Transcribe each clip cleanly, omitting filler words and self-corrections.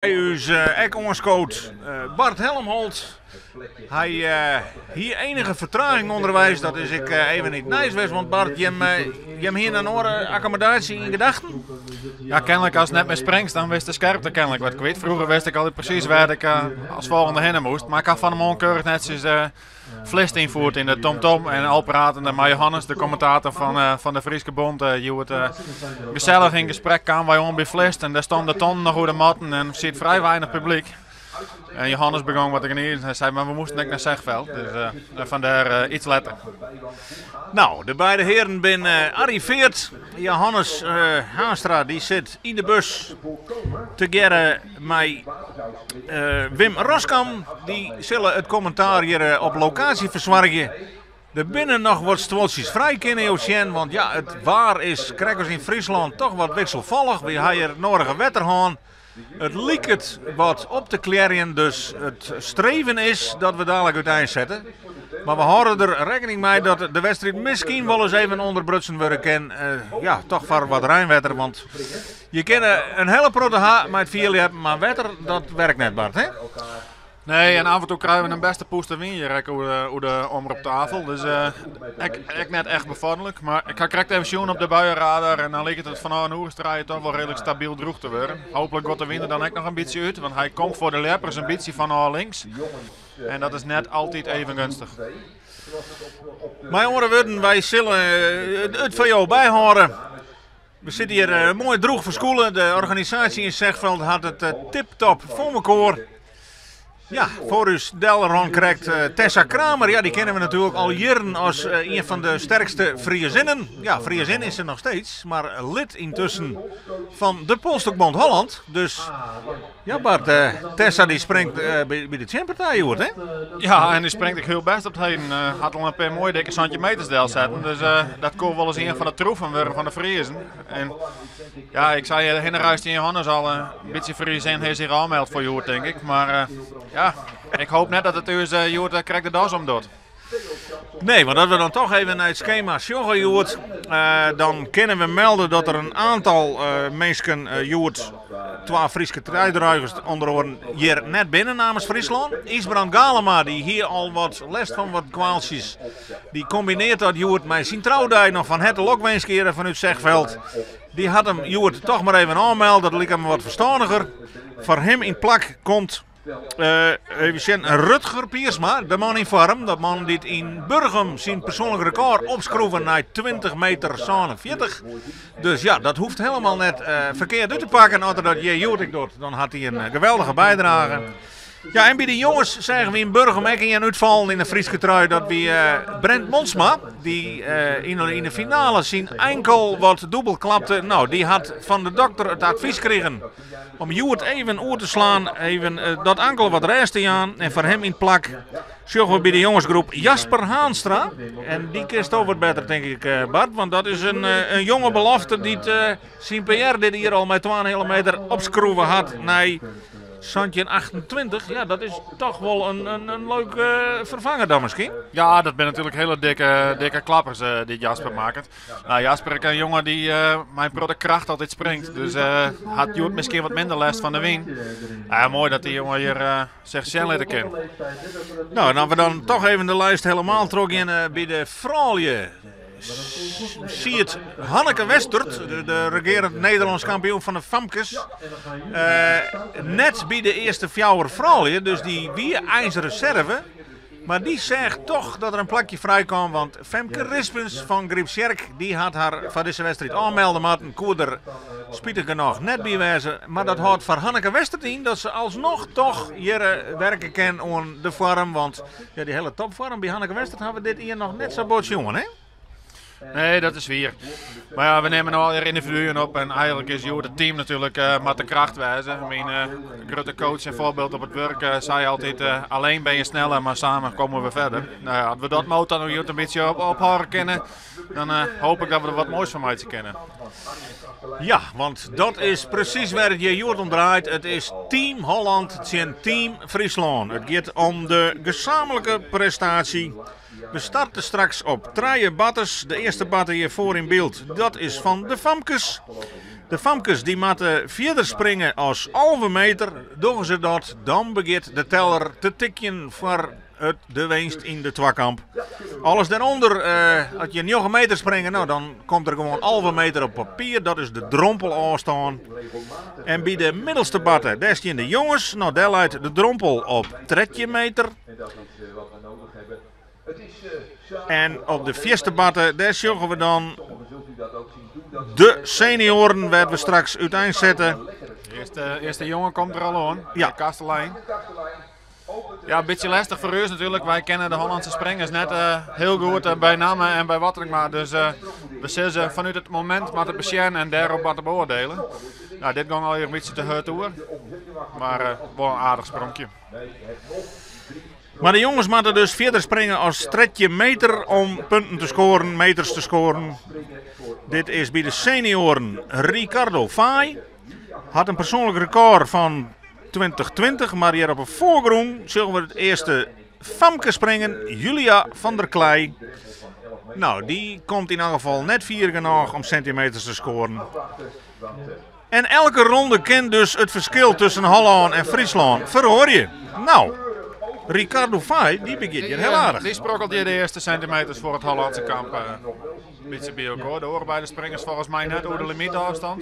By ús ek oanskood Bart Helmholt. Hy hie enige fertraging ûnderweis, dat is ek even yn it nijs west, want Bart, jim, jim hiene in oare akkommodaasje yn gedachten? Ja, kenlik ast net mear springst, dan wist de skerpte kenlik wat kwyt. Froeger wist ik altyd presys wêr't ik as folgjende hinne moast, mar ik ha fan 'e moarn keurich netsjes Flist ynfierd yn de TomTom en al pratende mei Johannes, de kommentator fan de Fryske Bond, hjoed gesellich yn gesprek kamen wy oan by Flist en dêr stonden de tonnen noch oer de matten en siet frij weinich publyk. En Johannes begong wat te gnizen. Hy sei, mar we moasten ek nei Zegveld, dus fandêr iets letter. Nou, de beide hearen binne arriveard. Johannes Haanstra dy sit yn de bus tegearre mei Wim Roskam. Dy sille it kommentaar hjir op lokaasje fersoargje. Der binne noch wat stuoltsjes frij, kinne jo sjen, want ja, it waar is krekt as yn Fryslân toch wat wikselfallich. Wy ha hjir nodige wetter hân. It liket wat op te klearjen, dus it streven is dat we dadlik úteinsette. Mar we hâlde der rekkening mei dat de wedstriid miskien wolris even ûnderbrutsen wurde kin. Ja, toch foar wat reinwetter, want je kinne in hiele protte ha mei it fierljeppen, mar wetter dat werkt net, Bart, hè? Nee, en af en toe krije we in bêste pûster wyn hjir ek oer de omroptafel. Dus ek, ek net echt befoarderlik. Mar ik ha krekt even sjoen op de buienradar en dan liket it fanôf in oere as trije toch wol reedlik stabyl drûch te wurden. Hooplik giet de wyn der dan ek noch in bytsje út, want hy komt foar de ljeppers in bytsje fanôf links. En dat is net altyd even geunstich. Mei oare wurden, wy sille it foar jo byhâlde. We sitte hjir moai drûch ferskûle. De organisaasje yn Zegveld hat it tip-top foar mekoar. Ja, foar ús delrûn krekt Tessa Kramer. Ja, dy kenne we natuerlik al jierren as ien fan de sterkste Friezinnen. Ja, Friezin is se noch steeds, mar lid yntusken fan de Polstokbond Holland. Dus ja, Bart, Tessa dy springt by de tsjinpartij hjoed, hè? Ja, en dy springt ek hiel bêst op 't heden. Hat al in pear moaie dikke 17 meters delsetten. Dus dat koe wolris ien fan de troefen wurde fan de Friezen. En ja, ik sei hinnereis tsjin Johannes al, in bytsje Friezin hat sich ôfmeld foar hjoed, tink ik. Mar ja, ik hoop net dat it ús hjoed krekt de das omdocht. Nee, want as we dan toch even nei it skema sjogge hjoed, dan kinne we melde dat der in oantal minsken hjoed, twa Fryske trijedruigers ûnder oaren, hjir net binne namens Fryslân. Ysbrand Galema dy hie al wat lêst fan wat kwaaltsjes. Dy kombinearret dat hjoed mei syn troudei. Noch fan herte lokwinske hjir fanút Zegveld. Dy hat him hjoed toch mar even ôfmeld, dat like him wat ferstânniger. Foar him yn plak komt Even sjen, Rutger Piersma, de man yn foarm. Dat man dy't yn Burgum syn persoanlik rekôr opskroeve nei 20 meter 47. Dus ja, dat hoecht helemaal net ferkeard út te pakken. As er dat hjir hjoed ek docht, dan hat hy in geweldige bydrage. Ja, en by de jonges seagen we yn Burgum ek ien útfallen yn de Fryske trui. Dat wie Brent Monsma, dy't yn de finale syn ankel wat dûbel klapte. Nou, dy hat fan de dokter it advys krigen om hjoed even oer te slaan, even dat ankel wat rêst te jaan. En foar him yn 't plak sjogge we by de jongesgroep Jasper Haanstra. En dy kinsto wat better, tink ik, Bart. Want dat is in jonge belofte dy't syn PR dit jier al mei 2,5 meter opskroeve hat nei 1728. Ja, dat is toch wol in leuke ferfanger dan miskien. Ja, dat binne natuerlik hiele dikke, dikke klappers dy't Jasper makket. Nou, Jasper is in jonge dy't mei in protte kracht altyd springt. Dus hat hjoed miskien wat minder lêst fan de wyn. Ja, moai dat dy jonge hjir sich sjen litte kin. Nou, en as we dan toch even de lijst helemaal trochgean by de froulju. Siet Hanneke Westert, de regearend Nederlânsk kampioen fan de famkes, net by de earste fjouwer froulju. Dus dy wie eins reserve. Mar dy seach toch dat der in plakje frij kaam, want Femke Rispens fan Grypstsjerk dy hat har foar dizze wedstriid ôfmelde moatten. Koe der spitich genôch net by wêze. Mar dat hâldt foar Hanneke Westert yn dat se alsnoch toch hjir werke kin oan de foarm. Want ja, dy hiele topfoarm by Hanneke Westert hawwe we dit jier noch net sa bot sjoen, hè? Nee, dat is wier. Mar ja, we nimme no allegear yndividuen op en eigenlik is hjoed it team natuerlik moat de kracht wêze. Myn grutte coach en foarbyld op it wurk sei altyd alleen ben je sneller, maar samen komen we verder. Nou ja, as we dat motto no hjoed in bytsje ophâlde kinne, dan hoop ik dat we der wat moais fan meitsje kinne. Ja, want dat is presys wêr't it hjir hjoed om draait. It is Team Holland tsjin Team Fryslân. It giet om de gesamentlike prestaasje. We starte straks op trije batters. De earste batter hjir foar yn byld, dat is fan de famkes. De famkes dy moatte fierder springe as 11 meter. Dogge se dat, dan begjint de teller te tikjen foar it de winst yn de twakamp. Alles dêrûnder, as je 9 meter springe, no, dan komt der gewoan 11 meter op papier. Dat is de drompelôfstân. En by de middelste barte, dêr stean de jonges. No, dêr leit de drompel op 13 meter. En op de fierste barte, dêr sjogge we dan de senioaren wêr't we straks útein sette. De earste jonge komt der al oan, Ja. de Kastelein. Ja, in bytsje lestich foar ús natuerlik. Wy kenne de Hollandse springers net hiel goed by namme en by wat ek mar. Dus we sizze fanút it momint moat it besjen en dêrop moat it beoardiele. Nou, dit gong al in bytsje te hurd oer, mar wol in aardich spronkje. Mar de jonges moatte dus fierder springe as 13 meter om punten te skoaren, meters te skoaren. Dit is by de senioaren Ricardo Faaij. Hat in persoanlik rekôr fan 2020, mar hjir op 'e foargrûn sjogge we it earste famke springen, Julia van der Klei. Nou, dy komt yn elk gefal net fier genôch om sintimeters te skoaren. En elke ronde kin dus it ferskil tusken Hollân en Fryslân feroarje. Nou, Ricardo Faaij, dy begjint hjir hiel aardich. Dy sprokkelt hjir de earste sintimeters foar it Hollandse kamp. Bytsje by elkoar. De oare beide springers folgens my net oer de limytôfstân.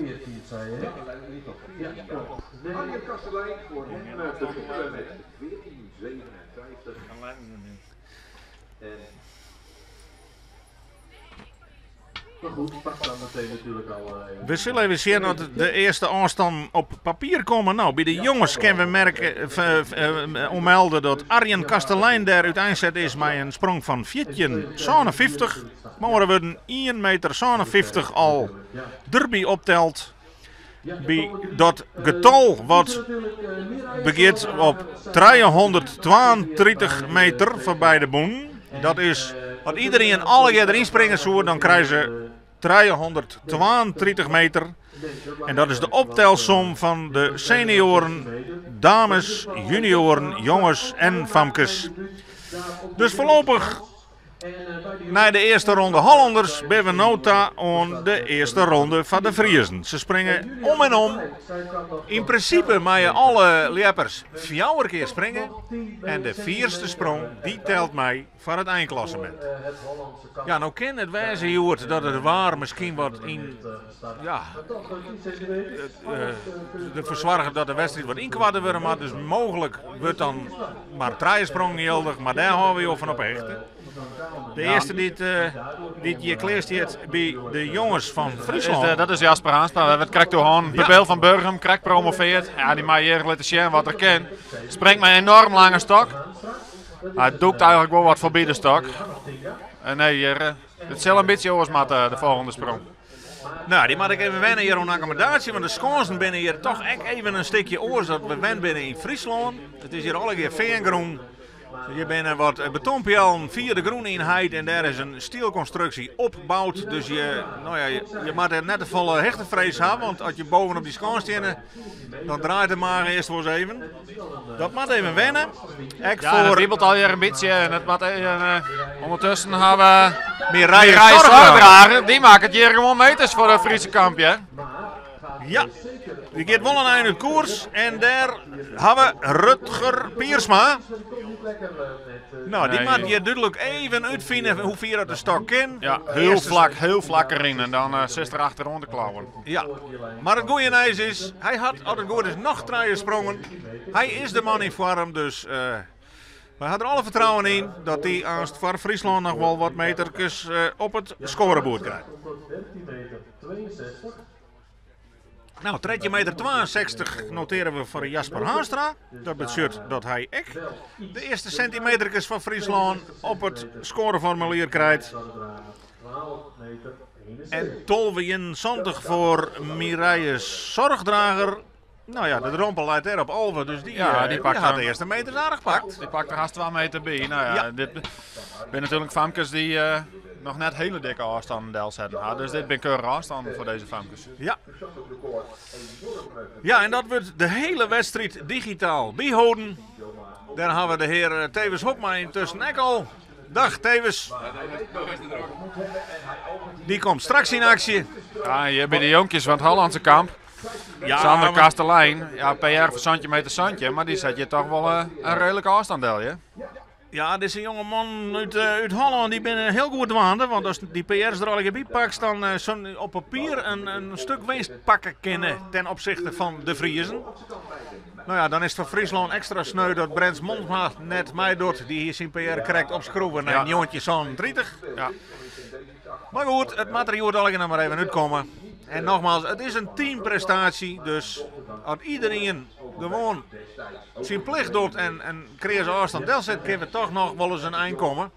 We sille even sjen oft de earste ôfstannen op papier komme. Nou, by de jonges kinne we merke, oanmelde dat Arjen Kastelein dêr úteinset is mei in sprong fan 14,57. Mei oare wurden ien meter 57 al derby opteld. By dat getal wat begjint op 332 meter foar beide bûnen. Dat is, as iedereen allegear deryn springe soe, dan krije se 332 meter. En dat is de optelsom fan de senioaren, dames, junioaren, jonges en famkes. Dus foarlopich Nei de earste ronde Hollanders binne we no ta oan de earste ronde foar de Friezen. Se springe om en om. Yn prinsipe meie alle ljeppers fjouwer kear springe en de fierste sprong dy telt mei foar it einklassemint. Ja, no kin it wêze hjoed dat it waar miskien wat yn ja, derfoar soarget dat de wedstriid wat ynkoarte wurde moat. Dus mooglik wurdt dan mar trije sprongen jildich, mar dêr hâlde we jo fan op 'e hichte. De earste dy't dy't hjir klear stiet by de jonges fan Fryslân. Dat is Jasper Haanstra. We hawwe it krekt oer hân. Pupil fan Burgum, krekt promoveard. Ja, dy mei hjir litte sjen wat er kin. Springt mei in enorm lange stok. Hy dûkt eigenlik wol wat foarby de stok. En nee, hjir, it sil in bytsje oars moatte, de folgjende sprong. Nou, dy moat ek even wenne hjir oan akkommodaasje, want de skânsen binne hjir toch ek even in stikje oars dan we wend binne yn Fryslân. It is hjir allegear feangrûn. Hjir binne wat betonpeallen fia de grûn yn heid en dêr is in stielkonstruksje opboud. Dus je, nou ja, je moatte net te folle hichtefrees ha, want as je bovenop dy skâns steane, dan draait de mage earst wol ris even. Dat moat even wenne. Ek ja, foar... het wiebelt al een beetje. En het moat even, ondertussen hebben we Mireille Mireille Zorgdrager. Zorgdrager. Die maakt het hier gewoon meters voor de Friese kampje. Ja, die giet wol in ein út koers. En dêr ha we Rutger Piersma. Nou, dy Nee. moat hjir dúdlik even útfine hoe fier dat de stok kin. Ja, hiel flak, hiel flak deryn en dan sitst der achteroan te klauwen. Ja, mar it goede nijs is, hy hat, as it goed is, noch trije sprongen. Hy is de man yn foarm, dus wy ha der alle fertrouwen yn dat dy aanst foar Fryslân noch wol wat meterkes op it skoareboerd krijt. Nou, 13 meter 62 noteren we foar Jasper Haanstra. Dat betsjut dat hy ek de earste sintimeterkes fan Fryslân op it skoareformulier krijt. En 12,71 foar Mireille Zorgdrager. Nou ja, de drompel leit dêr op 11, dus dy, Ja, die die pakt hat hem. de earste meters aardich pakt. Dy pakt der hast 2 meter by. Nou ja, Ja. dit binne natuerlik famkes dy't noch net hiele dikke ôfstannen delsetten ha. Dus dit binne keurige ôfstannen foar dizze famkes. Ja. Ja, en dat wurdt de hiele wedstriid digitaal byholden. Dêr ha we de hear Thewis Hobma yntusken ek al. Dag Tewes. Die komt straks yn aksje. Ja, hier by de jonkjes fan it Hollandse kamp. Ja, Sander Kastelein, ja, PR foar 17 meter 17, mar dy set hjir toch wol eh, in reedlike ôfstân del, ja. Ja, dizze jonge mannen út, eh, út Hollân dy binne hiel goed dwaande. Want as dy PR's der allegear by pakst, dan uh, soe op papier in, in stik winst pakke kinne ten opzichte fan de Friezen. No ja, dan is it foar Fryslân ekstra sneu dat Brens Monsma net meidocht. Dy hie syn PR krekt opskroeven nei Ja. 1937. Ja. Mar goed, it moat der hjoed allegear noch mar even útkomme. En nogmaals, it is in teamprestaasje. Dus as iderien gewoan syn plicht docht en in kreaze ôfstân delset, kinne we toch noch wolris in ein komme.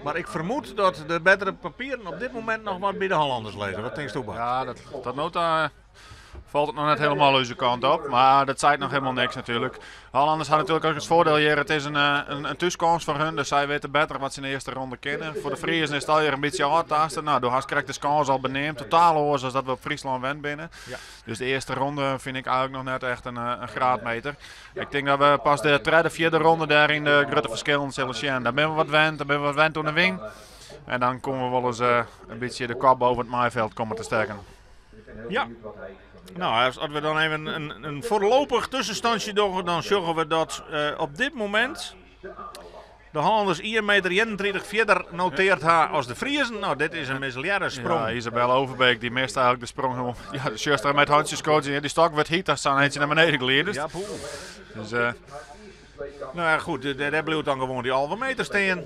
Mar ik fermoed dat de bettere papieren op dit momint noch wat by de Hollanders lizze. Wat tinksto, Bart? Ja, dat, tot no ta falt it noch net hielendal ús kant op. Mar dat seit noch hielendal niks natuerlik. Hollanders ha natuerlik ek it foardiel hjir. It is in, eh, in, in thúskâns foar hun, dus sy witte better wat se yn de earste ronde kinne. Foar de Friezen is it allegear in bytsje ôftasten. No, do hast krekt de skâns al beneamd. Totaal oars as dat we op Fryslân wend binne. Ja. Dus de earste ronde fyn ik eigentlik noch net echt in, eh, in graadmeter. Ik tink dat we pas de tredde, fjirde ronde dêryn de grutte ferskillen sille sjen. Dan binne we wat wend, dan binne we wat wend oan de wyn. En dan komme we wolris eh, in bytsje de kop boven it maaifeld komme te stekken. Ja. No, as, as we dan even in, in foarlopich tuskenstântsje dogge, dan sjogge we dat eh, op dit momint de Hollanders 1 meter 31 fierder noteard ha as de Friezen. No, dit is in mislearre sprong. Ja, Isabel Overbeek dy mist eigentlik de sprong helemaal. Ja, de sjochst mei it hantsjeskodzjen. Ja, dy stok wurdt hyt, dan sa'n eintsje nei beneden glidet. Ja, poeh. Dus eh, No ja, goed, dêr bliuwt dan gewoan dy 11 meter stean.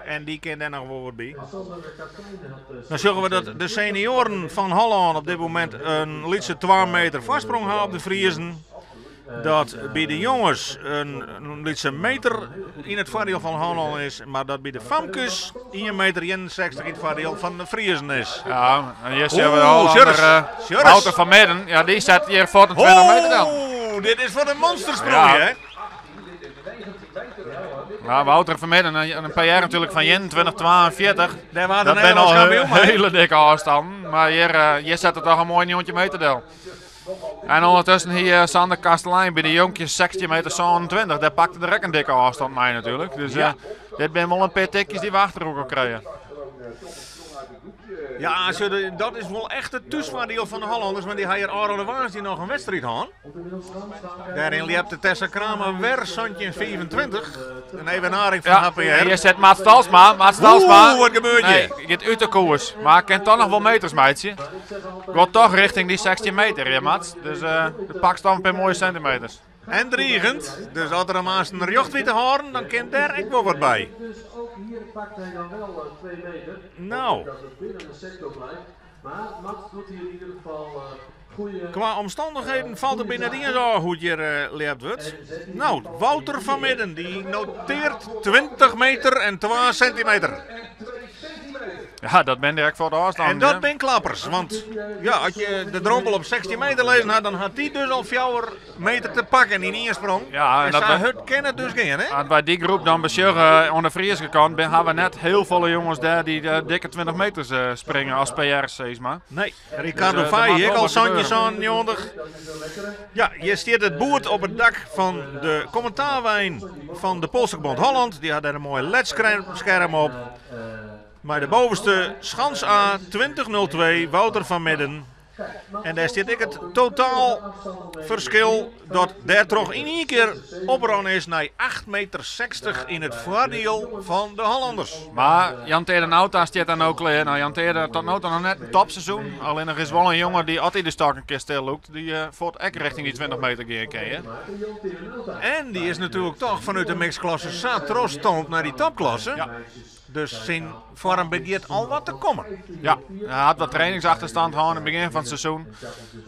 En dy kin dêr noch wol wat by. Dan sjogge we dat de senioaren fan Hollân op dit momint in lytse 2 meter foarsprong ha op de Friezen. Dat by de jonges in, in lytse meter yn it foardiel fan Hollân is, mar dat by de famkes 1 meter 61 yn it foardiel fan de Friezen is. Ja, en hjir sjogge we Oeh, Hollander Sjurris. eh, Sjurris. Wouter van Midden. Ja, dy set hjir 24 meter del. Oeh, dit is foar de monstersprong, Ja. hè? Ja, Wouter van Midden, een, een PR natuerlik fan 21,42. Dêr waard de Dat binne al Nederlânsk kampioen mei. hiele dikke ôfstannen. Mar hjir, eh, hjir set er toch in moai 19 meter del. En ûndertusken hie eh, Sander Kastelein by de jonkjes 16 meter 27. Dêr pakte er ek in dikke ôfstân mei natuerlik. Dus Ja. eh, dit binne wol in pear tikjes dy't we achter elkoar krije. Ja, sjoch, dat is wol echt it thúsfoardiel fan de Hollanders, want dy ha hjir ôfrûne woansdei noch in wedstriid hân. Dêryn ljepte Tessa Kramer wer 17,25. In evenaring fan Ja, HPR. en hjir sit Mats Talsma. Mats Talsma. Oeh, wat gebeurt hjir? Nee, giet út de koers. Mar kin toch noch wol meters meitsje. Giet toch rjochting dy 16 meter, ja, Mats. Dus eh do pakst dan in pear moaie sintimeters. En drigend, dus as er him aanst rjocht wit te hâlden, dan kin dêr ek wol wat by. Dus ook hier pakt hij dan wel eh, 2 meter. Nou. Dat het binnen de sector blijft. Maar Mats doet hier in ieder geval eh goede. Qua omstannichheden falt it my net iens ôf hoe't hjir eh ljept wurdt. No, Wouter van Midden dy notearret 20 meter en 2 sintimeter. Ja, dat binne direkt foar de ôfstân. En dat hè. binne klappers, want ja, as je de drompel op 16 meter lizzen ha, dan hat dy dus al 4 meter te pakken yn ien sprong. Ja, en en dat sa we- hurd kin it dus gean, hè? As wy dy groep dan besjogge oan de Fryske kant, bin, ha we net hiel folle jonges dêr dy't eh, dikke 20 meters eh, springe as PR's, sis mar. Nee, Ricardo Dus, eh, Fay, der moat ek wol al wat gebeuren. 97. Ja, hjir stiet it boerd op it dak fan de kommentaarwein fan de Polstokbond Holland. Dy hat dêr in moai ledskerm op. Mei de bovenste schans A 2002, Wouter van Midden. En dêr stiet ek it totaal ferskil dat dêrtroch yn ien kear oprûn is nei 8,60 meter yn it foardiel fan de Hollanders. Mar Jan Teade Nauta stiet dêr no klear. No, Jan Teade tot no ta noch net in topseizoen. Allinnich is wol in jonge dy't as hy de stok in kear stil lûkt, dy't eh, fuort ek rjochting dy 20 meter gean kin. hè. En dy is natuerlik toch fanút de mixklasse sa trochstoomd nei dy topklasse. Ja. Dus syn foarm begjint al wat te kommen. Ja, hy hat wat trainingsachterstân hân yn it begjin fan it seizoen.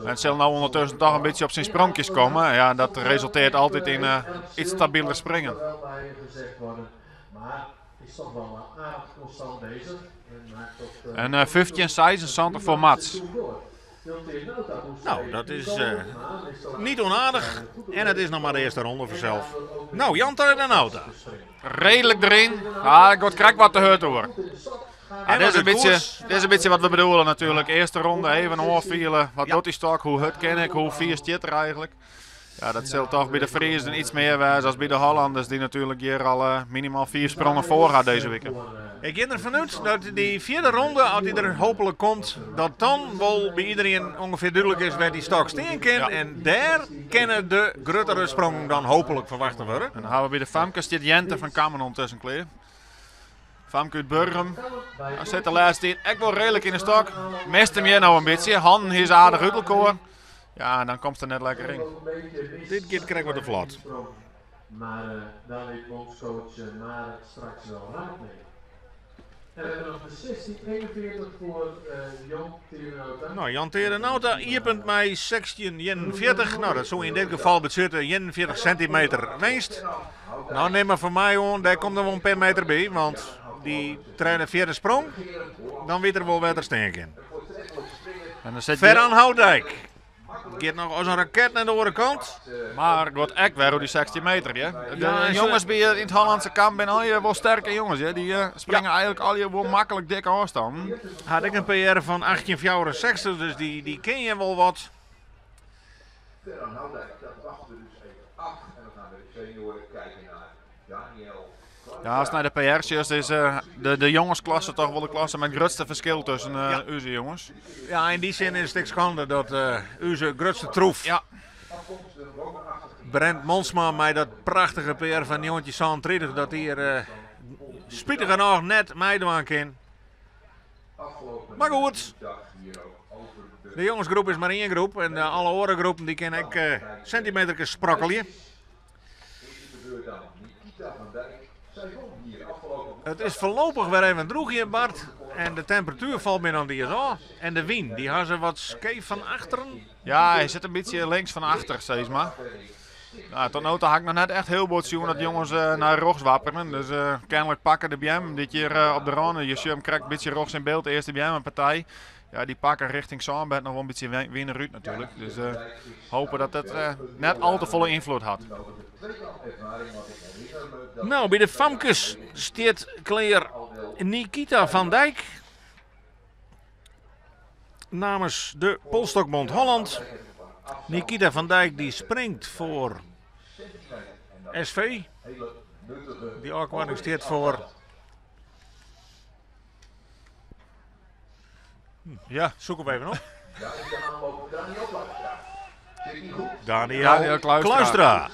En it sil no ûndertusken toch in bytsje op syn spronkjes komme. Ja, dat resultearret altyd yn eh, iets stabiler springen. Wel bij gezegd worden. Maar is toch wel aardig constant bezig. En maakt tot, eh, En eh 15,76 foar Mats. door. Nou, dat is eh, niet onaardig. En het is nog maar de eerste ronde vanzelf. Nou, Jan Teade Nauta. Reedlik deryn. Ah, ik word krekt wat te hurd hoor. En Ah, dit, is wat in de bytsje, koers. dit is in bytsje wat we bedoele natuerlik. Earste ronde even oanfiele. Wat Ja. docht dy stok? Hoe hurd kin ik? Hoe fier stiet er eigentlik? Ja, dat sil toch by de Friezen iets mear wêze as by de Hollanders, dy't natuerlik hjir al minimaal fiif sprongen foar ha dizze wike. Ik gean der fanút dat dy fjirde ronde, as dy der hooplik komt, dat dan wol by iderien ûngefear dúdlik is wêr't dy stok stean kin. En dêr kinne de gruttere sprongen dan hooplik ferwachte wurde. En dan hawwe we by de famkes stiet Jente van Kammen ûndertusken klear. Famke út Burgum. Hy sit de lêste tiid ek wol reedlik yn de stok. Mist him hjir no in bytsje. Hannen hie se aardich út elkoar. Ja, en dan komst der net lekker yn. Dit giet krekt wat te flot. Maar uh, daar weet bondscoach eh, Marek straks wel raad mee. En we hebben nog de 1641 voor uh, Jan Terenauta. Nou, Jan Terenauta iepent mei 1641. Nou, dat soe yn dit gefal betsjutte 41 sintimeter winst. Nou, nim mar fan my oan, dêr komt der wol in pear meter by, want dy tredde, fjirde sprong, dan wit er wol wêr't er stean kin. En dan sit Ferran Houdijk giet noch as in raket nei de oare kant. Mar giet ek wer oer dy 16 meter. Ja? De Ja, en jonges by yn it Hollandse kamp binne allegear wol sterke jonges. Ja? Dy springe eigentlik allegear wol maklik dikke ôfstannen. Hat ek in PR fan 1864, dus dy kin je wol wat. Ferran Houdijk, dat wachten we dus even af. En dan gaan we de senioren kijken naar Daniel Ja, as nei de PR sjochst is de, de jongensklasse toch wol de klasse mei it grutste ferskil tusken uh, ja. ús jonges. Ja, yn dy sin is it ek skande dat uh, ús grutste troef, ja. Brent Monsma mei dat prachtige PR fan 1937, dat hy er uh, spitigernôch net meidwaan kin. Mar goed, de jongensgroep is mar ien groep en alle oare groepen dy kinne ek sintimeterkes sprokkelje. It is foarlopich wer even drûch hjir, Bart. En de temperatuer falt my noch net iens ôf. En de wyn, dy ha se wat skeef fan achteren. Ja, hy sit in bytsje links fan achter, sis mar. Nou, tot no ta ha ik noch net echt hiel bot sjoen dat jonges uh, nei rjochts wapperen. Dus uh, kenlik pakke de beammen dy't hjir uh, op de râne, je sjogge him krekt in bytsje rjochts yn byld, de earste beammenpartij. Ja, dy pakke richting Sânbert noch wol in bytsje wyn derút natuerlik. Dus hope dat dat net al te folle ynfloed hat. Nou, by de famkes stiet klear Nikita van Dijk. Namens de Polstokbond Holland. Nikita van Dijk die springt foar SV. Dy ôfkoarting stiet foar. Ja. Zoek hem even op. Daniel Daniel Kluistra. Kluistra.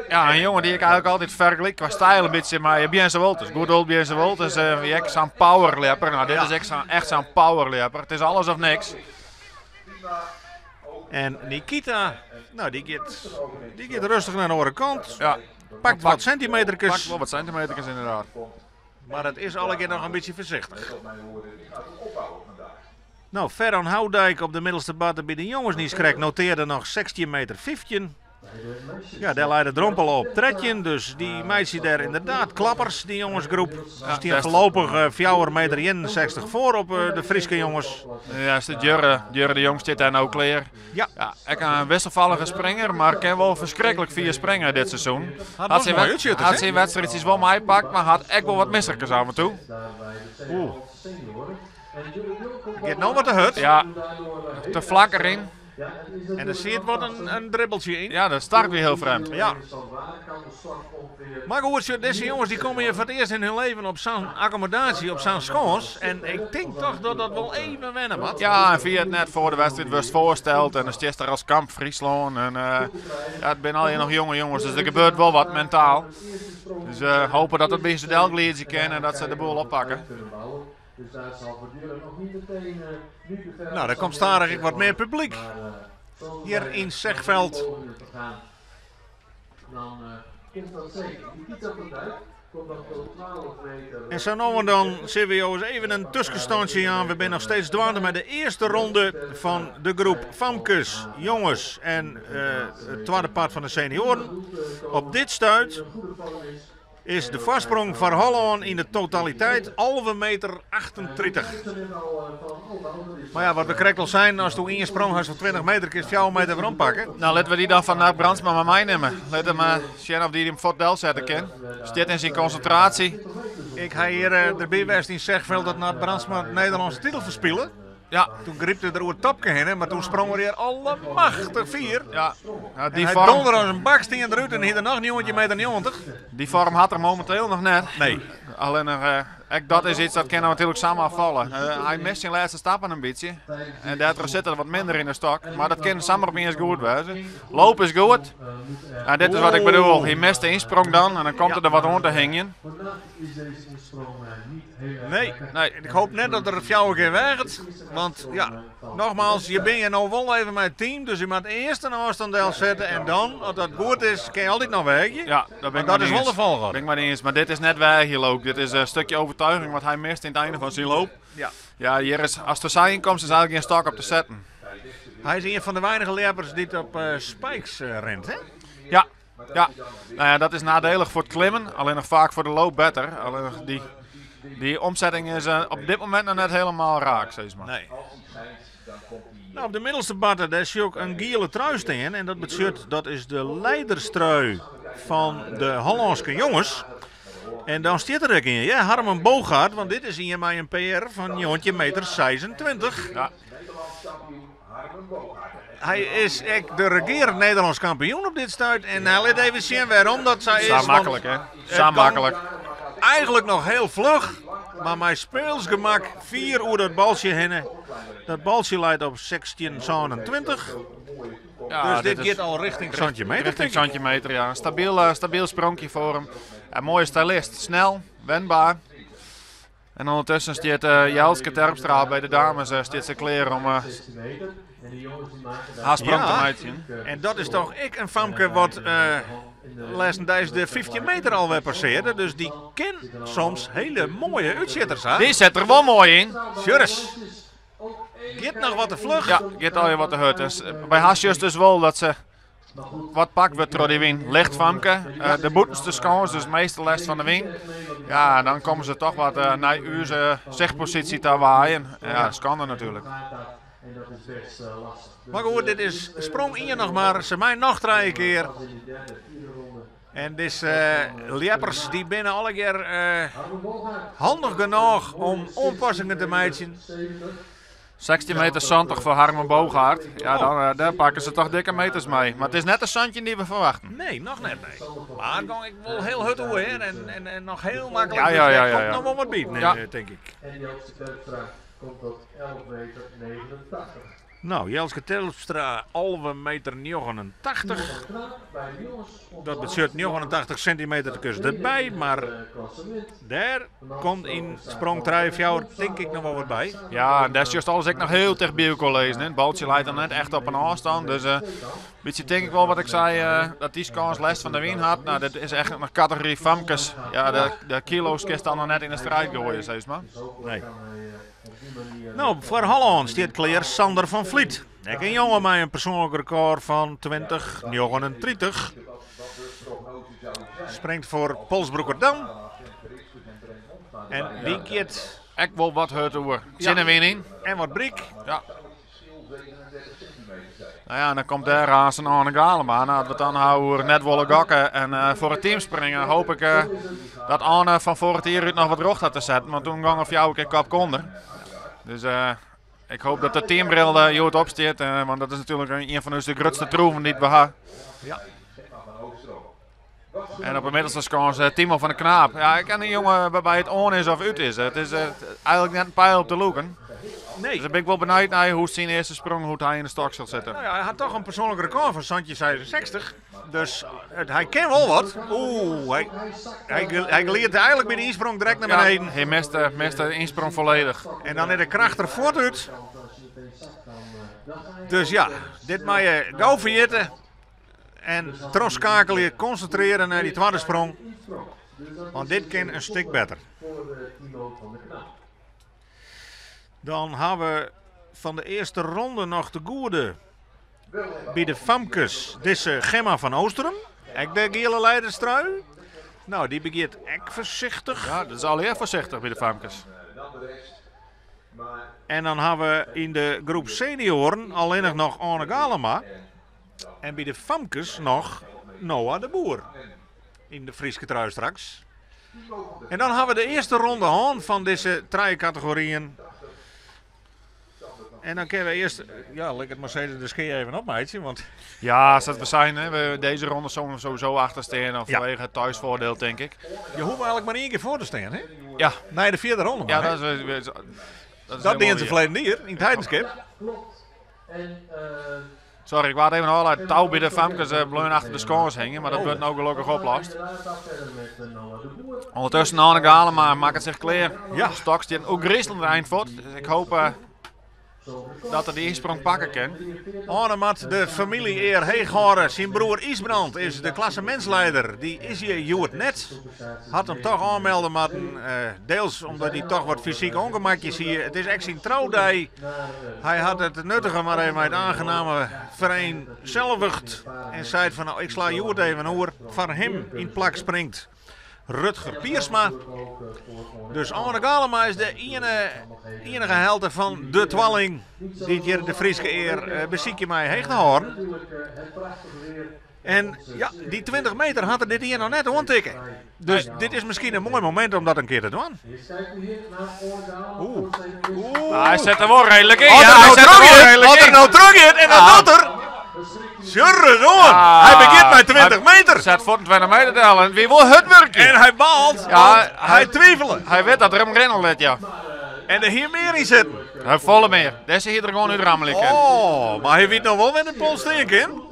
Ja, in jonge dy't ik eigentlik altyd fergelyk kwa styl in bytsje mei Biense Wolters. Good old Biense Wolters, uh, ek sa'n powerljepper. Nou, dit is ek sa'n, echt sa'n powerljepper. It is alles of niks. En Nikita, nou, dy giet rêstich nei de oare kant. Ja. Pakt wat sintimeterkes. Pakt wol wat sintimeterkes ynderdaad. Mar it is allegear noch in bytsje foarsichtich. Nou, Ferran Houdijk op de middelste barte by de jonges niiskrekt notearde noch 16 meter 15. Ja, dêr lei de drompel op 13, dus dy meitsje dêr ynderdaad klappers, dy jongesgroep. Ja, Stiet best. foarlopich 4 meter 61 foar op de Fryske jonges. Ja, is de Jurre, Jurre de Jong stiet dêr no klear. Ja. Ja, ek in wisselfallige springer, mar kin wol ferskriklik fier springe dit seizoen. Hat Hat wol syn moaie útsjitters, hat hè? syn wedstriidsjes wol meipakt, mar hat ek wol wat misserkes af en toe. Oeh. Giet no wat te hurd. Ja, te flak deryn. En der siet wat in dribbeltsje yn. Ja, de start wie hiel frjemd. Ja. Mar goed, sjoch, dizze jonges dy komme hjir foar it earst yn hun leven op sa'n akkommodaasje, op sa'n skâns. En ik tink toch dat dat wol even wenne moat. Ja, en fia it net foar de wedstriid wurdst foarsteld en dan stiest der as kamp Fryslân. En ja, it binne allegear noch jonge jonges, dus der gebeurt wol wat mentaal. Dus hope dat it by se delgliidzje kin en dat se de boel oppakke. Nou, der komt stadich ek wat mear publyk hjir yn Zegveld. En sa no en dan sille we jo ris even in tuskenstântsje jaan. We binne noch steeds dwaande mei de earste ronde fan de groep famkes, jonges en it twadde part fan de senioaren. Op dit stuit is de foarsprong foar Hollân yn de totaliteit 11 meter 38. Mar ja, wat we krekt al seinen, asto ien sprong hast fan 20 meter, kinst 4 meter werom pakke. Nou, litte we dy dan fan Nard Brandsma mar meinimme. Lit him sjen oft dy him fuort delsette kin. Stiet yn syn konsintraasje. Ik ha hjir derby west yn Zegveld dat Nard Brandsma de Nederlânske titel ferspile. Ja. Toen grypte er oer it topke hinne, mar toen sprong er hjir allemachtich fier. Ja. Ja, die En hy vorm, donderde as in bakstien derút en hie er noch 19 meter 90. die vorm hat er momenteel noch net. Nee. Allinnich, ek dat is iets dat kin natuerlik samar falle. Hy mist syn lêste stappen in bytsje. En dêrtroch sit er wat minder yn de stok. Mar dat kin samar opiens goed wêze. Loop is goed. En dit is wat ik bedoel. Hy mist de ynsprong dan en dan komt er der wat oan te hingjen. Nee, Nee. Ik hoop net dat er fjouwer kear weaget. Want ja, nogmaals, je binne hjir no wol even mei it team. Dus je moat earst in ôfstân delsette en dan, as dat goed is, kin je altyd noch weagje. Ja, dat bin ik Maar dat mei is wol iens. de folchoarder. Ben ik mei iens. Mar dit is net weagje loop. Dit is in stikje overtuiging wat hy mist yn it einde fan syn loop. Ja. Ja, hjir is, as der sa yn komst, is eigentlik gjin stok op te setten. Hy is ien fan de weinige ljeppers dy't op spikes rint, hè? Ja, ja. Nou ja, dat is nadelig foar it klimmen, allinnich faak foar de loop better. Allinnich dy omsetting is op dit momint noch net helemaal raak, sis mar. Nee. Nou, op de middelste barte dêr sjoch ik in giele trui stean en dat betsjut dat is de leiderstrui fan de Hollânske jonges. En dan stiet der ek ien, ja, Harmen Bogaert, want dit is ien mei in PR fan njoggentjin meter seisentweintich. Ja. Hy is ek de regearend Nederlânsk kampioen op dit stuit en hy lit even sjen wêrom dat sa is. Sa want maklik, hè? het Sa kan maklik. Eigenlijk noch heel fluch, mar mei speelsgemak fier oer dat baltsje hinne. Dat baltsje leit op 16,27. Ja, dus dit dit is giet al richting santjin meter, Richting tink ik. santjin meter, ja. Een stabiel spronkje foar him. En mooie stylist. Snel, wendbaar. En ondertussen stiet Jelske Terpstra by de dames stiet se klear om har sprong te Ja. meitsjen. En dat is toch ek in famke wat lêstendeis de 15 meter alwer passearde. Dus dy kin soms hele moaie útsjitters ha. Dy set der wol moai yn. Sjurris. Giet noch wat te fluch. Ja, giet alweer wat te hurd. Dus by har sjochst dus wol dat se wat pakt wurdt troch dy wyn. Licht famke, de bûtenste skâns, dus meeste lêst fan de wyn. Ja, dan komme se toch wat nei ús sichtposysje ta waaien. Ja, skande natuerlik. Mar goed, dit is sprong ien noch mar. Se mei noch trije kear. En dizze ljeppers dy binne allegear handich genôch om oanpassingen te meitsjen. 16 meter 70 foar Harmen Bogaert. Ja, dan dêr pakke se toch dikke meters mei. Mar it is net de santjin dy't we ferwachten. Nee, noch net, nee. Mar it gong ek wol hiel hurd oer, hè. En noch hiel maklik. Ja, ja, Dus ja, dêr ja, komt ja. noch wol wat by, nee, Ja. tink ik. En Jelske Terpstra komt tot elf meter negenentachtich. Nou, Jelske Terpstra, alve meter njoggenentachtich. Dat betsjut njoggenentachtich sintimeter de kus derby, mar dêr komt yn sprong trije, fjouwer tink ik noch wol wat by. Ja, en dêr sjochst alles ek noch hiel ticht by elkoar lizzen, hè. It baltsje leit dan net echt op in ôfstân, dus bytsje tink ik wol wat ik sei, dat dy skâns lêst fan de wyn hat. Nou, dit is echt noch kategory famkes. Ja, de kilo's kinst dan noch net yn de striid goaie, sis mar. Nee. Nou, foar Hollân stiet klear Sander van Vliet. Ek in jonge mei in persoanlik rekôr fan 20,39. Springt foar Polsbroekerdam. En dy giet Ek wol wat hurd oer. Tsjin de wyn yn. En wat bryk. Ja. Nou ja, en dan komt dêr aanst Arne Galema. Nou, as we it dan hawwe oer net wolle gokke en foar it team springen, hoop ik dat Arne fan foar it jier út noch wat rjocht hat te setten. Want toen gong er fjouwer kear kop konder. Dus ik hoop dat de teambril hjoed opstiet, want dat is natuerlik ien fan ús de grutste troeven dy't we ha. Ja. En op de middelste skâns Timo van der Knaap. Ja, ik ken die jongen waarbij het on is of uit is. Het is eigenlijk net een pijl op de loeken. Nee. Dus dan ben ik wel benieuwd naar hoe zijn eerste sprong, hoe hij in de stok zal zitten. Nou ja, hij had toch een persoonlijk record van Santje 66. Dus hij kan wel wat. Oeh, hij gleed eigenlijk bij de insprong direct naar Ja, beneden. hij miste de insprong volledig. En dan is de kracht er voort uit. Dus ja, dit mag je gauw vergeten. En terugschakelen, concentreren naar die tweede sprong. Want dit kan een stuk beter. Dan hebben we van de eerste ronde nog de goede bij de famkes. Deze Gemma van Oostrum. Ek de gele leiderstrui. Nou, die begint ek voorzichtig. Ja, dat is al heel voorzichtig bij de famkes. En dan hebben we in de groep senioren alleen nog Arne Galema. En bij de famkes nog Noah de Boer. In de Frieske trui straks. En dan hebben we de eerste ronde aan van deze drie categorieën. En dan kinne we earst, ja, lit ik it mar sizze, de skea even opmeitsje. Want... Ja, sa't we seinen, we dizze ronde soene we sowieso achter stean fanwege it thuisvoordeel, tink ik. Je hoege eigenlik mar ien kear foar te stean, hè? Ja. Nei de fjirde ronde. Ja, dat is, dat is Dat dienen se ferleden jier yn it Heidenskip. Sorry, ik waard even ôflaat. Tou by de famkes bleaun achter de skâns hingjen, mar dat wurdt no gelokkich oplost. Undertusken Anne Galema makket sich klear. Ja. Stok stiet in ôfgryslike ein fuort. Dus ik hoop dat er dy ynsprong pakke kin. Anne moat de famylje-ear heech hâlde. Syn broer Ysbrand is de klassemintsleider. Dy is hjir hjoed net. Hat him toch oanmelde moatten. Deels omdat hy toch wat fysyk ongemakjes hie. It is ek syn troudei. Hy hat it nuttige mar even mei it aangename vereenzelvigd. En seit fan nou, ik sla hjoed even oer. Foar him yn 't plak springt Rutger Piersma. Dus Anne Galema is de iene, ienige helte fan de twalling dy't hjir de Fryske ear besykje mei heech te hâlden. En ja, dy 20 meter hat er dit jier noch net oantikke. Dus dit is miskien in moai momint om dat in kear te dwaan. Oeh. Oeh. Hy set der wol reedlik yn. As Ja, er hy no set der wol trochgiet, reedlik as er yn. no trochgiet en dat docht er. Sjurris oan. Ja. Hy begjint mei 20 meter. Set 24 meter del en wie wol hurd wurkjen. En hy baalt, Ja, want hy twivele. Hy wit dat er him rinne lit, ja. En der hie mear yn sitten. Hy folle mear. Dizze hie er gewoan útrammelje kinnen. Oh, mar hy wit noch wol wêr't it pol stean kin.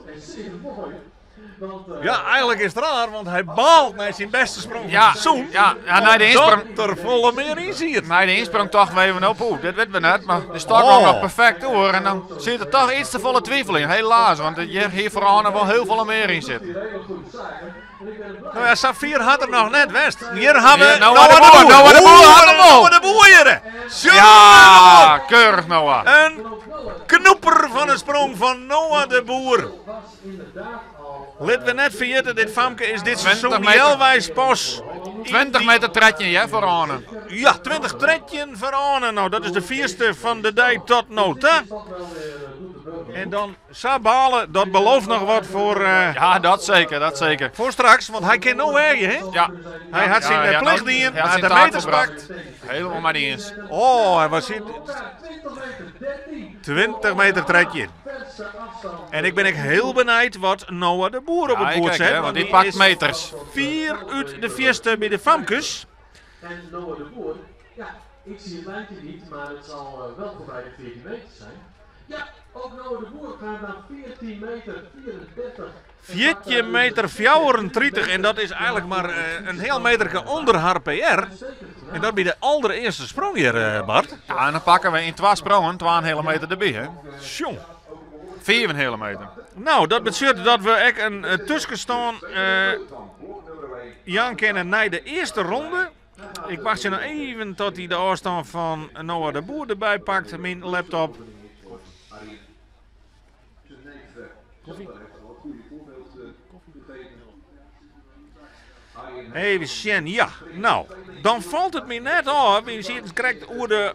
Ja, eigenlik is it raar, want hy baalt nei syn bêste sprong fan Ja, it seizoen. ja, ja, nei de ynsprong. Dat der folle mear yn siet. Nei de ynsprong tochten we even op, oeh, dit witte we net, mar de stok Oh. gong noch perfekt oer en dan siet der toch iets te folle twivel yn. Helaas, want hjir hie foar Anne wol hiel folle mear yn sitten. No ja, sa fier hat er noch net west. Hjir ha we Hjir, Noah Noah de de Boer, Boer. Noah de Boer hat him al. Noah de Boer hjir. Ja, keurich Noah. Een knoeper fan in sprong fan Noah de Boer. Lit we net ferjitte, dit famke is dit 20 seizoen meter. healweis pas. 20 meter 13, ja, foar Anne. Ja, 20-13 foar Anne. Nou, dat is de fierste fan de dei tot no ta. En dan sa bale, dat belooft noch wat foar, Ja, dat zeker, dat zeker. foar straks, want hy kin no weagje, hè? Ja. Hy hat syn Ja, ja, plicht nou, dien, hy hat hy hat syn de taak meters volbracht. pakt. Helemaal mei dy iens. Oh, en wat zit 20 meter 13. En ik ben ek hiel benijd wat Noah de Boer op Ja, it ik boerd ek, set. hè, want want dy die pakt is meters. 4 út de fierste by de famkes. En Noah de Boer, ja, ik zie het lijntje niet, maar het zal wel voorbij de 14 meter zijn. Ja, ook Noah de Boer gaat naar 14 meter 34. 14 meter 34 en dat is eigenlik mar in heal meterke ûnder har PR. En dat by de alderearste sprong hjir, Bart. Ja, en dan pakke we yn twa sprongen 2,5 meter derby, hè? Sjong. 4,5 meter. Nou, dat betsjut dat we ek in tuskenstân jaan kinne nei de earste ronde. Ik wachtsje noch even tot hy de ôfstân fan Noah de Boer derby pakt, myn laptop. Even sjen, ja. Nou, dan falt it my net op. Je ziet it krekt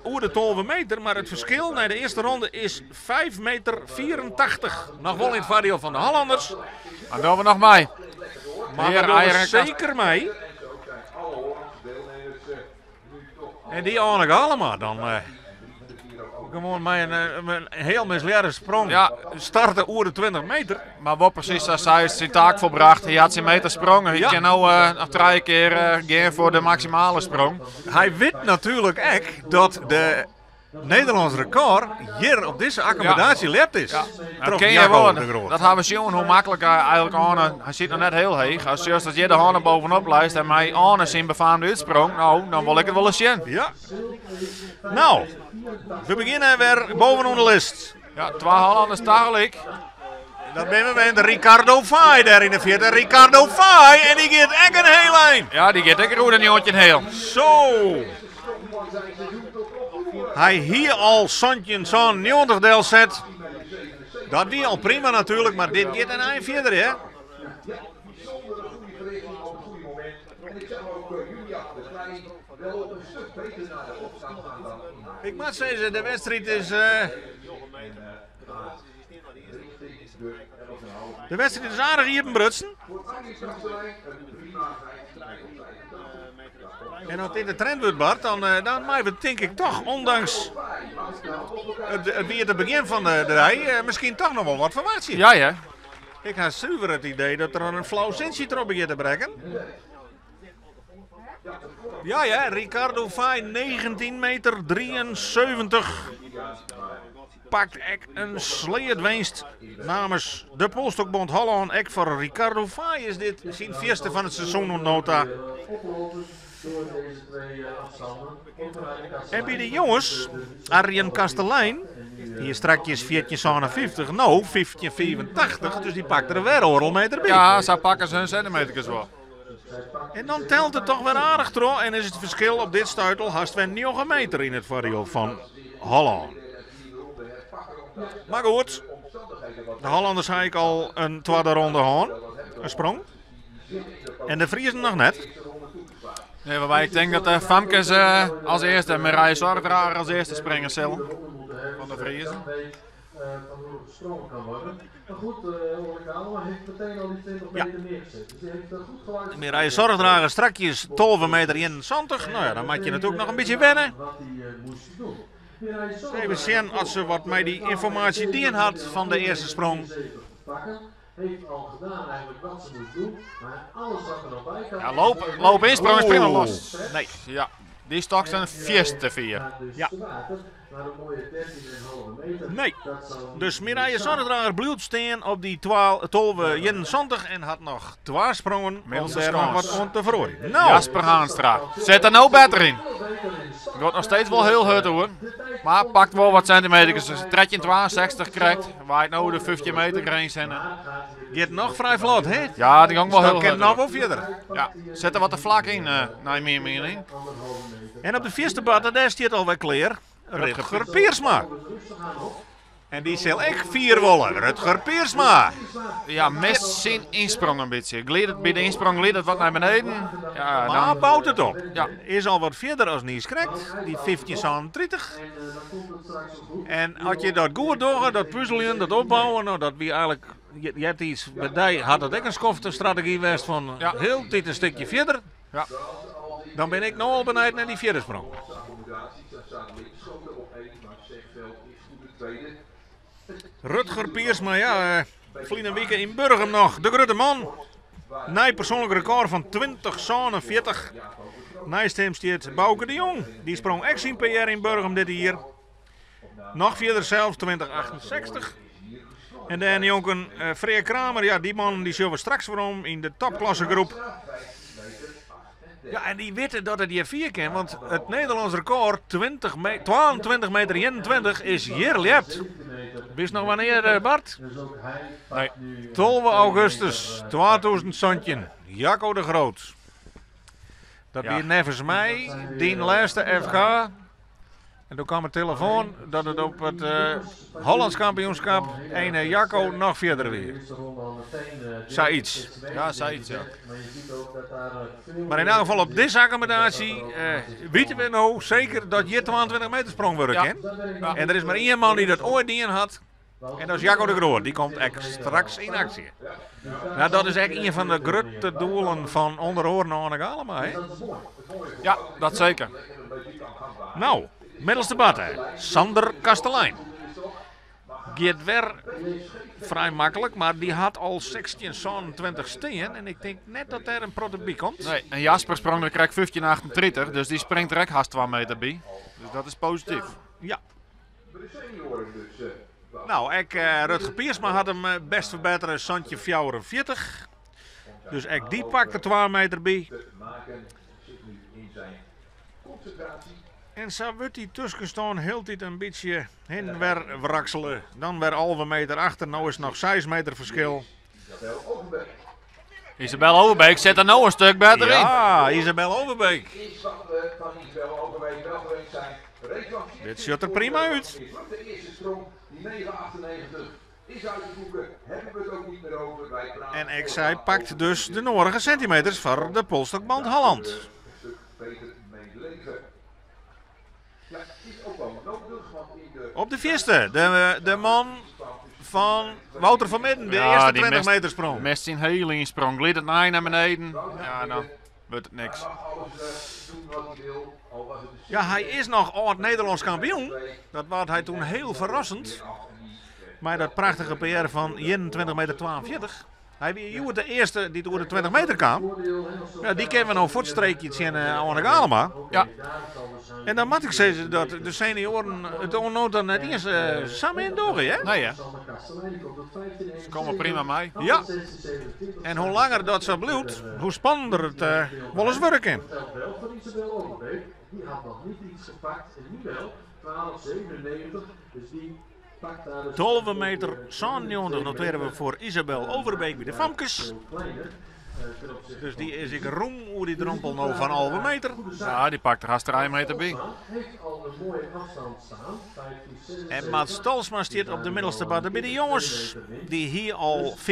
oer de 12 meter, mar it ferskil nei de earste ronde is 5 meter 84. Noch wol yn it foardiel fan de Hollanners. Dan dogge we noch mei. Mar we Heer dogge Eieren seker mei. En dy Anne Galema dan gewoan mei in hiel mislearre sprong Ja. starte oer de 20 meter. Mar wol presys sa sei is syn taak folbracht. Hy hat syn meter sprongen. Hy Ja. kin no noch trije kear gean foar de maksimale sprong. Hy wit natuerlik ek dat de Nederlânsk rekôr hjir op dizze akkommodaasje lept is. Ja. Troch Dat kin je Jacco wol. de Groot. Dat ha we sjoen hoe maklik hy eigenlik Anne. Hy sit noch net hiel heech. As just as hjir de hânnen bovenop leist en mei Anne syn befaamde útsprong, nou, dan wol ik it wol ris sjen. Ja. Nou, we begjinne wer bovenop de list. Ja, twa Hollanners tagelyk. Dat binne we met Ricardo Faaij dêr yn de fierte. Ricardo Faaij en dy giet ek in hiel ein. Ja, dy giet ek oer de njoggentjin heal. Zo. Hy hie al 1790 delset. Dat wie al prima natuerlik, mar dit giet in ein fierder, hè? Ik moat sizze, de wedstriid is. De wedstriid is aardich iepenbrutsen. En as dit de trend wurdt, Bart, dan, eh, dan meie we tink ik toch, ondanks it, it wie it begjin fan de dei, eh, miskien toch noch wol wat ferwachtsje. Ja, ja. Ik ha suver it idee dat der in flau sintsje troch begjint te brekken. Ja, ja, Ricardo Fay, 19 meter 73. Pakt ek in sleatwinst namens de Polstokbond Hollân. Ek foar Ricardo Fay is dit syn fierste fan it seizoen oant no ta. En by de jonges, Arjen Kastelein, hie strakjes 14,57, no 15,85, dus dy pakt der wer oardel meter by. Ja, sa pakke se hun sentimeterkes wol. En dan telt it toch wer aardich troch en is it ferskil op dit stuit al hast wer 9 meter yn it foardiel fan Hollân. Mar goed, de Hollanners ha ek al in twadde ronde hân, in sprong. En de Friezen noch net. Nee, wêrby ik tink dat de famkes eh, as earste, Marije Zorgdrager as earste springe sil. Fan de Friezen. Van hoe er gesprongen kan worden. Maar goed, Ulrike Alma heeft meteen al die 20 meter neergezet. Dus die heeft goed geluisterd. Mireille Zorgdrager strakjes 12 meter 71. Nou ja, dan moet je natuurlijk nog een beetje wennen. Wat hij moest doen. Even zien als ze wat met die informatie die had van de eerste sprong. Heeft al gedaan eigenlijk wat ze moest doen. Maar alles wat er nog bij kan. Ja, loop, loop insprong is prima los. Nee. Ja, die stok zijn vies te vier. Ja. Maar een mooie 13,5 meter. Nee. Dat zal Dus Mireille Zorgdrager blijft staan op die 12, 12,71 en had nog twee sprongen om Middelste daar nog kans. wat om te verhoren. Nou, Jasper Haanstra. Zet er nou beter in. Wordt nog steeds wel heel hard hoor. Maar pakt wel wat centimeters. Dus 13,62 krijgt. Waait nou de 15 meter grens heen. gaat nog vrij vlot, hè? Ja, die ging wel Dan heel kan hard. nog hoor. wel verder. Ja, zet er wat te vlak in, naar mijn mening. En op de vierde button, daar staat alweer klaar. Rutger Piersma. En die zal ik vier wollen. Rutger Piersma. Ja, mist zijn insprong een beetje. Gleed het bij de insprong gleed het wat naar beneden. Ja, Maar dan, bouwt het op. Ja. Is al wat verder als Nies Krekt. Die 1530. En had je dat goed door, dat puzzelen, dat opbouwen, nou dat wie eigenlijk. Je, je hebt iets, bij die had dat ook een schofte strategie geweest van Ja. heel tijd een stukje verder. Ja. Dan ben ik nou al benijd naar die vierde sprong. Accommodaties, daar staat Linschoten op één, maar Zegveld is goed de tweede. Rutger Piersma, ja, verleden week in Burgum nog. De grote man. Nij persoonlijk record van 20,47. Naast hem staat Bouke de Jong. Die sprong ex in PR in Burgum dit jaar. Nog verder zelf, 2068. En dan jongen Freer Kramer, ja, die man die zullen we straks waarom in de topklassegroep. Ja, en die weten dat het hier vier kan, want het Nederlands record 20 me 22 meter 21 is hier liept. Wist nog wanneer, Bart? Dus ook hij Nee. pakt nu 12 augustus 2017, Jacco de Groot. Dat Ja. weer nevens mij, die laatste FK. En toen kwam een telefoon dat het op het Hollands kampioenschap een Jacco nog verder weer. eerste ronde al meteen, Zoiets. Ja, zoiets, ja. Maar je ziet ook dat daar veel Maar in elk geval op deze accommodatie weten we nou zeker dat je 22 meter sprong worden Ja. kan. En er is maar één man die dat ooit in had. En dat is Jacco de Groot. Die komt echt straks in actie. Nou, dat is echt een van de grote doelen van onder oren Arne Galema, hè? ja, dat zeker. Nou, middelste batten. Sander Kastelein. Geert weer vrij makkelijk, maar die had al 16,27 steen. En ik denk net dat daar een protte bij komt. Nee, en Jasper sprong er krijgt 15,38, dus die springt er ook haast 2 meter bij. Dus dat is positief. Ja. Bij de senioren dus. Nou, ik, Rutger Piersma had hem best verbeteren, Santje 44. Dus ik die pakt er 2 meter bij. Te maken zit nu in zijn concentratie. En zo wordt die tussenstaan heel tijd een beetje heen en weer wrakselen. Dan weer halve meter achter, nou is het nog 6 meter verschil. Isabel Overbeek Isabel Overbeek zit er nou een stuk beter in. Ja, Isabel Overbeek. is wat we van Isabel Overbeek wel gewend zijn. Reeds van Dit ziet er prima uit. Is lukt de eerste sprong, die 9,98 is uit de boeken. Hebben we het ook niet meer over. Wij praten En ik zij pakt dus de nodige centimeters voor de Polstokband Holland. Een stuk beter mee leven. Ja, het is ook wel nodig, want in de Op de vierde, de man van Wouter van Midden, de Ja, eerste die 20 mist- meter sprong. Mist zijn hele insprong, glidt het naar naar beneden. Ja, dan wurdt it niks. Ja, hy is noch âld-Nederlânsk kampioen. Dat waard hy toen heel ferrassend. Mei dat prachtige PR fan 21 meter 42. Hy wie hjoed de earste dy't oer de 20 meter kaam. Ja, dy kinne we no fuortstreekje tsjin eh, Arne Galema. Ja. En dan moat ik sizze dat de senioaren it oant no ta net iens eh, sa min dogge, hè? Nee, hè? Ze komme prima mei. Ja. En hoe langer dat sa bliuwt, hoe spannender it eh, wolris wurde kin. Die had nog niet iets gepakt en nu wel 12,97. Dus die 12 meter 97 notearren we foar Isabel Overbeek by de famkes. Dus dy is ek rûm oer dy drompel no fan 11 meter. Ja, dy pakt der hast 3 meter by. En Mats Tolsma stiet op de middelste barte by de jonges. Dy hie al 15,76.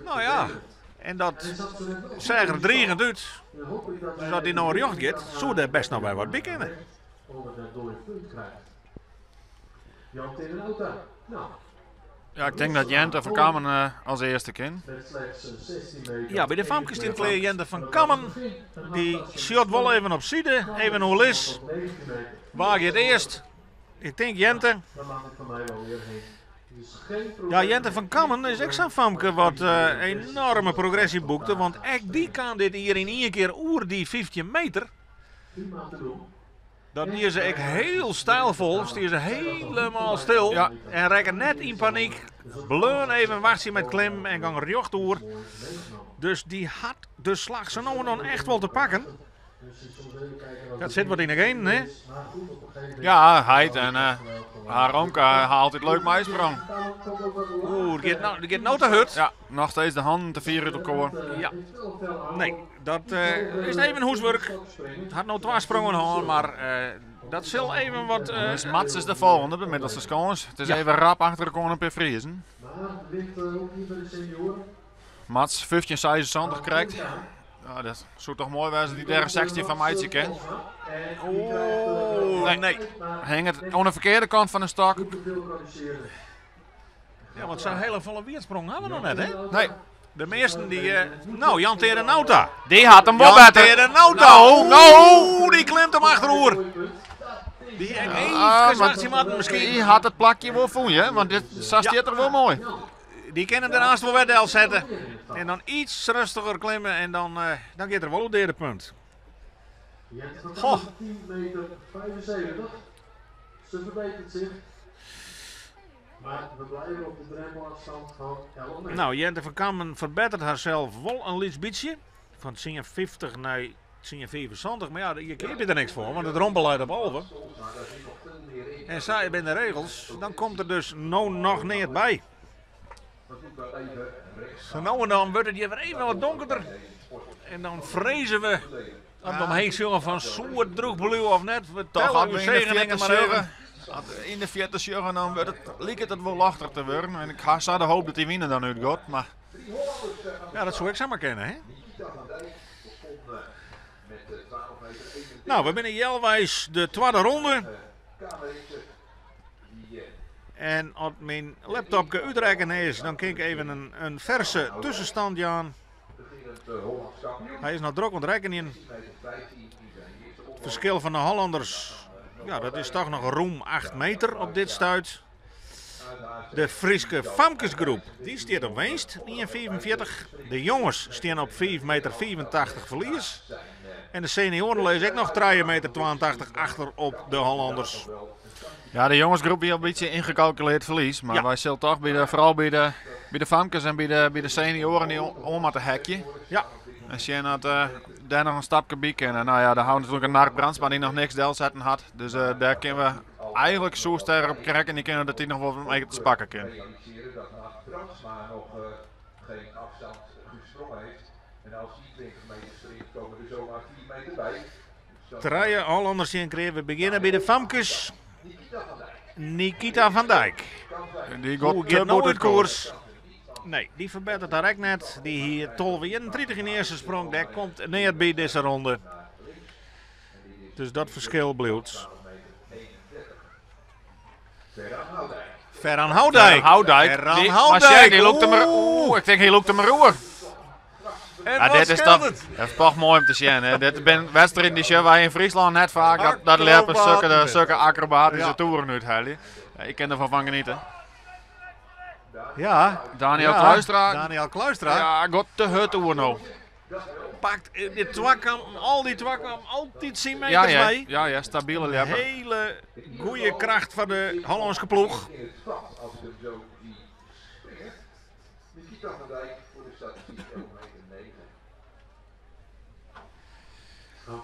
Nou ja, en dat seach der drigend út. Dus as dy no rjocht giet, soe dêr best noch wer wat by kinne. Ja, ik tink dat Jente van Kammen eh, as earste kin. Ja, by de famkes stiet klear Jente van Kammen. Dy sjocht wol even op side, even oerlis. Wa giet earst? Ik tink Jente. Ja, Jente van Kammen is ek sa'n famke wat eh, enoarme progressy boekte. Want ek dy kaam dit jier yn ien kear oer dy 15 meter. Dat die se ek hiel stylfol, stie se hielendal stil Ja. en rekke net yn panyk. Bleaun even wachtsjen mei klimmen en gong rjocht oer. Dus dy hat de slach sa no en dan echt wol te pakken. Dat sit wat yn de genen, hè? Ja, heit en eh, har omke ha altyd leuk meisprong. Oeh, it giet no, it giet no te hurd. Ja, noch steeds de hannen te fier út elkoar. Ja. Nee, dat eh, is even hûswurk. Hat no twa sprongen hân, mar eh, dat sil even wat. eh, Dus Mats is de folgjende, de middelste skâns. It is Ja. even rap achter elkoar in pear Friezen. Mats 15,76 krekt. Ja, dat soe toch moai wêze as dy dêr in 16 fan meitsje kin. Oeh, nee. Hinget oan de ferkearde kant fan de stok. Ja, want sa'n hiele folle wierdsprong ha we noch net, hè? Nee. De measten dy... eh, nou, Jan Tere Nauta. Dy hat him wol Jan better. Tere Nauta. Nou, nou. Die klimt him achteroer. Dy ek Ah, eefkes maar wachtsje moatten miskien. Dy hat it plakje wol fûn, hè? Want dit, sa stiet er wol moai. Dy kin him dêrnaast wol wer delsette. En dan iets rêstiger klimme en dan, eh, dan giet er wol oer it punt. Goh. 10 meter 75. Ze verbetert zich. Maar we blijven op de drempelafstand van 11 meter. Nou, Jente van Kammen ferbetteret harsels wol in lyts bytsje. Fan 10,50 nei 10,75. Mar ja, je keapje der niks foar, want de drompel leit op 11. En sa binne de regels, dan komt der dus no noch neat by. Sa no en dan wurdt it hjir wer even wat donkerder. En dan freze we as we omheech sjogge fan soe it drûch bliuwe of net. We Toch telle as ús we yn de segeningen fierte mar even. sjogge, as we yn de fierte sjogge, dan wurdt it, liket it wol loftich te wurden. En ik ha sa de hoop dat dy wyn der dan útgiet. Mar Ja, dat soe ek samar kinne, hè? Nou, we binne healweis de twadde ronde. En as myn laptopke útrekkene is, dan kin ik even in ferse tuskenstân jaan. Hy is noch drok oan it rekkenjen. It ferskil fan de Hollanners, ja, dat is toch noch rûm 8 meter op dit stuit. De Fryske famkesgroep, dy stiet op winst, 1,45. De jonges steane op 5,85 meter ferlies. En de senioaren lizze ek noch 3,82 meter achter op de Hollanners. ja, de jongesgroep wie al in bytsje ynkalkulearre ferlies. Mar Ja. wy sille toch by de, foaral by de famkes en by de senioaren dy oan moatte heakje. Ja. En sjen dat eh, dêr noch in stapke by kinne. Nou ja, dêr ha we natuerlik in Nard Brandsma dy't noch niks delsetten hat. Dus eh, dêr kinne we eigentlik soe sterk op rekkenje en kinne dat dy noch wol wat meters pakke kin. Realiseren dat Nard Brandsma noch eh, geen afstand gesprongen heeft. En als die 20 meter springt, komen er zomaar 4 meter bij. Dus dat- Trije Hollanners sjen klear. We begjinne by de famkes. Nikita van Dijk Nikita van Dijk. kan zijn. Dy Hoe giet giet te no bot út út koers. koers? Nee, dy ferbetteret har ek net. Dy hie 12,31 yn de earste sprong. Dêr komt neat by dizze ronde. Dus dat ferskil bliuwt. Ferran Houdijk. Ferran Houdijk. Houdijk. Ferran Die- Houdijk. Maar sjen, dy lûkt him Oeh. oeh, ik tink hy lûkt him oer. En Ja, wat dit is skeelt toch, het? dat is toch mooi om te zien. Hè. Dit zijn wedstrijden die zien wij in Friesland net vaak. Dat leppen Acrobaten. zulke acrobatische Ja. toeren uithalen. Ja, ik kan ervan van genieten. Ja. Daniel Ja, Kluistra. Daniel Kluistra Ja, god te hut oer nou. pakt de twakam, al die twakam, altijd 10 meters Ja, ja, mee. ja, ja, stabiele lepper. Hele goede kracht van de Hollandse ploeg. In het vat, als ik hem zo zie springen. Nikita van Dijk voor de statistiek 11 meter 9. Gaan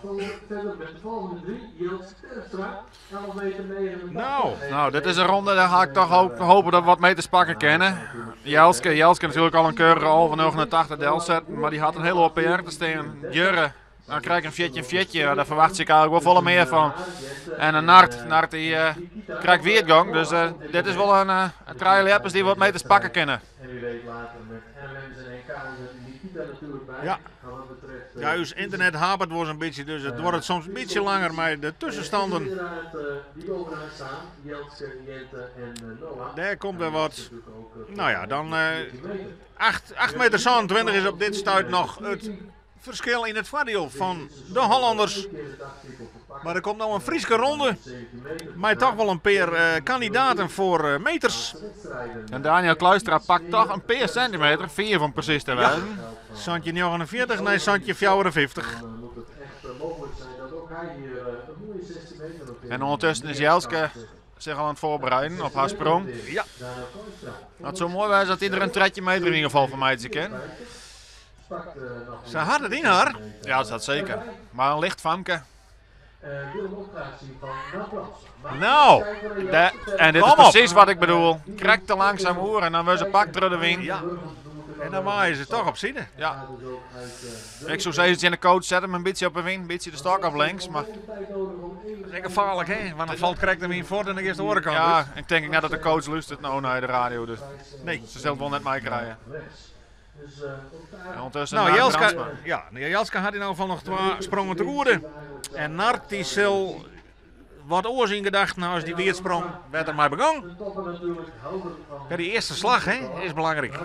verder met de volgende drie. Jels Terpstra, 11 meter 89. Nou. Nou, dit is een ronde, daar ga ik toch hopen dat we wat meters pakken kennen. Jelske natuurlijk al een keurige al van 89 delzet, maar die had een hele hoop PR te staan. Jurre, dan krijg ik een fjetje, een fjetje, ja, daar verwacht ik eigenlijk wel volle meer van. En een Nart die krijgt weer het gang, dus dit is wel een trio leppers die wat meters pakken kunnen. En wie weet later met NM's en NK's en Nikita natuurlijk bij. Ja. Maar wat betreft, Ja, uw internet hapert was een beetje, dus het wordt soms een beetje langer, maar de tussenstanden, Inderdaad, die bovenaan staan, Jelske, Jente en Noah. daar komt weer En wat. natuurlijk ook, Nou ja, dan 14 meter. 8 meter 27 is op dit stuit nog het verschil in het voordeel van de Hollanders. Maar er komt nou een Frieske ronde, maar toch wel een paar kandidaten voor meters. En Daniel Kluistra pakt toch een paar centimeter, 4 van precies te wijzen. Santje 49 naar Santje 54. Dan moet het echt mogelijk zijn dat ook hij hier een mooie 16 meter nog in En ondertussen is Jelske zich al aan het voorbereiden op haar sprong. Ja. Het zou mooi zijn dat iedereen een tredje meter in ieder geval van mij te kennen. Ze had het in haar. Ja, dat zeker. Maar een licht famke. Nou, En dit is Kom op. precies wat ik bedoel. Krek te langzaam oer en dan wil ze pak door de wing. Ja. En dan waaien ze toch op zitten. Ja. Ik zou zeggen, in de coach zet hem een beetje op de wing, een beetje de stok op links. Maar Dat is lekker gevaarlijk, hè? Want dan valt Krek de wing voort en dan is de orenkant. ja, ik denk net dat de coach luistert nou naar de radio. Dus Nee. ze zullen het wel net mij krijgen. En ondertussen Nou, Nart Jelska, Brandsma. ja, Jelska had in ieder geval nog twee sprongen te goede. En Nart die zal wat oors in gedacht, nou als die weerdsprong werd er maar begonnen. Ja, die eerste slag hè, is belangrijk.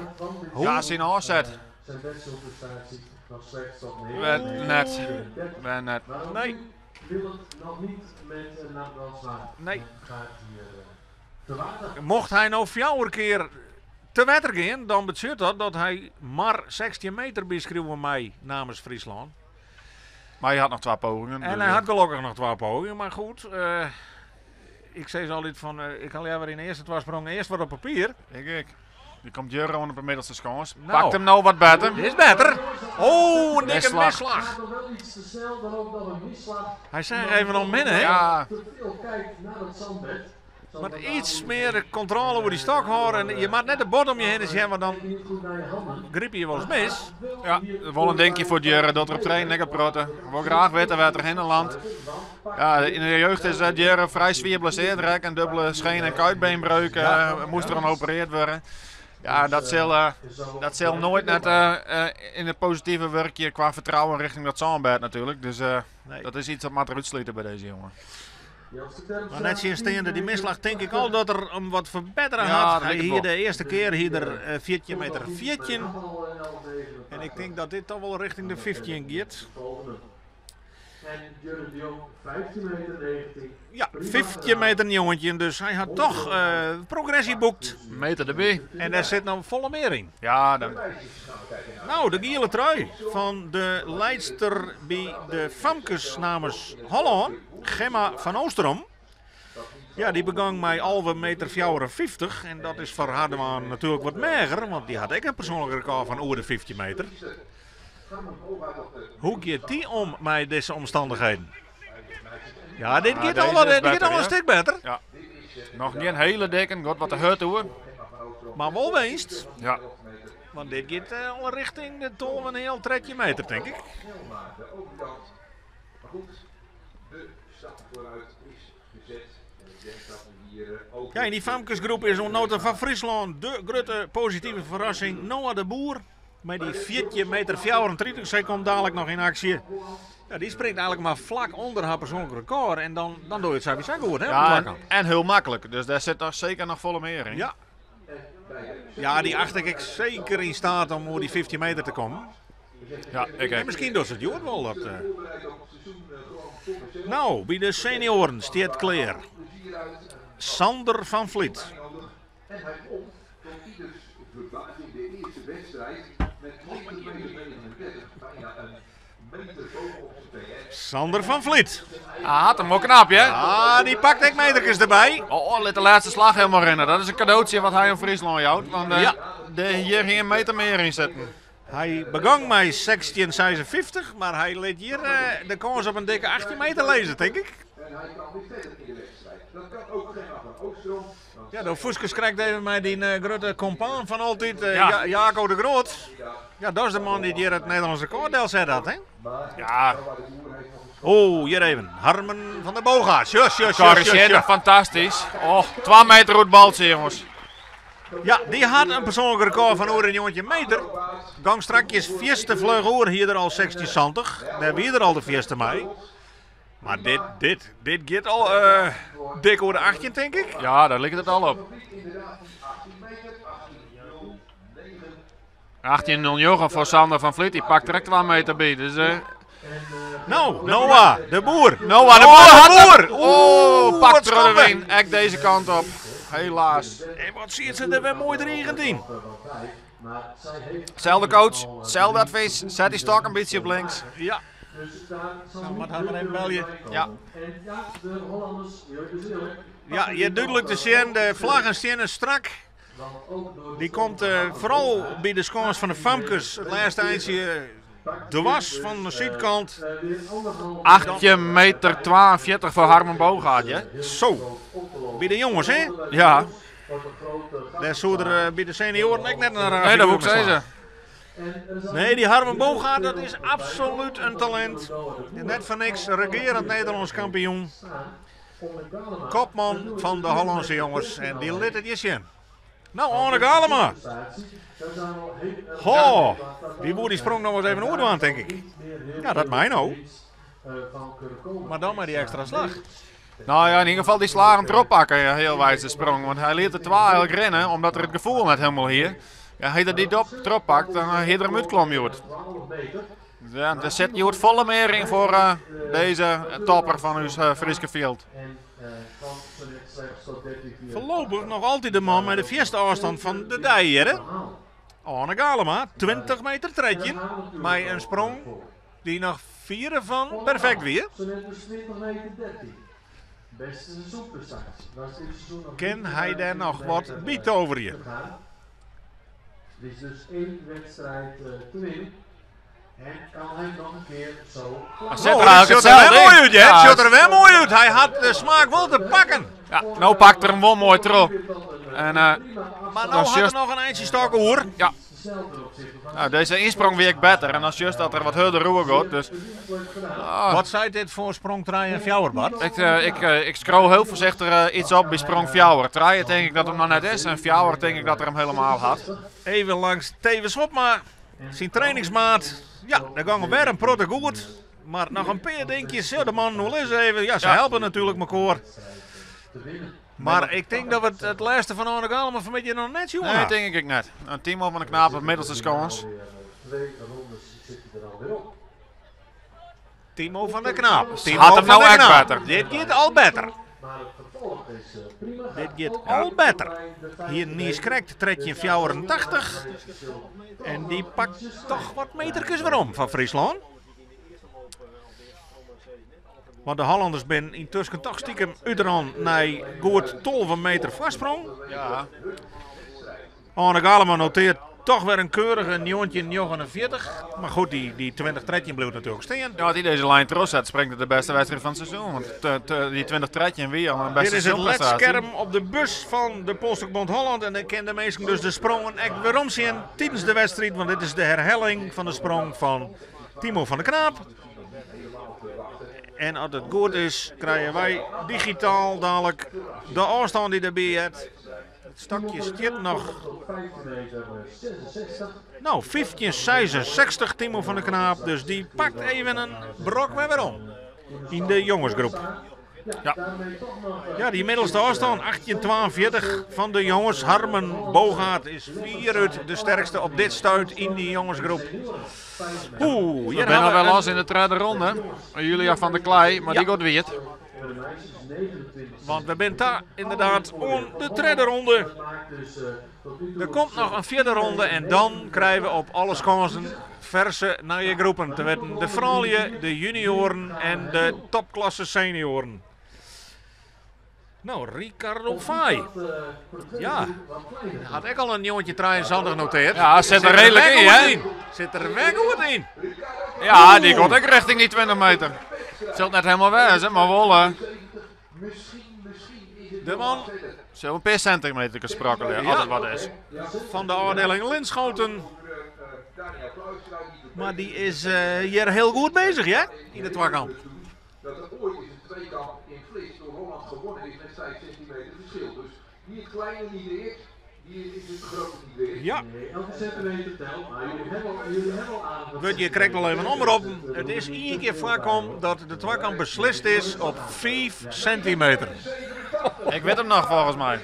Ja, zijn afzet. Zijn beste prestatie nog slechts tot Werd net. Werd net. Nee. Wil het nog niet met Nart Brandsma. Nee. Gaat hier te water. Mocht hij nou vier keer te water gaan, dan betekent dat dat hij maar 16 meter beschreeuwen mij namens Friesland. Maar je had nog twee pogingen. En dus, hij had gelukkig nog twee pogingen, maar goed. Ik zei zo altijd van, ik haal jij weer in de eerste twee sprongen eerst wat op papier. Ik. Die komt Jurre op de middelste schans. Nou. Pakt hem nou wat beter. Dit is beter. Oh, een dikke Misslag. misslag. Gaat nog wel iets te snel, dan ook nog een misslag. Hij zei even om binnen, hè? Ja. Te veel kijkt naar het zandbed. Maar iets meer controle over die stok houden. En je maakt net de bord om je heen eens, want dan Niet goed naar je handen. griep je wel eens mis. Ja, wel een denkje voor Jurre dat er op trainen lekker praten. Ik wil graag weten waar er heen landt. Ja, in de jeugd is Jurre vrij zwaar blesseerd raak. Een dubbele scheen- en kuitbeenbreuk moest er aan geopereerd worden. Ja, dat zal nooit net in het positieve werkje qua vertrouwen richting dat zandbed natuurlijk. Dus Nee. dat is iets dat maar eruit sluiten bij deze jongen. Maar net zien staande die misslag denk ik al dat er hem wat verbeteren Ja, had. dat Hij lijkt het hier wel. de eerste keer hier er 14 meter 14. En ik denk dat dit toch wel richting de 15 gaat. En Jurre de Jong, 15 meter 19. Ja, 15 meter jongetje. Dus hij had toch progressie boekt. Meter erbij. En daar zit nou volle meer in. Ja, dan, Nou, de gele trui van de leidster bij de Famkes namens Holland, Gemma van Oosterom. Ja, die begang mij alve meter 54. En dat is voor Hardeman natuurlijk wat meger, want die had ik een persoonlijk record van over de 50 meter. Hoe gaat die om met deze omstandigheden? Ja, dit Ja, gaat deze al, wat- is dit gaat beter, al een ja. stuk beter. ja. Nog niet een hele dikke, god wat de hut hoor. Maar wel winst, Ja. want dit gaat al richting de tol een heel trekje meter, denk ik. Maar de overkant. Maar goed, de stap vooruit is gezet. En ik denk dat we hier ook. Ja, in die Famkesgroep is onnota van Friesland de grote positieve verrassing Noah de Boer. Met die 14 meter 34, zij komt dadelijk nog in actie. Ja, die springt eigenlijk maar vlak onder haar persoonlijk record. En dan doe je het sowieso goed, hè? op de Ja, en, vlakke. en heel makkelijk. Dus daar zit nog zeker nog volle meer in. Ja. Ja, die acht ik zeker in staat om over die 15 meter te komen. Ja, ik En ek. miskien docht se it hjoed wol. Dat, No, by de senioaren stiet klear Sander van Vliet. En hij won tot ieders verbazing de eerste wedstrijd met 20 meter 39, bijna een meter bovenop zijn PR. Sander van Vliet. Ah, had hem wel knap, hè? Ah, die pakt ek meterkes derby. Oh, oh, laat de laatste slag helemaal rennen. Dat is een cadeautje wat hij in Friesland houdt. Want Ja. hier ging een meter meer in zitten. Hy begong mei 16,56, mar hy lit hjir de kâns op in dikke 18 meter lizzen, tink ik. En hij kan weer verder in de wedstrijd. Dat kan ook Gemma van Oostrom. Want Ja, de Foeskes krijgt even met die grote compaan van altijd, Ja. Jaco de Groot. Ja, dat is de man die hier het Nederlands record zet had, hè? Maar Ja. Noah de Boer heeft nog een Oh, hier even. Harmen van der Boogaard. Sjus, sjus, sjus, sjus, Corrigeerde, sjus. fantastisch. Oh, 2 meter het baltje, jongens. Ja, die had een persoonlijk record van oer een jongetje meter. Gang strakjes vierste vleug oer hier er al 16 Daar wie er al de vierste mee. Maar dit gaat al dik over de 18, denk ik. Ja, daar ligt het al op. inderdaad die 18 meter, 18,09. 18-0 voor Sander van Vliet. Die pakt direct 2 meter bij. Dus, Nou, Noah, de boer. Noah de Boer had de hem. boer. Oh, Oeh, pakt wat er schande. een. Echt deze kant op. Helaas. En wat ziet ze er weer mooi 19. Zelfde coach, zelfde advies. Zet die stok een beetje op links. Ja. Dus daar zal Nou, niet wat hadden we heel in veel België? bij komen. Ja. En ja, de Hollanders, eerlijk is eerlijk, Ja, je hebt duidelijk te zien, de vlaggen staan strak. want ook door de Die komt vooral bij de schans van de Famkes het laatste eindje dwars van de zuidkant. weer anderhalf 8 meter 42 voor Harmen Boogaard, hè? Zo, bij de jongens, hè? Ja. wordt een grote gat. Daar zou er bij de senioren ook net een raar Nee, dat moet ik figuur mee zeggen. slaan. En er zal Nee, die Harmen Boogaard, dat is absoluut een talent. Net van niks, regerend Nederlands kampioen. Kopman van de Hollandse jongens. En die liet het je zien. Nou, Arne Galema. Ho, die boer die sprong nog eens even oor aan, denk ik. Ja, dat mij nou. Maar dan maar die extra slag. Nou ja, in ieder geval die slagen erop pakken, ja, heel wijs de sprong. Want hij liet de twee eigenlijk rennen, omdat er het gevoel net helemaal hier. Ja, hij dat die erop pakt, dan heeft er hem uitklom, joh. Ja, er zit je volle meer in voor deze topper van uw Frieske Field. Voorlopig nog altijd de man met de vierste afstand van de dij hier, hè? Arne Galema, 20 meter tredje. Maar een sprong die nog vieren van perfect weer. Zo net dus 20 meter 13. Beste seizoenprestatie. Was dit seizoen nog Ken niet hij daar nog 20 wat meter, biedt over je? te gaan. Er is dus één wedstrijd te winnen. En kan hij nog een keer zo klaar. Zet Oh, er dat eigenlijk ziet er wel hetzelfde mooi in. uit, hè? Ja, Het ziet er wel mooi uit. Hij had de smaak wel te pakken. Ja, nou pakt er hem wel mooi terug. En, Maar nou Dan had er just- nog een eindje stokken hoor. Ja. Nou, deze insprong werkt beter. En als juist dat er wat harder roer gaat. Dus, ah, Wat zei dit voor sprong en fjouwer, Bart? ik scroll heel voorzichtig iets op bij sprong fjouwer. Traaien denk ik dat hem nog net is. En fjouwer denk ik dat er hem helemaal had. Even langs Teven Schopma, zijn trainingsmaat. Ja, daar gaan we weer een protte goed. Maar nog een paar dingetjes. Ja, de man nog eens even. Ja, ze helpen natuurlijk elkaar. Maar ik denk dat we het laatste van Arne Galema van beetje nog net zien. Nee, denk ik net. Een Timo van de Knaap op middelste scores. Twee rondes zitten er alweer op. Timo van der Knaap. Timo Had hem van nou der echt Knaap. beter. Dit gaat al beter. Maar het vervolg is prima. Dit gaat al beter. Hier Nies Krekt trekt je 84. En die pakt toch wat metertjes weer om van Friesland. Want de Hollanders zijn intussen toch stiekem uitran naar goed 12 meter voorsprong. Ja. Arne Galema noteert toch weer een keurige 49. Maar goed, die 20 tredje bleef natuurlijk staan. Ja, als hij deze lijn terug zet, springt het de beste wedstrijd van het seizoen. Want die 20 tredje en wie al een beste Dit is het seizoenprestatie. ledscherm op de bus van de Polstokbond Holland. En dan kennen de mensen dus de sprongen echt weer omzien tijdens de wedstrijd. Want dit is de herhaling van de sprong van Timo van der Knaap. En als het goed is, krijgen wij digitaal dadelijk de afstand die erbij heeft. Het stakje zit nog. 15 meter 66. Nou, 15,66 Timo van der Knaap. Dus die pakt even een brok weer om. In de jongensgroep. Ja. Ja, die middelste afstand, 18,42 van de jongens. Harmen Bogaert is 4 uit de sterkste op dit stuit in die jongensgroep. Oeh, We hier zijn hebben al we wel los in de derde ronde. Julia van der Klei, maar die gaat weer. Want we zijn daar inderdaad om de derde ronde. Er komt nog een vierde ronde en dan krijgen we op alle kansen verse naar je groepen. Te weten de vrouwen, de junioren en de topklasse senioren. Nou, Ricardo Fay. Ja, had ik al een jongetje 73 genoteerd. Ja, zit er redelijk wel in, goed hè? in. Zit er wel goed in. Ja, die komt ook richting die 20 meter. Het zult net helemaal wezen, maar wel. De man Zullen een paar centimeter gesproken, ja, als het wat is. van de afdeling Linschoten. Maar die is hier heel goed bezig, hè? In de twakamp. Dat er ooit eens een tweekamp in Vlist door Holland gewonnen is met 5 centimeter verschil. Dus wie het kleine niet leert, die is het grote niet leert. Ja, Elke centimeter telt, maar jullie hebben al, jullie hebben al aardig wat Word je krijgt wel even omroep. Het is één keer voorkom dat de twakamp beslist is op 5 centimeter. Ik weet hem nog volgens mij.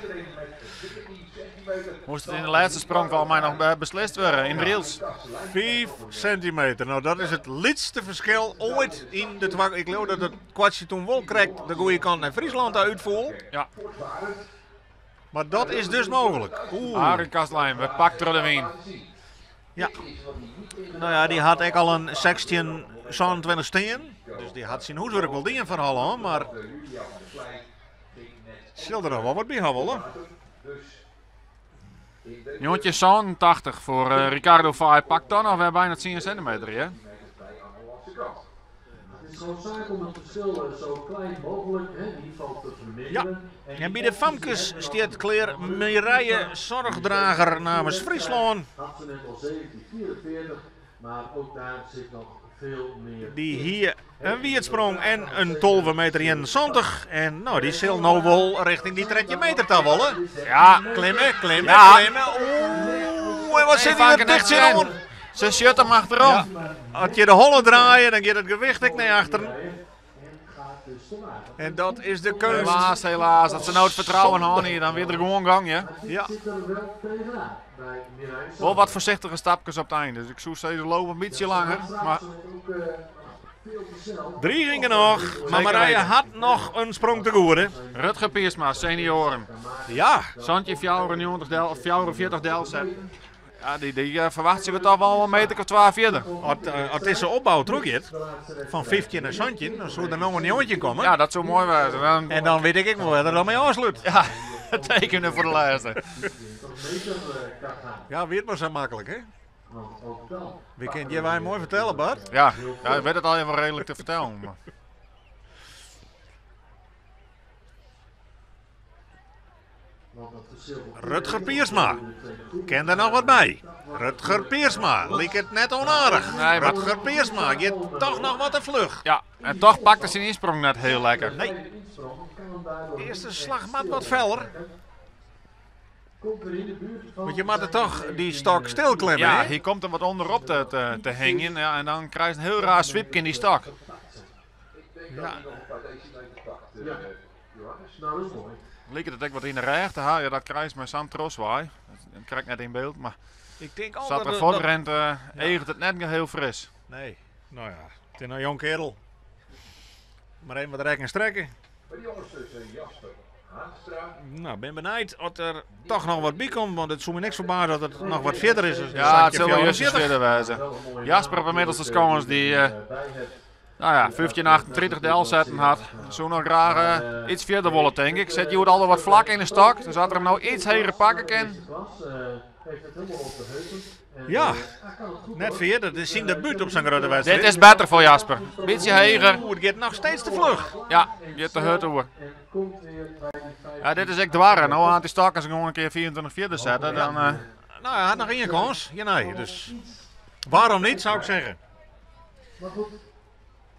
Moest het in de laatste sprong volgens mij nog beslist worden in Riels. 5 centimeter. Nou, dat is het lietste verschil ooit in de twak. Ik geloof dat het kwartje toen wel krijgt de goede kant naar Friesland uitvoer. Ja. Maar dat is dus mogelijk. Oeh. Arie Kastlijn, we pakten er de wien. Ja. Nou ja, die had ik al een 16, 27 steen. Dus die had zijn hoeswerk wel dingen verhaal hoor. Maar zal er nog wel wat bij hebben, hoor. Jongetje zo'n 80 voor Ricardo Fay. Pakt dan nog weer bijna 10 centimeter, hè? Het is gewoon zaak om het verschil zo klein mogelijk, hè, in ieder geval te verminderen. Ja. En bij de famkes staat Claire Mireille Zorgdrager namens Friesland. Had ze net al 1744, maar ook daar zit nog veel meer Die in. hier een wiertsprong en een 12 meter 71. En nou, die zal nou wel richting die 30 meter te willen. Ja. Klimmen, klimmen, Ja. klimmen. Oeh, en wat zit Hey, hij er dicht zin aan? Ze shut hem achterom. Als je de holle draaien, dan gaat het gewicht ook naar achteren. En dat is de kunst. Helaas, helaas. Dat ze nou het vertrouwen hadden hier, dan weer er gewoon gang, hè? Ja. Zit er wel tegenaan bij Mireille Wel wat voorzichtige stapjes op het einde. Dus ik zou zeggen, lopen een beetje langer. Maar Ook, veel te snel. Drie gingen nog, maar Zeker Marije weten. had nog een sprong te goeden. Rutger Piersma, senioren. Ja, Santje 94 del, of 44 Delzet. Ja, die verwachten we toch wel een meter of 12 verder. Als deze opbouw terug gaat, van 15 naar Santje, dan zou er nog een jongetje komen. Ja, dat zou mooi zijn. Dan, En dan weet ik wel waar er dan mee afsluit. ja, tekenen voor de laatste. Ja, weet maar zo makkelijk, hè? Want ook dan Wie kunt jij wij mooi vertellen, Bart? Ja, ja, ik weet het al even redelijk te vertellen. Maar. Want dat verschil Rutger Piersma. Ken daar nog wat bij? Rutger Piersma, liep het net onaardig. Nee, maar- Rutger Piersma, je toch nog wat te vlug. Ja, en toch pakte zijn insprong net heel lekker. Nee, de eerste slag maakt wat feller. Komt weer in de buurt van Want je moet er toch die stok stil klimmen, Ja, hè? hier komt er wat onderop te hangen. Ja, en dan krijg je een heel raar sweepje in die stok. Ik denk dat hij nog een paar decimeter pakt, Johannes. Nou, dat is mooi. Leek het ook wat in de rechter. Ha, ja, dat krijgt met Sam Troswaai. Dat krijg ik net in beeld. Maar Ik denk zat altijd er dat- voor dat- rent, egelt het net heel fris. Nee, nou ja, het is een jong kerel. Maar even wat rekken en strekken. Bij de jongens tussen Jasper Haanstra. Nou, ben benieuwd of er toch nog wat bij komt, want het zou me niks verbazen dat het nog wat verder is. Dus Ja, het Santje zal wel juist 44. verder wijzen. Wel een mooie Jasper naam op inmiddels de natuurlijk, scores die, die je bij hebt. Nou ja, 1538 de L zetten had. Zo nog graag iets verder willen, denk ik. Zet je het al wat vlak in de stok. Dus had er hem nou iets heren pakken kan. Deze klas heeft het helemaal op de heupen. En, Ja. hij kan het goed, Net hoor. verder, dat is zijn debuut op zijn grote wedstrijd. Dit is beter voor Jasper. Beetje heger. Oeh, het gaat nog steeds te vlug. Ja, je hebt de hut over. En komt weer bij die vijf. Ja, dit is echt dwar. Nou aan die stok als ik gewoon een keer 24 verder zetten, dan... Nou, hij had nog één kans. Ja, nee, dus waarom niet, zou ik zeggen. Maar goed,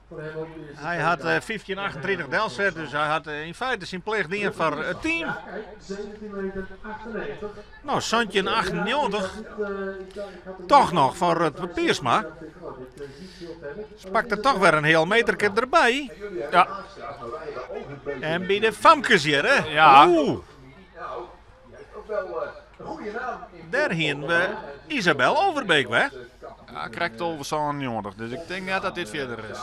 voor hem ook de eerste Hij had WK. 1538 delzet, dus hij had in feite zijn plicht dien voor het team. Ja, kijk, 17 meter 98. Nou, Santje 98, Ik had, ik had hem toch niet- nog voor het Piersma. Ik dacht, oh, dit is niet veel verder. Pakt er toch weer een heel meterke erbij. En jullie hebben Ja. Haanstra, maar wij hebben ook het En by de famkes hjir, hè? Ja. Oeh. Dêr hienen we Isabel Overbeek, hè? Ja, krekt 12,97, dus ik tink net dat dit fierder is.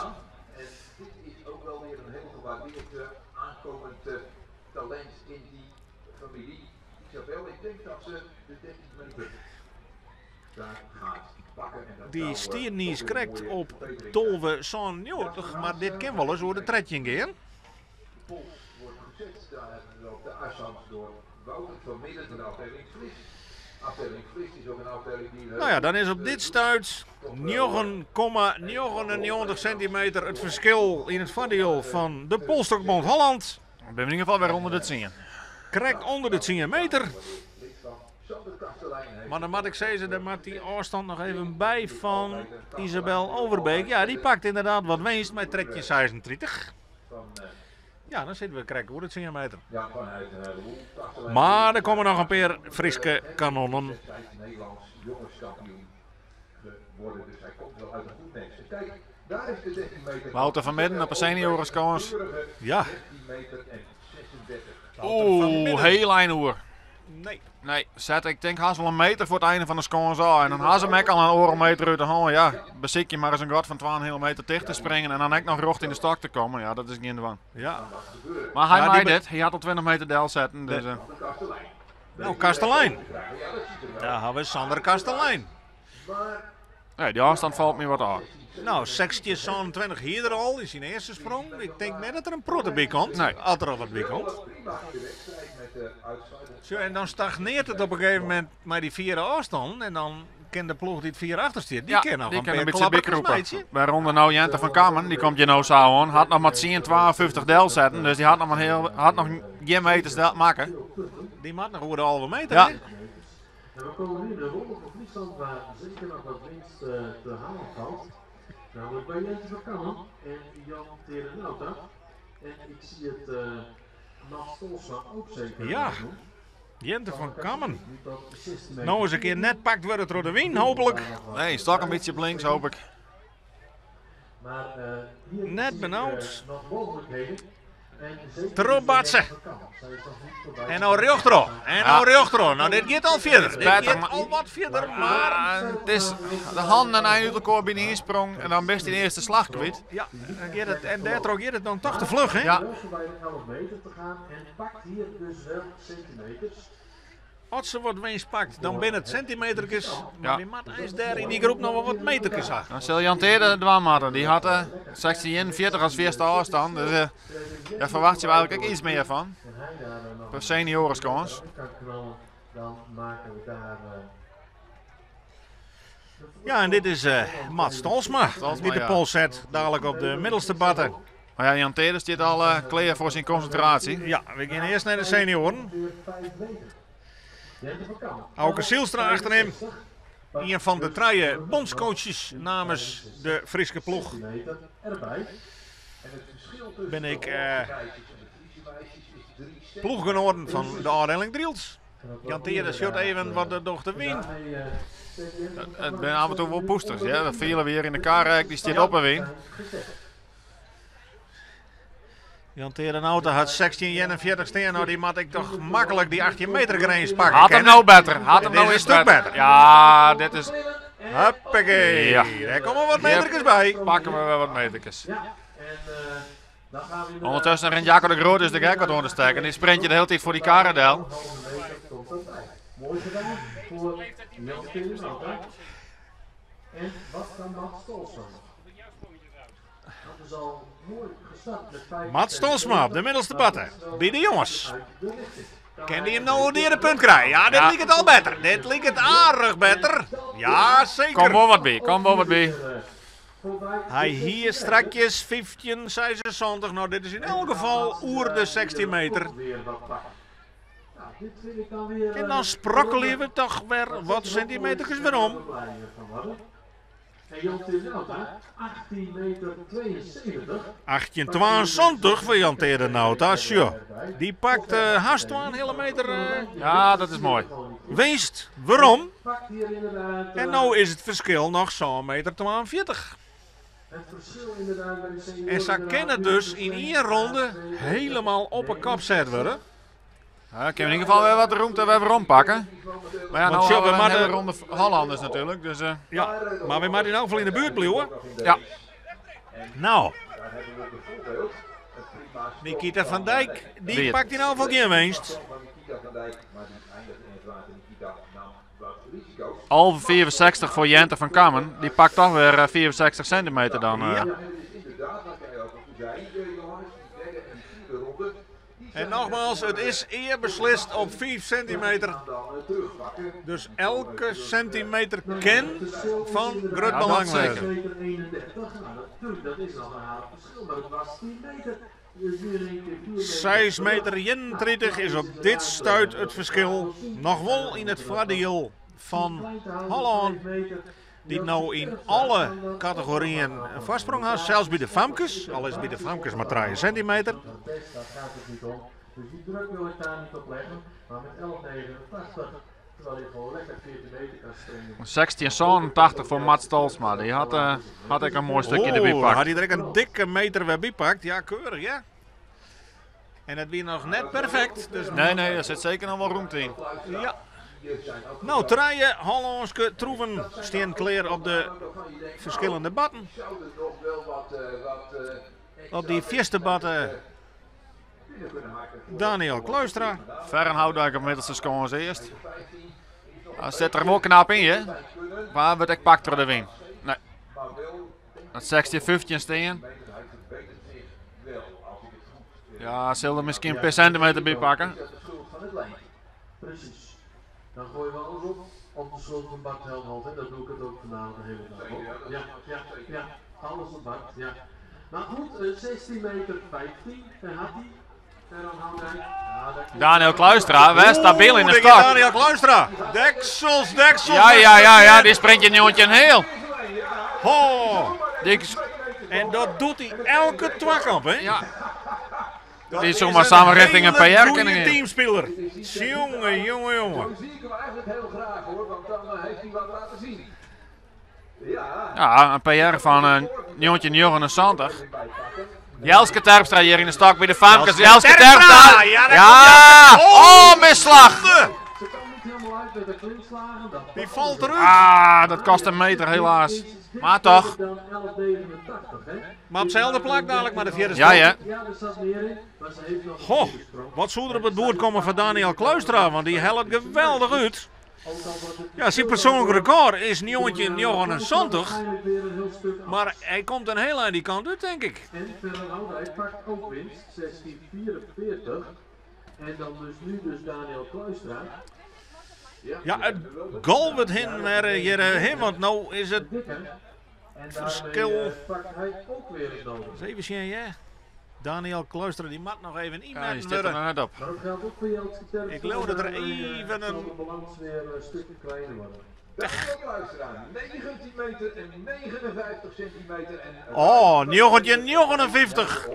Dy stie niis krekt op 12,97, mar dit kin wolris oer de 13 gean. No ja, dan is op dit stuit 9,99 sintimeter it ferskil yn it foardiel fan de Polstokbond Holland. Dan binne we yn ieder gefal wer ûnder de tsien. Krekt ûnder de tsien meter. Mar dan moat ik sizze, dêr moat dy ôfstân noch even by fan Isabel Overbeek. Ja, dy pakt ynderdaad wat winst mei 13,36. Ja, dan sitte we krekt oer de tsien meter. Mar der komme noch in pear Fryske kanonnen. Wouter van Midden op 'e senioareskâns. Ja. Oeh, heel ein oer. Nee. Nee, set ik tink hast wol in meter foar it ein fan de skâns ôf. En dan ha se him ek al in oardel meter út de hân. Ja, besykje mar ris in gat fan twaenheale meter ticht te springen en dan ek noch rjocht yn de stok te kommen. Ja, dat is gjin dwaan. Ja. Mar hy Ja, die mei be- dit. Hy hat al 20 meter delsetten. Dus, No, Kastelein. Dêr ha we Sander Kastelein. Nee, dy ôfstân falt my wat ôf. No, 16,27 hie er al yn syn earste sprong. Ik tink net dat der in protte by komt. Nee. As der al wat by komt. Sjoch, en dan stagneert it op in gegeven momint mei dy fiere ôfstannen. En dan kin de ploech dy't fier achter stiet, dy Ja, kin noch dy in kin in pear bytsje klapperkes bykrûpe. meitsje. Wêrûnder no Jente van Kammen, dy komt hjir no sa oan. Hat noch mar 10,52 delsetten, dus dy hat noch mar heel, hat noch gjin meters del makke. Dy moat noch oer de 11 meter, Ja. hè? En we komen nu in de Ronde van Friesland waar zeker nog wat winst te halen valt. Namelijk bij Jente van Kammen en Jan Terenauta. En ik zie het Mats Tolsma ook zeker Ja. doen. Jente van Kammen. Moet dat 16 meter No ris in kear net pakt wurde troch de wyn, hooplik. Nee, stok in bytsje blinks, hoop ik. Maar hier Net zie ik, benauwd. nog mogelijkheden. En zeker Trochbatse. Jente van Kammen. Zij is nog niet voorbij. En no rjochterop. En no rjochterop. No, dit giet al fierder. Dit better, giet mar- al wat fierder, mar... Maar it is de hannen en ein út elkoar by de ynsprong en dan bist dyn earste slach kwyt. Ja, dan giet it, en dêrtroch giet it dan toch te fluch, hè? Ja. Wel voorbij de 11 meter te gaan en pakt hier dus wel centimeters. As se wat winst pakt, dan binne it sintimeterkes. Mar Ja. dy moat eins dêr yn dy groep noch wol wat meterkes ha. Dan sil Jan Teerde dwaan moatte. Dy hat 16,41 as fierste ôfstân. Dus dêr ferwachtsje we eigenlik ek iets mear fan. En hij daar dan nog Foar senioareskâns. kan knallen, dan maken we daar Ja, en dit is Mats Tolsma, Tolsma, dy't de ja. pols set dalik op de middelste batte. Mar ja, Jan Teerde stiet al klear foar syn konsintraasje. Ja, we gean earst nei de senioaren. weer 5 meter. Jente van Kammen. Auke Zijlstra achter him. Ien fan de trije bondscoaches namens de Fryske ploech. Centimeter erbij. Ben ik ploeggenoaten fan de ôfdieling Drylts. En dat Jan wordt Teerde sjocht inderdaad, even wat der docht de wyn. daarmee, steekt Jente van It Kammen binne af en toe wol poesters. Ja. Dat fiele we hjir yn de kar ek. Dy stiet op 'e wyn. gezet. Jan Teerde Nauta hat 16,41 stean. No, dy moat ik toch maklik dy 18 meter grins pakke. Hat him kinne. no better. Hat him Dit no is in iets stuk better. Ja, dit is. Huppakee. Ja. Dêr komme wat meterkes by. Pakke we wer wat meterkes. Ja, en dan gaan we inderdaad- Ondertussen rint Jacco de Groot dus de gek wat oan te stekken. Die sprint je de hele tijd voor die karren del. Halve meter komt erbij. Mooi gedaan voor Jan Teerde Nauta. En wat kan Mats Tolsma? Dat is al mooi gestart met vijf Mats Tolsma op de middelste batte. By de jonges. uit de richting. Kin dy him no oer de punt krije? Ja, dit Ja. liket al better. Dit liket aardich better. Ja, seker. Kom wol wat by, kom wol wat by. Hy hie strakjes 15,76. No, dit is yn elk gefal oer de 16 meter. Weer wat pakken. Nou, dit vind ik dan weer, En dan sprokkelje we toch wer wat sintimeterkes werom. Blij van worden. En Jan Teerde Nauta, 18 meter 72. 18,72 foar Jan Teerde Nauta. Sjoch, dy pakt hast 2,5 meter Ja, dat is moai. winst. Werom. Pakt hier inderdaad, En no is it ferskil noch sân meter 42. En sa kin it dus yn ien ronde helemaal op 'e kop set wurde. Ja, kin yn ieder gefal wer wat rûmte wer werom pakke. Mar ja, Want no sjoch, we we moatte moatte- ronde Hollanders natuerlik. Dus, Ja, mar we moatte yn elk gefal yn de buert bliuwe. Ja. Nou, Nikita van Dijk, die Wie? pakt yn elk gefal gjin winst. 11,64 foar Jente van Kammen. Dy pakt toch wer 64 centimeter dan. Ja. En nogmaals, it is ea beslist op 5 centimeter. Dus elke centimeter kin fan grut Ja, dat belang zeker. wêze. Dat is al een aardig verschil, maar het was 10 meter. Dus nu in één keer 4 meter. 6 meter 31 is op dit stuit it ferskil. Noch wol yn it foardiel fan Hollân, dy't no yn alle kategoryen in foarsprong hat, sels by de famkes, al is it by de famkes mar 3 centimeter. Dat best, daar gaat het niet om. Dus die druk wil ik daar niet op leggen. Maar met 11,89, terwijl je gewoon lekker 14 meter kan springen. 16,87 foar Mats Tolsma. Dy hat ek in moai stikje derby Oh, pakt. hat hy der ek in dikke meter wer by pakt. Ja, keurich, ja. En it wie noch net perfekt. Dus Nee, der sit seker noch wol rûmte yn. Ja. No, trije Hollânske troeven steane klear op de ferskillende batten. Op dy fierste bat Daniel Kluistra. Ferren Houtdijk op middelste skâns earst. Hy sit der wol knap yn, hè? Mar wurdt ek pakt troch de wyn? Nee. Dat 16, 15 stean. Ja, sil der miskien in pear centimeter by pakke. Precies. Dan gooien we alles op op de schuld van Bart Helmholt. Hè. Dat doe ik het ook vanavond de hele dag op. Ja. Alles op Bart, ja. Maar goed, 16 meter 15, daar had hij. En dan houdt hij. Ja, daar komt Daniel Kluistra, wer stabyl yn de Oeh, daar gaat stok. Daniel Kluistra. Deksels, deksels. Ja, dy springt je njoggentjin heal. Ho. Die, En dat docht hy elke twakamp, hè? ja, Dat Die is zomaar samen een richting een hele PR goeie kunnen gaan. teamspeler. Jongen, jongen, jongen. Zo zie ik hem eigenlijk heel graag hoor, want dan heeft hij wat laten zien. Ja, ja, een PR van 1979. Jelske Terpstra hjir yn de stok by de famkes. Jelske Terpstra! Ja, daar Ja! komt Jelske. Oh, misslach! zonde. Ze kan niet helemaal uit met de klimslagen. Dat Die valt eruit. Ah, dat kost een meter helaas. Maar toch. Dan 11,89, hè? Maar op hetzelfde plak dadelijk maar de vierde Ja, ja. Ja, er zat meer in, maar ze heeft nog Goh, een goede sprong. wat zou er op het boerd komen van Daniel Kluistra? Want die helpt geweldig uit. Ook al wordt het Ja, zijn persoonlijk record is 1979. waarschijnlijk weer een heel stuk af. Maar hij komt een heel aan die kant uit, denk ik. En Ferran Houdijk pakt ook winst, 16,44. En dan dus nu dus Daniel Kluistra. Ja, it golvet hin wer hjir hin, want no is it Dik hè? En daarmee, Verschil. pakt hij ook weer het nodige. Eens even zien, ja. Daniel Kluistra, dy moat noch even Ja, die ynmetten zit er wurde. nog net op. Maar dat geldt ook voor Jelske Terpstra. Ik geloof dat er Daarmee, even zal een de balans weer een stukje kleiner worden. Daniel Kluistra, 19 meter en 59 centimeter. En Oh, 1959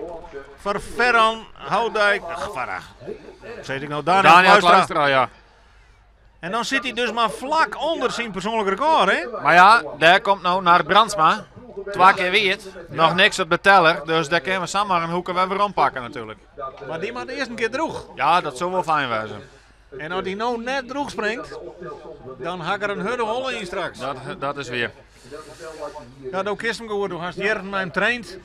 foar Ferran Houdijk. Ach, Farah. Sei ik no? Daniel, Daniel Kluistra. Kluistra, ja. En dan sit hy dus mar flak ûnder syn persoanlik rekôr, hè? Mar ja, dêr komt no Nard Brandsma. Twa kear wiet. Noch niks op de teller, dus dêr kinne we samar in hoeke wer werom pakke natuerlik. Mar dy moat earst in kear droech. Ja, dat soe wol fijn wêze. En as dy no net droech springt, dan ha ik der in hurde holle yn straks. Dat is wier. Ja, do kenst him goed, do hast jierren mei him traind.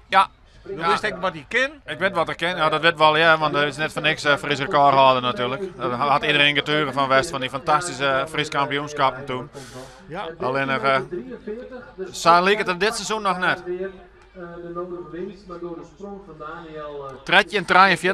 Ja. Do witst ek wat hy kin. Ik wit wat er kin. Ja, dat wit wol, ja, want it is net foar niks Frysk rekôrhâlder natuerlik. Dêr hat iderien getuge fan west fan dy fantastyske Frysk kampioenskippen doe. Ja. Allinnich, sa liket it dit seizoen noch net. Weer de nodige winst, maar door de sprong van Daniel...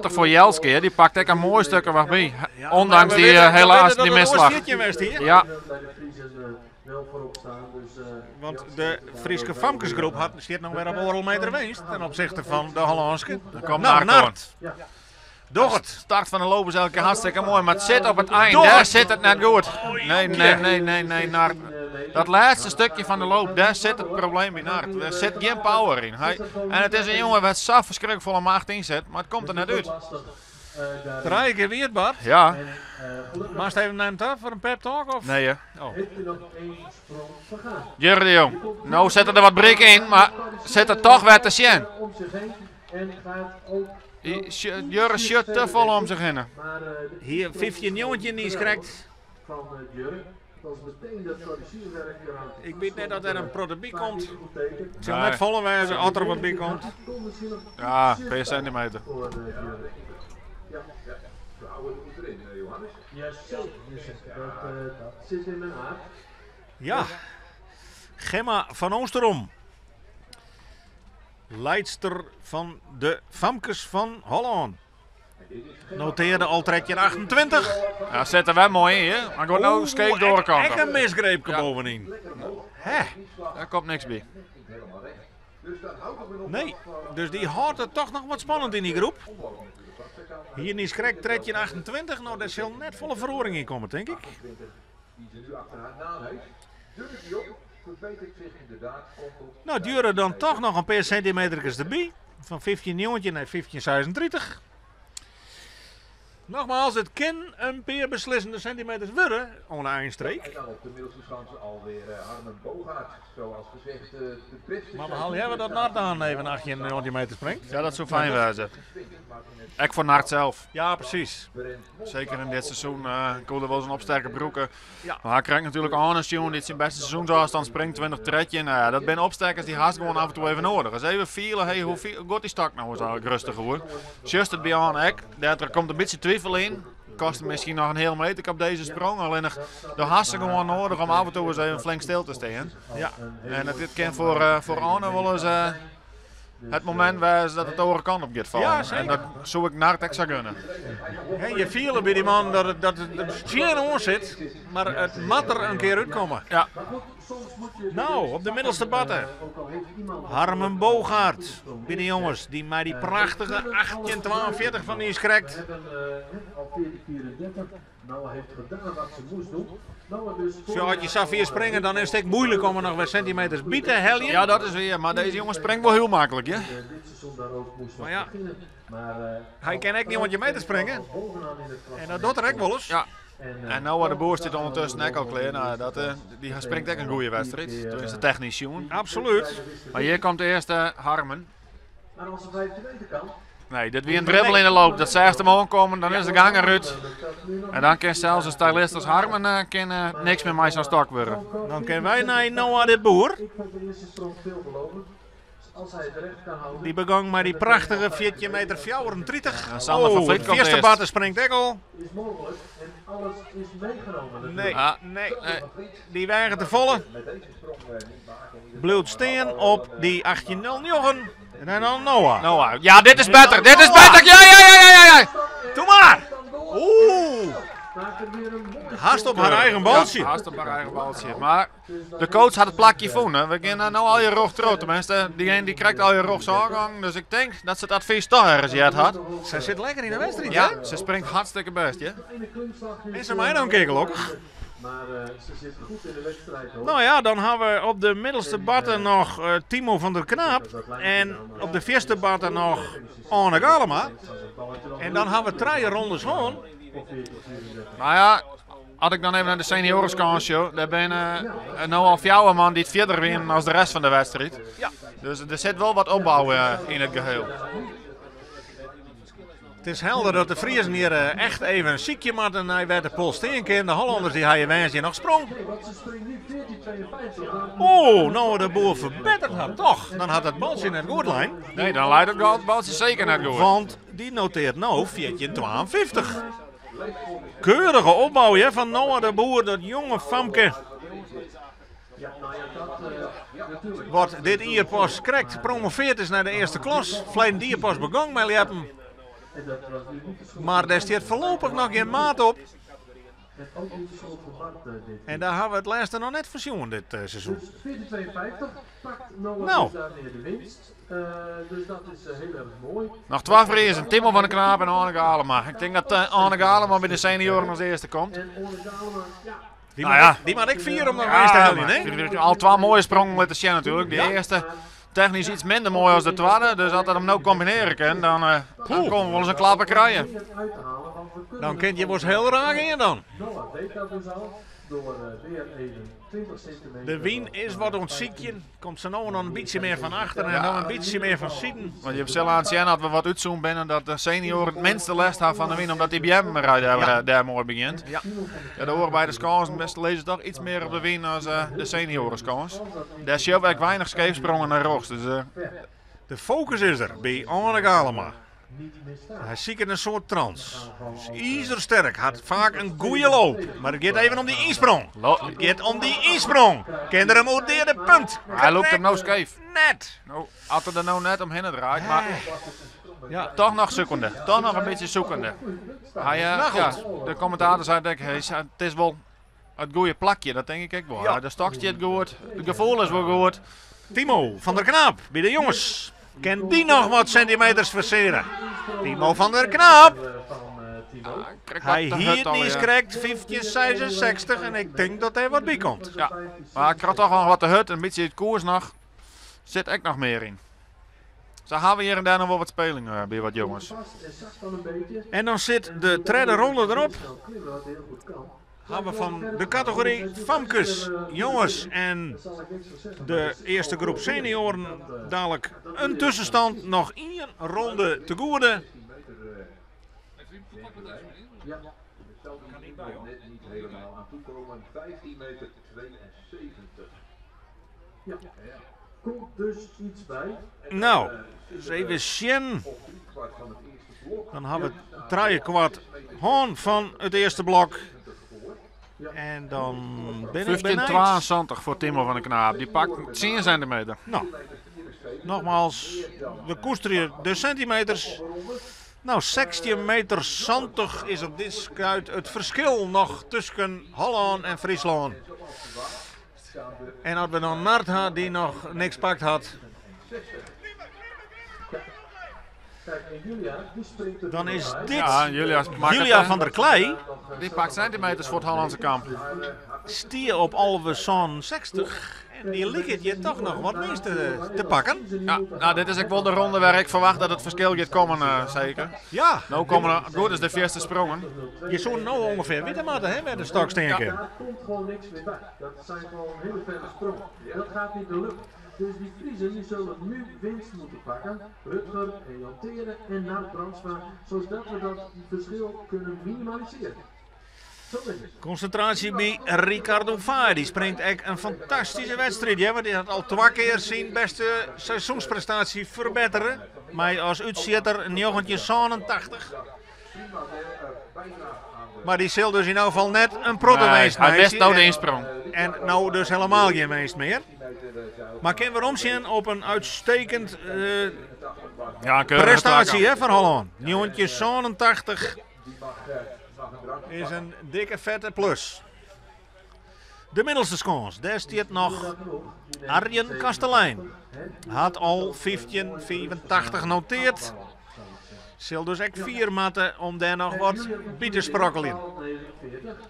13,43 foar Jelske, hè. Dy pakt ek in moai stik wat by. Ja, Ondanks maar we dy witte helaas dat dy it oars misslach. 14 west hier. Ja. Bij de Friezen wel voorop staan. Dus, Want Jelske de heeft daar Fryske ook wel famkesgroep weer, stiet noch wer op oardel meter winst ten opzichte fan de Hollânske. Dan komt Nou, Nard oan. Nard. Ja. Doch it. Start fan de loop is elke kear hartstikke moai, mar it sit op it ein. Doch Dêr it. sit it net goed. Nee, nee, nee, nee, nee, Nard. Dat lêste stikje fan de loop, dêr sit it probleem by Nard. Dêr sit gjin power yn. Hy, en it is in jonge wêr't sa ferskriklik folle macht yn sit, mar it komt der net út. Trije kear wie it, Bart. Ja. Moatst even nei him ta foar in pep talk? Of? Nee, hè. Oh. Jurre de Jong. No set er der wat brik yn, mar sit er toch wer te sjen. Jurre sjocht te folle om sich hinne. Hier 15-19 is krekt. Ik wit net dat der in protte by komt. It sil net folle wêze as der wat by komt. Ja, in pear sintimeter. Ja, Gemma van Oosterom. Leidster fan de Famkes fan Hollân. Notearde al 13.28. Ja, set er wer moai yn, hè? Maar goed, no skeef door de kant. Ek in misgreepke ja. bovenyn. Hè? Daar komt niks by. Nee, dus dy hâldt it toch noch wat spannend yn dy groep. Hier is krekt 13.28. No, dêr sil net folle feroaring yn komme, tink ik. No, duorre dan toch noch in pear sintimeterkes derby. Fan 15,19 nei 15,36. Nogmaals, it kin in pear beslissende sintimeters wurde oan de einstreek. En dan op de middelste schans alweer Harmen Bogaert. Zoals gezegd de beste. Maar we halen dat Nart dan even 18, 19 meter springt. Ja, dat soe fijn wêze. Ek foar Nart sels. Ja, precies. Seker yn dit seizoen uh, koe er wol in opsterker brûke. Ja. Mar hy krijt natuerlik Arne sjoen dy't syn bêste seizoensôfstân springt 2013. Nou ja, dat binne opstekkers dy hast gewoan af en toe even nedich. Dus even fiele, hey, hoe giet dy stok no ris eigentlik rêstich oer. Sjochst it by Arne ek, dêr komt in bytsje twifel yn. Kost miskien noch in heal meter op dizze sprong. Allinnich, do hast se gewoan nedich om af en toe ris even flink stil te stean. Ja. En dit kin foar, uh, foar Arne wol ris uh, it momint wêze dat it de oare kant op giet fallen. Ja, seker. En dat soe ik Nart ek sa gunne. Hè, je fiele by dy man dat it, dat it der tsjinoan sit, mar it moat der in kear útkomme. Ja. No, op de middelste batte. Harmen Bogaert by de jonges, dy mei dy prachtige 1842 fan niiskrekt. Sjoch, as je sa fier springe, dan is it ek moeilik om der noch wer sintimeters by te heljen. Ja, dat is wier, mar dizze jonge springt wol hiel maklik, ja. Mar ja, hy kin ek 19 meter springe. En dat docht er ek wolris. Ja. En Noah de Boer stiet ûndertusken ek al klear. No, dat, uh, dy springt ek in goede wedstriid. Tenminste technysk sjoen. Absoluut. Mar hjir komt earst uh, Harmen. Nee, dit wie in dribbel yn de loop. Dat seachst him oankommen, dan is de gang derút. En dan kin sels in stylist as Harmen uh, kin, uh, niks mear mei sa'n stok wurde. Dan kinne wy nei Noah de Boer. Dy begong mei dy prachtige 14 meter 34. En Sander van Vliet komt Fierste earst. Batte springt ek al. Nee, Ah. nee, dy weaget te folle. Bliuwt stean op dy 18.09. En dan Noah. Noah, ja, dit is better, dit is better. Ja, ja, ja, ja, ja, ja. Doe mar! Oeh! Hast op har eigen baltsje. Ja, hast op har eigen baltsje. Mar de coach hat it plakje fûn. Hè. We geane no al je rjocht troch. Tenminste, diegene dy krijt al je rjochts ôfgong. Dus ik tink dat se it advys toch ergens heard hat. Se sit lekker yn de wedstriid, Ja, hè? se springt hartstikke bêst, ja. En se mei noch in kear gelokkich. No ja, dan ha we op de middelste batte noch eh, Timo van der Knaap. En op de fierste batte noch Arne Galema. En dan ha we trije rondes hân. No ja, as ik dan even nei de senioareskant sjoch, dêr binne uh, no al fjouwer man dy't fierder wienen as de rest fan de wedstriid. Ja. Dus der sit wol wat opbou uh, yn it gehiel. It is helder dat de Friezen hjir eh, echt even sykje moatte nei wêr't de pols stean kin. De Hollanners dy ha hjir woansdei noch sprong. Oeh, no de Boer ferbetteret har toch. Dan hat it baltsje net goed lein. Nee, dan leit it baltsje seker net goed. Want dy noteart no 14,52. Keurige opbou hè, fan Noah de Boer, dat jonge famke. Wat dit jier pas krekt promoveard is nei de earste klas. Ferleden jier pas begong mei ljeppen. Mar dêr stiet foarlopich noch gjin maat op. En dêr ha we it lêste noch net fan sjoen dit eh, seizoen. No. Noch twa Friezen, Timo van der Knaap en Arne Galema. Ik tink dat eh, Arne Galema by de senioaren as earste komt. Dy Nou ja. dy moat ek fier om noch winst te heljen, hè? Al twa moaie sprongen litten sjen natuerlik. De Ja. earste Technysk iets minder moai as de twadde, dus as er him no kombinearje kin, dan dan komme we wolris in klapper krijen. Dan kin je wolris hiel raar gean dan. De wyn is wat oan it sykjen. Komt sa no en dan in bytsje mear fan achteren en dan in bytsje mear fan siden. Want je sille aan sjen as we wat útzoomd binne dat de senioren it minste lêst ha fan de wyn, omdat dy beammerij dêr moai begjint. Ja. Ja, de oare beide skânsen best lizze toch iets mear op de wyn as de senioreskâns. Dêr sjogge we ek weinich skeefsprongen nei rjochts. Dus, De focus is der by Arne Galema. Hy siket in soad trans. Is izersterk, hat faak in goede loop. Mar it giet even om dy ynsprong. It giet om dy ynsprong. Kin er him oer de punt? Hy lûkt him no skeef. Net. No, as er der no net omhinne draait, mar Ja. toch noch zoekende. Toch noch in bytsje zoekende. Hy, Nou goed. ja, de kommentator sei ek, hy sei, it is wol it goede plakje, dat tink ik ek wol. Ja. De stok stiet goed, it gefoel is wol goed. Timo van der Knaap by de jonges. Kin dy noch wat sentimeters forsearje? Timo van der Knaap. Hy hie it niis krekt 1566 en ik tink dat dêr wat by komt. Ja, mar ik krij toch noch wat te hurd, in bytsje it koers noch. Sit ek noch mear yn. Sa hawwe we hjir en dêr noch wol wat speling by wat jonges. En dan sit de tredde ronde derop. Hawwe we fan de kategory famkes, jonges en de earste groep senioaren dalik in tussenstand. Noch ien ronde te goede. No, ris even sjen. Dan hawwe we trijekwart hân fan it earste blok. En dan bin ik benijd. 15,72 foar Timo van der Knaap. Dy pakt 10 sentimeter. No, nogmaals, we koesterje de sentimeters. No, 16 meter 70 is op dit stuit it ferskil noch tusken Hollân en Fryslân. En as we dan Nart ha dy't noch niks pakt hat, dan is dit Ja, Julia makket, Julia van der Klei. Dy pakt sentimeters foar it Hollânske kamp. Stie op 11,67 en dy liket hjir toch noch wat winst te pakken. Ja, nou, dit is ek wol de ronde wêr ik ferwacht dat it ferskil giet kommen, seker. Ja. No komme der goed is de fierste sprongen. Je soe no ûngefear witte moatte, hè, wêr de stok stean kin. Daar komt gewoon niks meer bij. Dat zijn gewoon hele verre sprongen. Dat gaat niet meer lukken. Dus die Friezen die zullen nu winst moeten pakken. Rutger en Jan Teere en Nard Brandsma. Zodat we dat verschil kunnen minimaliseren. Zo is het. Konsintraasje by Ricardo Vaar. Dy springt ek in fantastyske wedstriid. Ja, want dy hat al twa kear syn bêste seizoensprestaasje ferbettere. Mei as útsjitter 1987. Mar dy sil dus yn elk gefal net in protte Nee, winst hy wist meitsje. no de ynsprong. En no dus helemaal gjin winst mear. Mar kin werom sjen op in uitstekend Ja, in keurige prestaasje, twakamp. hè, foar Hollân. 1987 is in dikke fette plus. De middelste skâns, dêr stiet noch Arjen Kastelein. Hat al 1585 noteard. Sil dus ek fier moatte om dêr noch wat by te sprokkeljen.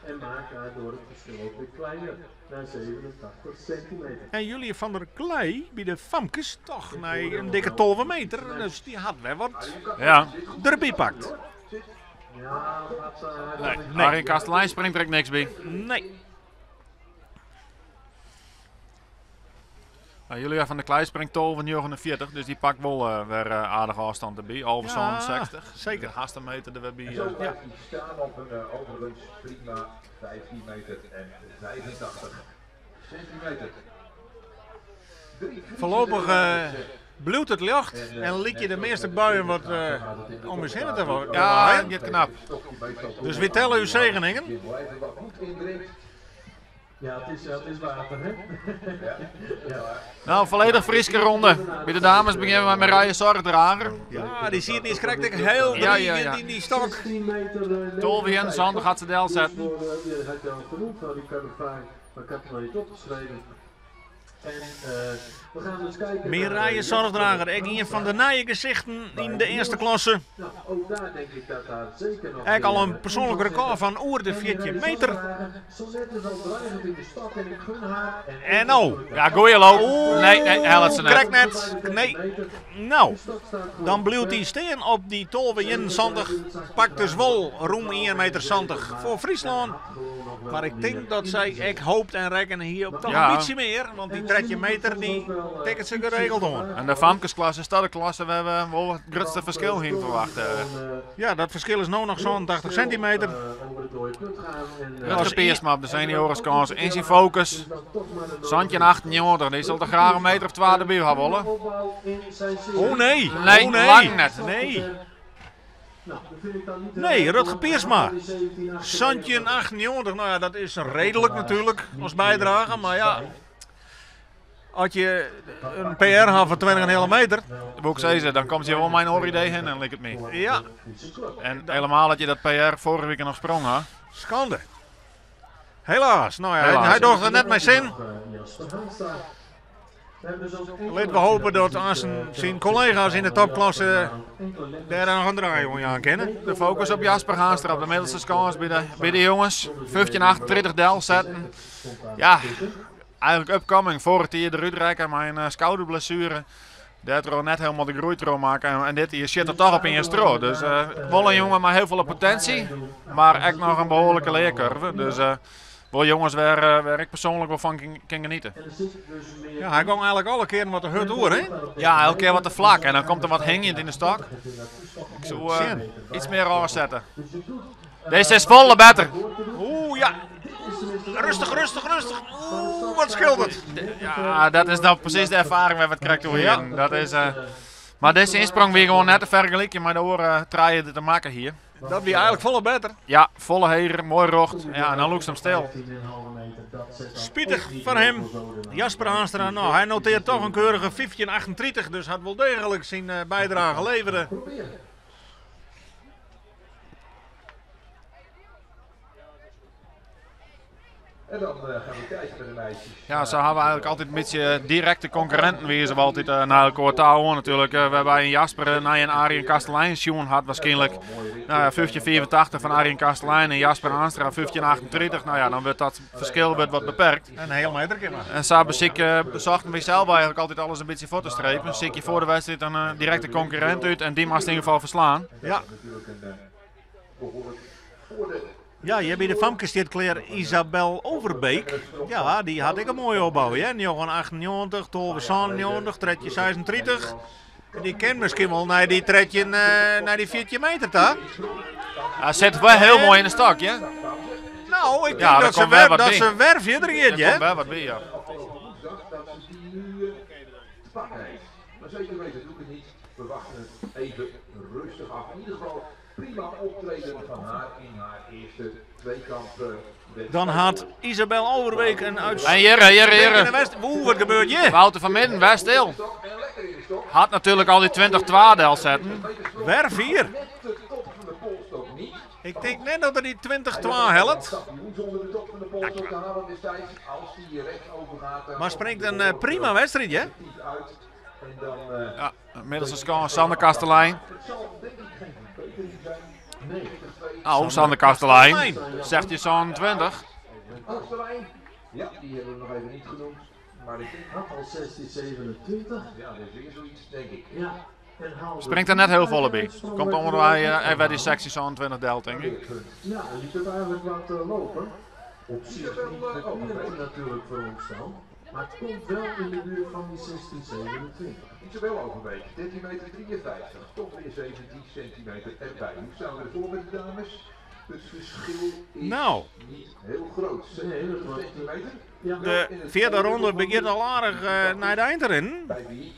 En maakt daardoor het verschil ook weer kleiner naar 87 centimeter. En Julia van der Klei by de famkes toch nei in dikke 12 meter. Dus dy hat wer wat Ja. derby pakt. Ja, dat, Nee, Nee. Arjen Kastelein springt der ek niks by. Nee. Nou, Julia van der Klei springt 12,49, dus dy pakt wol wer aardige ôfstân derby. 11,67. zeker. Hast in meter der wer by. En zo blijft hij staan op een overigens prima 15 meter en 85 centimeter. Drie Friese Voorlopig bliuwt it ljocht En, en liet je de measte buien wat om ús hinne te Ja, waaien. giet knap. Dus we tellen uw zegeningen. Je blijft wat goed indringt. Ja, het is water, hè? Ja. Nou, volledig Frieske ronde. By de dames begjinne we mei Marije Zorgdrager. Ja, dy siet niis krekt ek hiel Ja, ja, ja. yn dy stok. 16 meter. 12 en Sander gaat ze del Dus zetten. voor, ja, dat had je al genoemd van Ricardo Vaar, maar ik had het nog niet opgeschreven. Mireille Zorgdrager, ek ien fan de nije gesichten yn de earste klasse. Ek al in persoanlik rekôr fan oer de 14 meter. En no? Ja, goeie loop. Nee, nee, hellet se net. Krekt net. Nee. No, dan bliuwt hy stean op dy 12,71. Pakt dus wol rûm 1,70 meter foar Fryslân. Mar ik tink dat sy ek hoopt en rekkene hie op toch in bytsje mear. Want dy 13 meter dy tikket se geregeld oan. En de famkesklasse is ta de klasse wêr't we wol it grutste ferskil yn ferwachte. Ja, dat ferskil is no noch 87 sintimeter. Rutger Piersma op de senioareskâns yn syn Focus. 1798, dy sil der graach in meter of twa derby ha wolle. Oh nee, Nee, oh nee. lang net. Nee. Nee, Rutger Piersma. 1798, nou ja, dat is redelijk natuurlijk als bijdrage, maar ja. As je in PR ha fan 20,5 meter. Woe ik sizze, dan komt je wol mei in oar idee hinne, liket my. Ja. En helemaal dat je dat PR foarige wike noch sprong ha. Skande. Helaas. Nou ja, Helaas. hy docht it net mei sin. Lit we hope dat Assen syn kollega's yn de topklasse dêr noch in draai oan jaan kinne. De fokus op Jasper Haanstra op de middelste skâns by de jonges. 15,38 delsetten. Ja, Eigenlik upcoming, foarich jier derút rekke mei in skouderblessuere. Dêrtroch net helemaal de groei troch makke en dit jier sjit er toch op ien stro. Dus wol in jonge mei hiel folle potinsje, mar ek noch in behoarlike learkurve. Dus wol jonges wêr ik persoanlik wol fan kin geniete. Ja, hy gong eigenlik alle kearen wat te hurd oer, hè? Ja, elke kear wat te flak en dan komt er wat hingjend yn de stok. Ik soe iets mear ôfsette. Dizze is folle better. Oeh, ja. Rêstich, rêstich, rêstich. Oeh, wat skeelt it. Ja, dat is nou presys de erfaring wêr't we it krekt oer hienen. Dat is, mar dizze ynsprong wie gewoan net te fergelykjen mei de oare trije dy't er makke hie. Dat wie eigenlik folle better. Ja, folle heger, moai rjocht. Ja, en dan lûkst him stil. Spitich foar him. Jasper Haanstra, nou, hy notearret toch in keurige 15,38, dus hat wol deeglik syn bydrage levere. En dan gaan we kijken bij de meisjes. Ja, sa hawwe we eigenlik altyd in bytsje direkte konkurrinten wiene se altyd nei elkoar ta oan natuerlik. Wêrby in Jasper nei in Arjen Kastelein sjoen hat waarskynlik. Nou ja, 15,85 fan Arjen Kastelein en Jasper Haanstra 15,38. Nou ja, dan wurdt dat ferskil wurdt wat beperkt. In heal meter kin mar. En sa besyk, besochten wy sels eigenlik altyd alles in bytsje fuort te strepen. Sykje foar de wedstriid in direkte konkurrint út en dy moatst yn ieder gefal ferslaan. Ja. Ja, hjir by de famkes stiet klear Isabel Overbeek. Ja, dy hat ek in moaie opbou, hear. 9,98, 12,97, 13,36. En dy kin miskien wol nei dy 13, nei dy 14 meter ta. Ja, sit wol hiel moai yn de stok, hear. Nou, ik tink Ja, der dat se komt wer wer, wat dat by. se wer fierder giet, Der hear. komt wer wat by, ja. Maar zeker weten doe ik het niet. We wachten het even rustig af. In ieder geval prima optreden van haar in haar eerste tweekamp. Dan hat Isabel Overbeek in En hjirre, hjirre, hjirre. Oeh, wat gebeurt hjir? Wouter van Midden, wer stil. Hat natuerlik al dy 20-2 delsetten. Wer 4. Ik tink net dat er dy 20-2 hellet. Mar springt in prima wedstriid, hè? Ja, middelste skâns Sander Kastelein. Oh, Sander Kastelein. 1627. Ja, die hebben we nog even niet genoemd. Maar ik denk Had al 1627. Ja, dat is weer zoiets, denk ik. Ja. En haalde Springt er net heel volle bij. Komt onder wij bij die 1627 del, denk ik. Ja, liet het eigenlijk wat lopen. Op zich niet verkeerd natuurlijk voor ons dan. Maar het komt wel in de buurt van die 1627. Isabel Overbeek, 13 meter 53, toch weer 17 centimeter erbij. Hoe staan we ervoor met de dames? Het verschil is Nou. niet heel groot. Nee, dat wordt- centimeter. Ja. De vierde ronde begint al aardig naar de eind erin. Bij wie?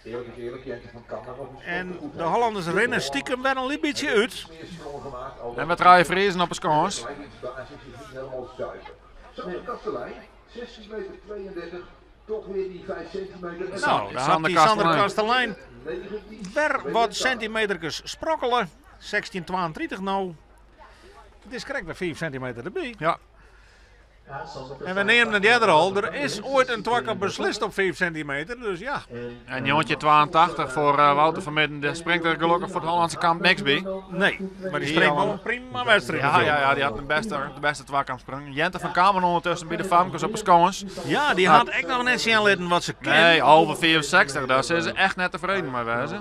Eerlijk is eerlijk, Jente van Kammen nog een En de Hollanders rennen stiekem wel een beetje uit. meer sprongen gemaakt. Al En we draaien Friezen op de skâns. De basis is niet helemaal zuiver. Sander Kastelein, 16 meter 32, toch weer die 5 centimeter. En Nou, daar had Sander die Sander Kastelein. Kastelein 19. weer wat centimetertjes sprokkelen. 16,32 nou. Het is krekt weer 5 centimeter erbij. Ja. En we neamden it earder al, der is oait in twakamp beslist op 5 sintimeter, dus ja. En 1982 foar Wouter van Midden, dêr springt der gelokkich foar it Hollânske kamp niks by. Nee, mar dy springt wol in prima wedstriid. Ja, ja, ja, dy hat de bêste twakamp sprong. Jente van Kammen ûndertusken by de famkes op 'e skâns. Ja, dy hat ek noch net sjen litten wat se kin. Nee, halve 64, dêr sil se echt net tefreden mei wêze.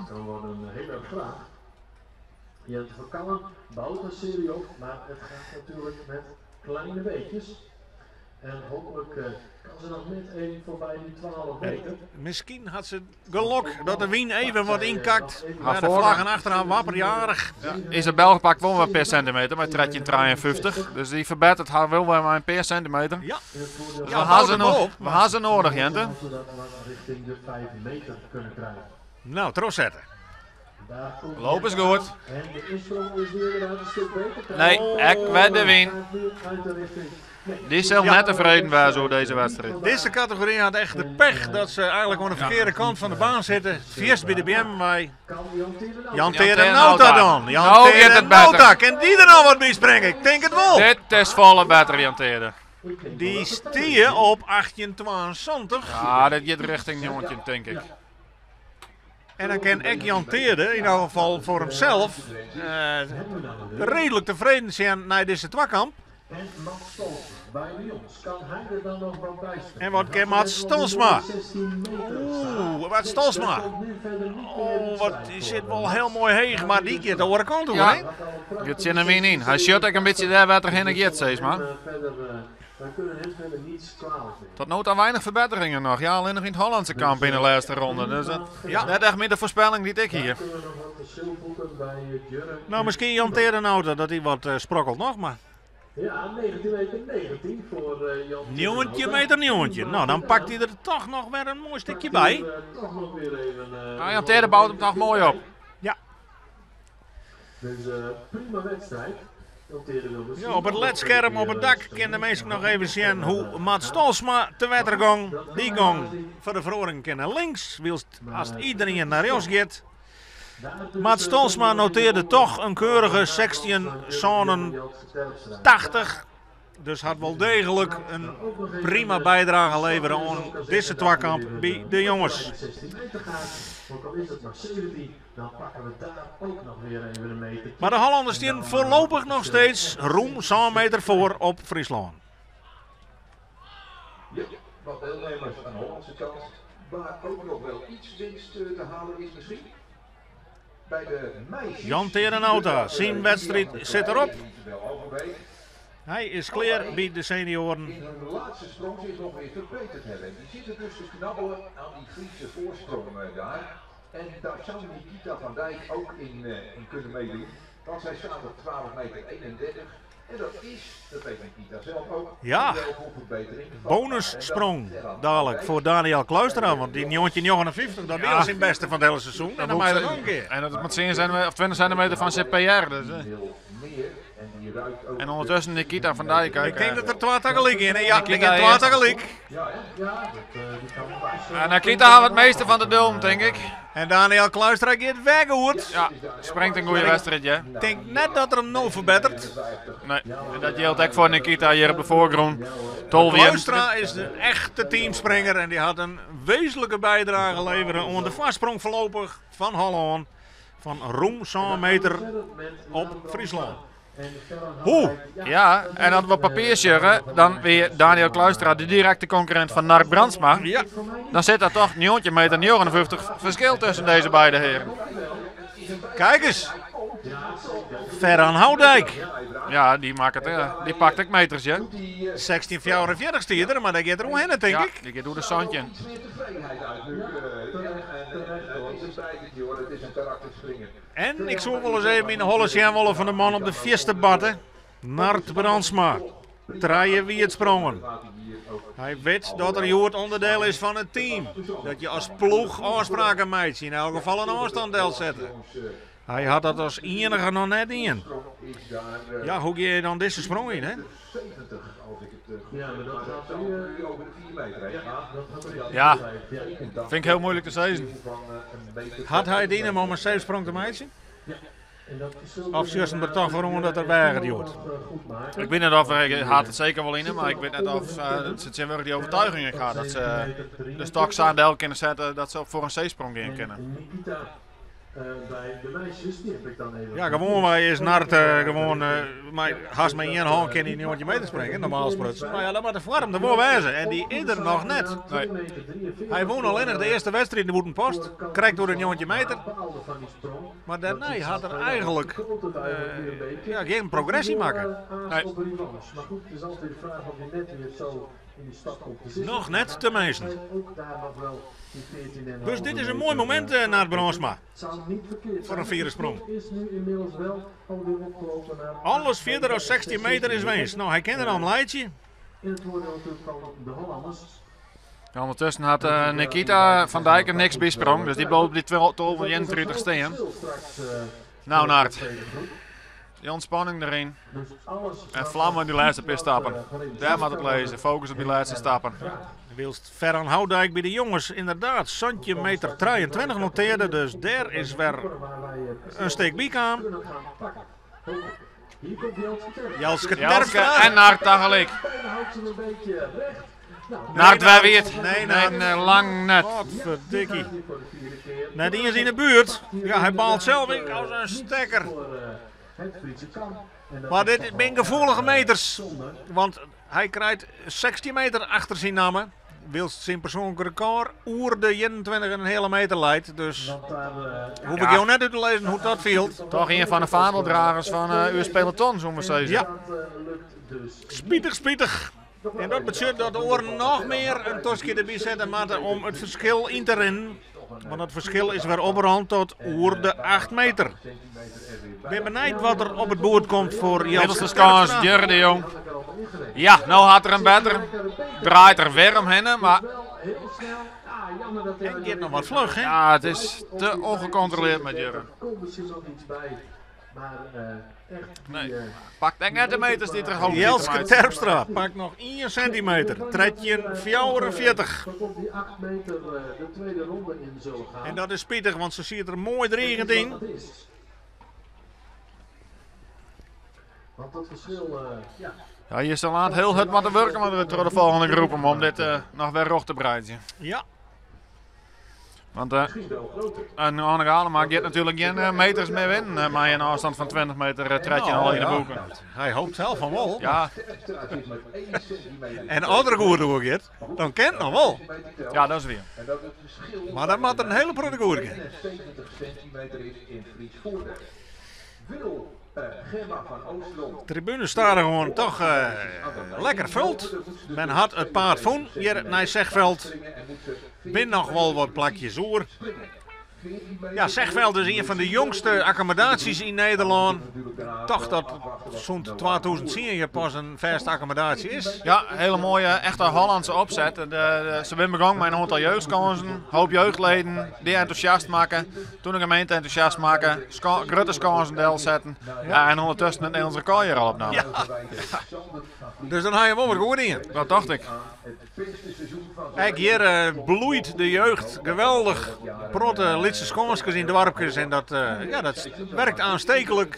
Jente van Kammen bouwt een serie op, maar het gaat natuurlijk met kleine beetjes. En hopelijk kan ze nog net even voorbij die 12 meter. Miskien hat se gelok dat de wyn even wat ynkakt. Maar de vlaggen achter haar wapperje aardich. Ja, Isabel pakt wol in pear sentimeter mei 13,53. Dus dy ferbetteret har wol wer mei in pear sentimeter. Ja. Dus we ha se no, we ha se noadich, Jente. Nou, trochsette. Loop is goed. Nee, ek wer de wyn. Dy sil net tefreden wêze oer dizze wedstriid. Dizze kategory hat echt de pech dat se eigentlik oan de ferkearde kant fan de baan sitte. Fierst by de beammen wei. Jan Tere Nauta dan. Jan Tere Nauta. Kin dy der noch wat by springe? Ik tink it wol. Dit is folle better, Jan Tere. Dy stie op 1872. Ja, dit giet rjochting 19, tink ik. En dan kin ek Jan Teerde yn elk gefal foar himsels reedlik tefreden sjen nei dizze twakamp. En wat kin Mats Stolsma? Oeh, wat Stolsma. Oh, wat, dy sit wol hiel moai heech, mar dy giet de oare kant oer, hè? Giet tsjin de wyn yn. Hy sjocht ek in bytsje dêr wêr't er hinne giet, sis mar. Tot no ta weinich ferbetteringen noch. Ja, allinnich yn it Hollandse kamp yn de lêste ronde. Dus dat ja. Net echt mear de foarspelling dy't ik hie. Nou, miskien Jan Terenauta dat hy wat sprokkelt noch, mar. Ja, 19 meter 19 foar Jan 19 meter 19. Nou, dan pakt hy der toch noch wer in moai stikje by. Nou, Jan Teerde bout him toch moai op. Ja. Dus prima wedstrijd. Ja, op it ledskerm op it dak kin de minsken noch even sjen hoe Mats Stolsma te wetter gong. Dy gong foar de feroaring kin nei links, wylst hast iderien nei rjochts giet. Mats Stolsma notearde toch in keurige 16,87. Dus hat wol deeglik in prima bydrage levere oan dizze twakamp by de jonges. Mar de Hollanners stean foarlopich noch steeds rûm sân meter foar op Fryslân. Ja, wat deelnemers aan de Hollandse kant, waar ook nog wel iets winst te halen is misschien. Bij de meisjes. Jan Terenauta, syn wedstriid sit derop. Hy is klear by de senioaren. In hun laatste sprong zich nog weer verbeterd hebben. Die zitten dus te knabbelen aan die Friese voorsprong daar. En daar zou Nikita van Dijk ook in, in kunnen meedoen. Want zij staat op 12 meter 31. En dat is, dat weet Nikita zelf ook, Ja. wel voor verbetering. van Bonussprong dadelijk voor Daniel Kluistera. Want die 1959, dat was zijn beste van het hele seizoen. En dan mag je dat nog een keer. En dat moet 10 centimeter, of 20 centimeter van zijn PR. Dus, Heel meer. En die ruikt ook En ondertussen Nikita van Dijk. Ik denk dat er 2 tegelijk in. Ja, ik Nikita denk 2 eerst. tegelijk. Ja, hè? Ja, dat, die kan wel. En Nikita had het meeste van de dulm, denk ik. En Daniel Kluistera gaat weg, goed. Ja, springt een goede wedstrijd, hè. Ik denk net dat er hem nou verbetert. Nee, en dat geldt ook voor Nikita hier op de voorgrond. Tolvien. Kluistra is de echte teamspringer en die had een wezenlijke bijdrage leveren aan de voorsprong voorlopig van Holland. Van roem 100 meter op Friesland. Hoe? Ja, en dat we op papier zeggen, dan weer Daniel Kluistra, de directe concurrent van Nark Brandsma. Ja. Dan zit daar toch 19 meter 59 verschil tussen deze beide heren. Kijk eens. Ferran Houdijk. Ja, die, maakt het, die pakt ook meters, hè. 16,44 stier er, maar daar gaat er omheen, denk Ja, ik. die gaat door de zandje. Iets meer tevredenheid uit nu. En het is een bijtertje hoor, het is een karakterspringer. En ik zou wel eens even in de holle zien willen van de man op de vierste batten. Nart Brandsma. Draaien wie het sprongen. Hij weet dat er Joert onderdeel is van het team. Dat je als ploeg afspraken maakt. In elk geval een afstand zetten. Hij had dat als enige nog net in. Is daar Ja, hoe ga je dan deze sprong in, hè? 70 als ik het goed Ja, maar heb. dat Maar gaat dat nu, zal nu over de 4 meter heen gaan. Dat gaat er Ja. Ja. Vind ik heel moeilijk te zeggen. Van, een meter Had hij het in hem om een zeefsprong te maken? Of sjochst him der toch foar oan dat er weaget hjoed? Ik wit net of hy hat it seker wol yn him, mar ik wit net of se tsjintwurdich dy overtuiging ek ha dat se de stok sa del kinne sette dat se foar in C-sprong gean kinne. Ja, gewoanwei is Nard gewoan mei hast mei ien hân kin hy 19 meter springe, normaal sprutsen. Mar ja, dan moat de foarm der wol wêze en dy is der noch net. Nee. Hy wûn allinnich de earste wedstriid yn de Bûtenpost, krekt oer de 19 meter. Mar dêrnei hat er eigenlik ja, gjin progressy makke. Nee. Noch net teminsten. Dus dit is in moai momint, eh, Nard Brandsma. Foar in fiere sprong. Alles fierder as 16 meter is winst. No, hy kin der om leitsje. Ja, ondertussen hat eh, Nikita van Dijk er niks by sprong, dus dy bliuwt op dy 12,31 stean. Nou Nard, die ontspanning deryn en vlammen die lêste pear stappen. Dêr moat it lizze, fokus op die lêste stappen. Wylst Ferran Houdijk by de jonges ynderdaad 17 meter 23 notearde, dus dêr is wer in stik by kaam. Jelske Terpstra. En Nard tagelyk. Nard, wer wie it? Nee, nee, nee, lang net. Potverdikkie. Net iens yn de buert. Ja, hy baalt sels ek as in stekker. Mar dit binne gefoelige meters. Want hy krijt 16 meter achter syn namme. Wylst syn persoanlik rekôr oer de 21,5 meter leit. Dus hoech ik jo net út te lizzen hoe't dat fielt. Toch ien fan de vaandeldragers fan uh, ús peloton, soene we sizze. Ja. Spitich, spitich. En dat betsjut dat de oaren noch mear in toskje derby sette moatte om it ferskil yn te rinnen. Want dat ferskil is wer oprûn tot oer de 8 meter. Bin benijd wat der op it boerd komt foar Jelske Middelste skâns, Terpstra. Djurre de Jong. Ja, no hat er him better. Draait er wer omhinne, mar En giet noch wat fluch, hè? ja, it is te ongecontroleerd mei Djurre. Nee, pakt ek net de meters dy't er hopet te Jelske meitsjen. Terpstra pakt noch 1 sintimeter, 13,44. En dat is spitich, want se siet der moai drigend yn. Ja, hjir sil aanst hiel hurd moatte wurke moatte troch de folgjende groepen om dit noch wer rjocht te breidzjen. Ja. Want uh, en Anneke Alema giet natuerlik gjin eh, meters mear winnen eh, mei in ôfstân fan 20 meter 13 al yn de ja. boeken. Hy hopet sels fan wol. Ja, En as er goed oer giet, dan kin it noch wol. ja, dat is wier. Mar dan moat er in hiele protte goed gean. Tribune stadichoan toch lekker fuld. Men hat it paad fûn hjir nei Zegveld. Bin noch wol wat plakjes oer. Ja, Zegveld is ien fan de jongste akkommodaasjes yn Nederlân. Tocht dat sûnt 2010 hjir pas in fêste akkommodaasje is. Ja, hele moaie, echte Hollandse opset. Se binne begûn mei in oantal jeugdskânsen, hoop jeugdleden dy entûsjast makke. Toen de gemeente entûsjast makke, grutte skânsen delsetten. Ja, en ûndertusken it Nederlânsk rekôr hjir al opnaam. Ja. Dus dan ha je wol wat goed dien. Dat tocht ik. Ek hjir bloeit de jeugd geweldich. Protte lytse skânskes yn doarpkes en dat, ja, dat werkt aanstekelijk.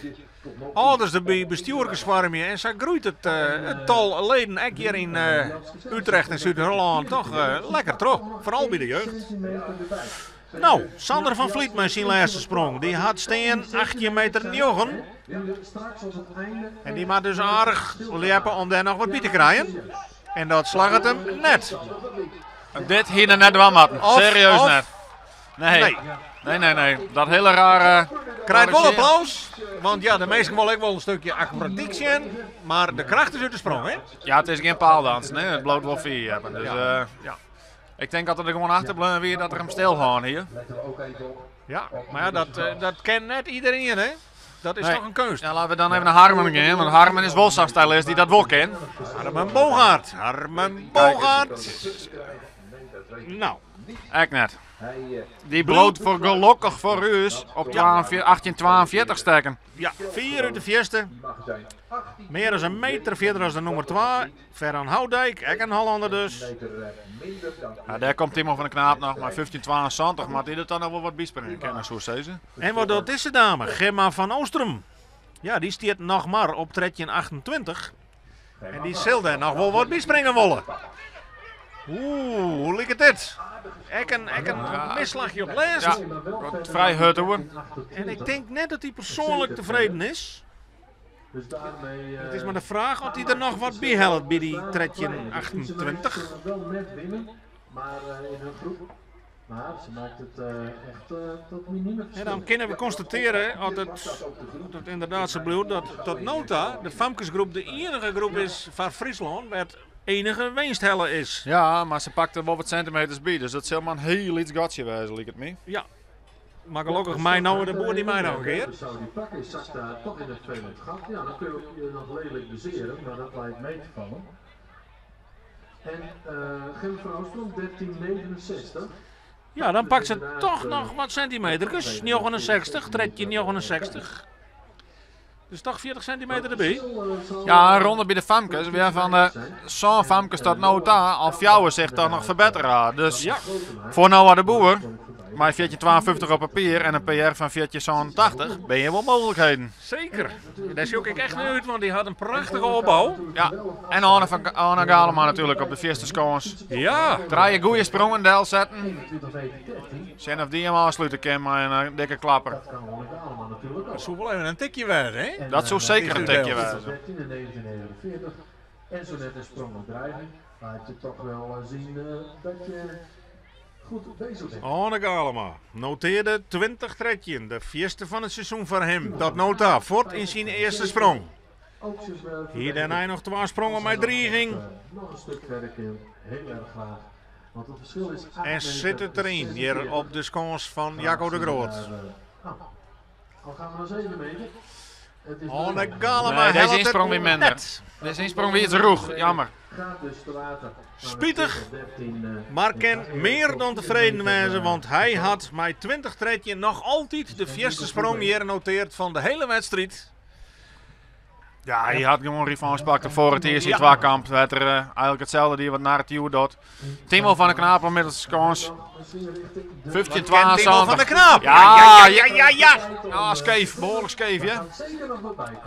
Alders derby, bestjoerkes foarmje en sa groeit it, it tal leden ek hjir yn Utrecht en Súd-Hollân toch lekker troch. Foaral by de jeugd. No, Sander van Vliet mei syn lêste sprong. Dy hat stean 18 meter 9. En dy moat dus aardich ljeppe om dêr noch wat by te krijen. En dat slagget him net. Dit hie er net dwaan moatten. Serieus net. Nee. Nee. Nee, nee, nee. Dat hiele rare. Krijt wol applaus, want ja, de minsken wolle ek wol in stikje akrobatyk sjen, mar de kracht is út de sprong, hè? Ja, it is gjin paaldans, nee. It bliuwt wol fier ljeppen. Dus, Ja. ja. Ik tink dat er der gewoan achter bleaun wie dat er him stil hâlden hie. Ja, mar ja, dat, dat ken net iederien, hè? Dat is Nee. toch in keunst. Ja, laten we dan even nei Harmen gean, want Harmen is wol sa'n stylist dy't dat wol kin. Harmen Bogaert, Harmen Bogaert. No. Ek net. Dy bliuwt foar gelokkich foar ús op 1842 stekken. Ja, fier út de fierste. Mear as in meter fierder as de nûmer 2, Ferran Houdijk, ek in Hollanner dus. Ja, dêr komt Timo van de Knaap noch mei 1572, moat hy der dan noch wol wat byspringe, kin ik soe sizze. En wat docht dizze dame, Gemma van Oostrum? Ja, dy stiet noch mar op 1328. En dy sil dêr noch wol wat byspringe wolle. Oeh, hoe liket dit? Ek in, ek in misslachje op lêst. Ja, wat frij hurd oer. En ik tink net dat hy persoanlik tefreden is. It is mar de fraach oft hy der noch wat by hellet by dy 1328. En dan kinne we konstatearje, as it, as it ynderdaad sa bliuwt, dat tot no ta de famkesgroep de ienige groep is foar Fryslân wêr't enige winst helle is. Ja, mar se pakt der wol wat sintimeters by, dus dat sil mar in hiel lyts gatsje wêze, liket my. Ja, mar gelokkich mei Noah de Boer dy mei noch in kear. Ja, dan pakt se toch noch wat sintimeterkes. 69, 1369. Dus toch 40 sintimeter derby. Ja, in ronde by de famkes, wêrfan de sân famkes tot no ta al fjouwer sich toch noch ferbettere ha. Dus ja. foar Noah de Boer, mei 1452 op papier en in PR fan 1487, binne hjir wol mooglikheden. Seker. Dêr sjoch ik echt nei út, want dy hat in prachtige opbou. Ja, en Anne, van, Anne Galema natuerlik op de fierste skâns. Ja. Trije goede sprongen delsetten. Sjen of dy him ôfslute kin mei in eh, dikke klapper. Dat soe wol even in tikje wêze, hè? Dat soe seker in tikje wêze. En zo net een sprong met dreiging. Laat je toch wel eh, zien eh, dat je goed bezig bent. Anne Galema notearde 2013, de fierste fan it seizoen foar him tot no ta, fuort yn syn earste sprong. Hie dêrnei noch twa sprongen mei driging. Nog een stuk verder kind. Heel erg graag. Want het verschil is En sit it deryn hjir op de skâns fan Jacco de Groot. Nou, al gaan we nog 7 meter. Het is Anne Galema Nee, deze hellet it insprong weer minder. net. Deze insprong wie iets roeg, jammer. Gaat dus te water. Spitich, maar kin mear dan tefreden wêze, want hy hat mei 2013 noch altyd de fierste sprong hjir noteard fan de hiele wedstriid. Ja, hy hat gewoan revanche pakt op foarich jier syn twakamp. Wêr't er eigenlik itselde die wat Nard hjoed docht. Timo van der Knaap op middelste skâns. 15 Ken Timo van der Knaap. Ja, ja, ja, ja, ja. Ja, skeef, behoarlik skeef, ja.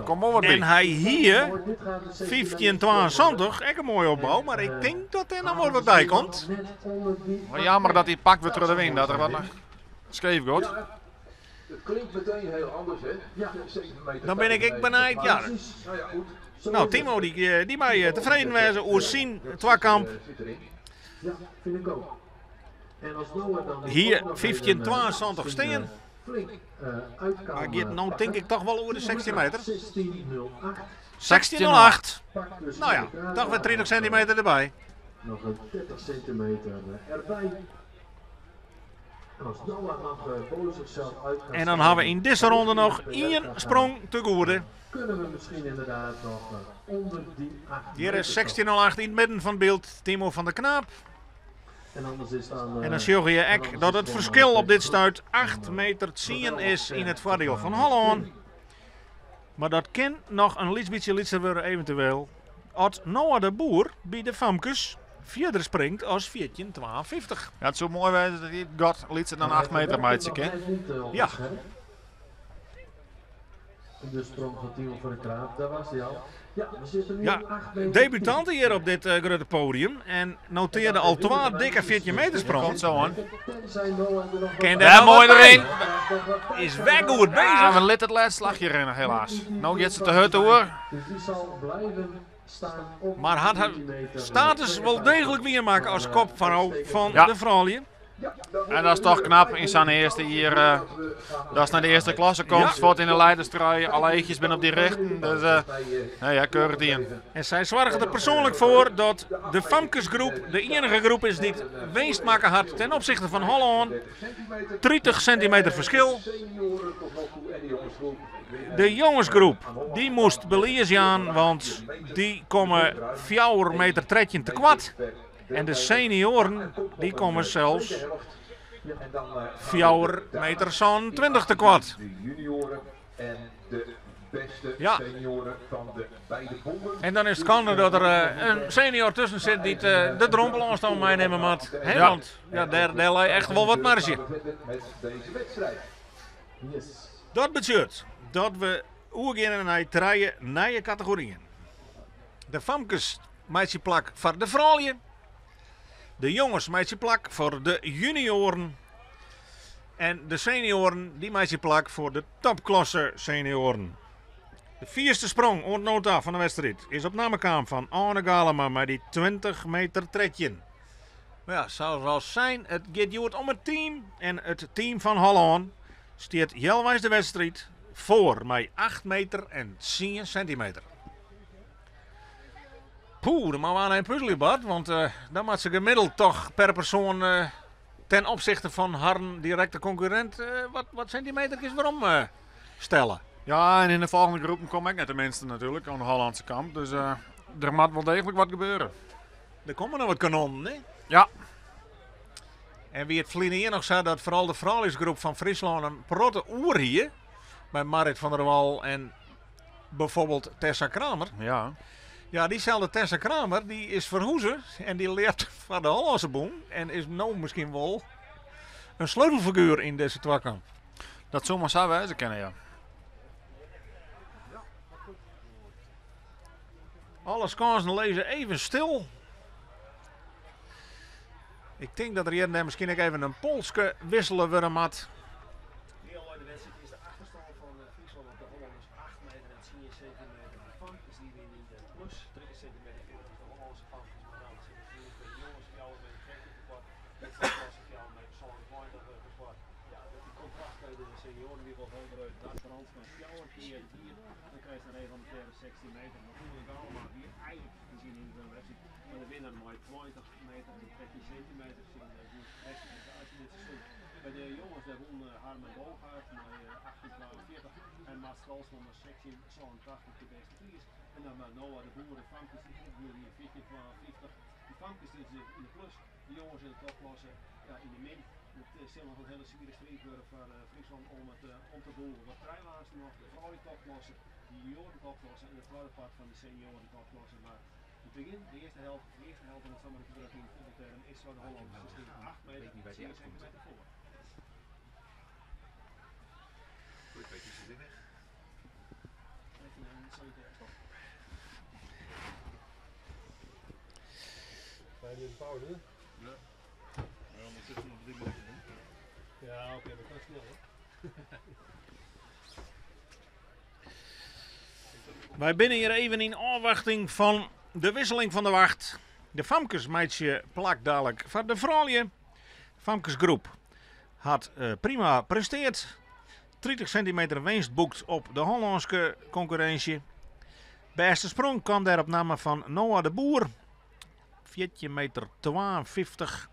Kom wol wat by. En hy hie 1572, ek in moaie opbou, mar ik tink dat dêr noch wol wat by komt. Mar jammer dat hy pakt wurdt troch de wyn, dat er wat skeef giet. Het klinkt meteen heel anders, hè? Ja. 7 meter Dan bin ik ek benijd, ja. Nou ja, goed. Nou, Timo dy, eh, dy mei eh, tefreden wêze oer syn twakamp. Zit erin. Ja, vind ik ook. En als Noah dan Hier ook nog 1572 even, steen. flink uit kan, Maar giet no tink ik toch wol oer de 16 meter. 16.08. 16,08. Pakt dus Nou ja, toch wer 30 sintimeter derby. Nog een 30 centimeter erbij. En als Noah nog boven zichzelf uit kan En dan ha we yn dizze ronde noch ien sprong te goede. Kunnen we misschien inderdaad nog onder die 8 Hjir is 16,08 yn it midden fan it byld Timo van der Knaap. En anders is dan, En dan sjogge je ek dat it ferskil op dit stuit 8 meter 10 is yn it foardiel fan Hollân. Mar dat kin noch in lyts bytsje lytser wurde eventueel as Noah de Boer by de famkes fierder springt as 14,52. Ja, it soe moai wêze dat hy it gat lytser dan 8 meter meitsje kin. Ja. De sprong fan Timo van der Knaap, daar was hij al. Ja, we zitten nu Ja, op 8 meter. debutant hjir op dit grutte podium en notearde al twa dikke 14 meter sprongen. Komt zo oan. Tenzij Noah er nog Kin wat dêr Ja, noch moai wat by. deryn. Is wer goed Ja, bezich. we lit it lêste slachje rinne, helaas. No giet se te hurd oer. Dus die zal blijven staan op Mar hat har 14 meter. status wol deeglik wiermakke as kopfrou fan Ja. de froulju. En dat is toch knap yn sa'n earste jier. Dat is nei de earste klasse komt, Ja. fuort yn de leiderstrui, alle eachjes binne op dy richten. Dus nee, ja, keurich dien. En sy soarget der persoanlik foar dat de famkesgroep de iennige groep is dy't winst makke hat ten opsichte fan Hollân. 30 sintimeter ferskil. Senioren tot nog toe en de jongensgroep. De jongesgroep dy moast belies jaan, want dy komme 4 meter 13 tekoart. En de senioaren dy komme sels fjouwer meter 27 tekoart. Ja. En dan is it kâns dat der in senior tusken sit dy't de drompelôfstân meinimme moat. Hè, want ja, dêr, dêr lei echt wol wat marge. Dat betsjut dat we oergeane nei trije nije kategoryen. De famkes meitsje plak foar de froulju. De jonges meitsje plak foar de junioaren. En de senioaren dy meitsje plak foar de topklasse senioaren. De fierste sprong oant no ta fan de wedstriid is op namme kaam fan Arne Galema mei dy 20 meter 13. Mar ja, sa as sein, it giet hjoed om it team. En it team fan Hollân stiet healweis de wedstriid foar mei 8 meter en 10 sintimeter. Poeh, dan moatte we oan in puzelje, Bart, want dan moat se gemiddeld toch per persoan ten opzichte fan harren direkte konkurrint wat, wat sintimeterkes werom stelle. Ja, en yn de folgjende groepen komme ek net de minsten natuerlik oan de Hollandse kant. Dus der moat wol deeglik wat gebeure. Der komme noch wat kanonnen, hè? Ja. En wie it ferline jier noch sa dat foaral de frouljusgroep fan Fryslân in protte oer hie mei Marit van der Wal en bijvoorbeeld Tessa Kramer. Ja. Ja, dyselde Tessa Kramer dy is ferhûze en dy ljept foar de Hollânske bûn en is no miskien wol in sleutelfiguer yn dizze twakamp. Dat soe mar sa wêze kinne, ja. Alle skânsen lizze even stil. Ik tink dat der hjir en dêr miskien ek even in polske wissele wurde moat. Healwei de wedstriid is de achterstân fan Fryslân op de Hollanners 8 meter en 10 sintimeter. De famkes dy wiene yn de plus 30 sintimeter fierder as de Hollânske famkes, mar dan sitte se by de jonges 4 meter 13 tekoart, de topklasse 4 meter 27 tekoart. Ja, it kontrast by de senioaren wie wol hiel grut. Bart Brandsma fjouwer kear giet, dan krijst in reglemintêre 16 meter. Mar Oene Galema wie eigentlik yn syn yndividuele wedstriid mar de winner mei 20 meter en 13 sintimeter syn bêste prestaasje dit seizoen. By de jonges dêr wûn Harmen Boogaard mei 18,42 en Mats Talsma mei 16,87 de bêste Fries. En dan mei Noah de Boer de famkes dy't ek wûn yn 14,52. De famkes dus yn de plus, de jonges yn de topklasse ja, yn de min. It sil noch in hiele swiere striid wurde foar Fryslân om it om te bûgen. Wat krije we aanst noch? De froulju topklasse, de junioaren topklasse en it twadde part fan de senioaren topklasse. Mar it begjin, de earste helte, de earste helte om it sa mar te drukken yn fuotbalterm, is foar de Hollanners. Se stean 8 meter en 10 sintimeter foar. Even een sanitaire stop. Pauze. Ja. Ja, ondertussen nog 3 minuten. Ja, oké, dat kan snel hoor. Wy binne hjir even yn ôfwachting fan de wisseling fan de wacht. De famkes meitsje plak dalik foar de froulju. Famkesgroep hat prima presteard. 30 sintimeter winst boekt op de Hollânske konkurrinsje. Bêste sprong kaam dêr op namme fan Noah de Boer. 14 meter 52.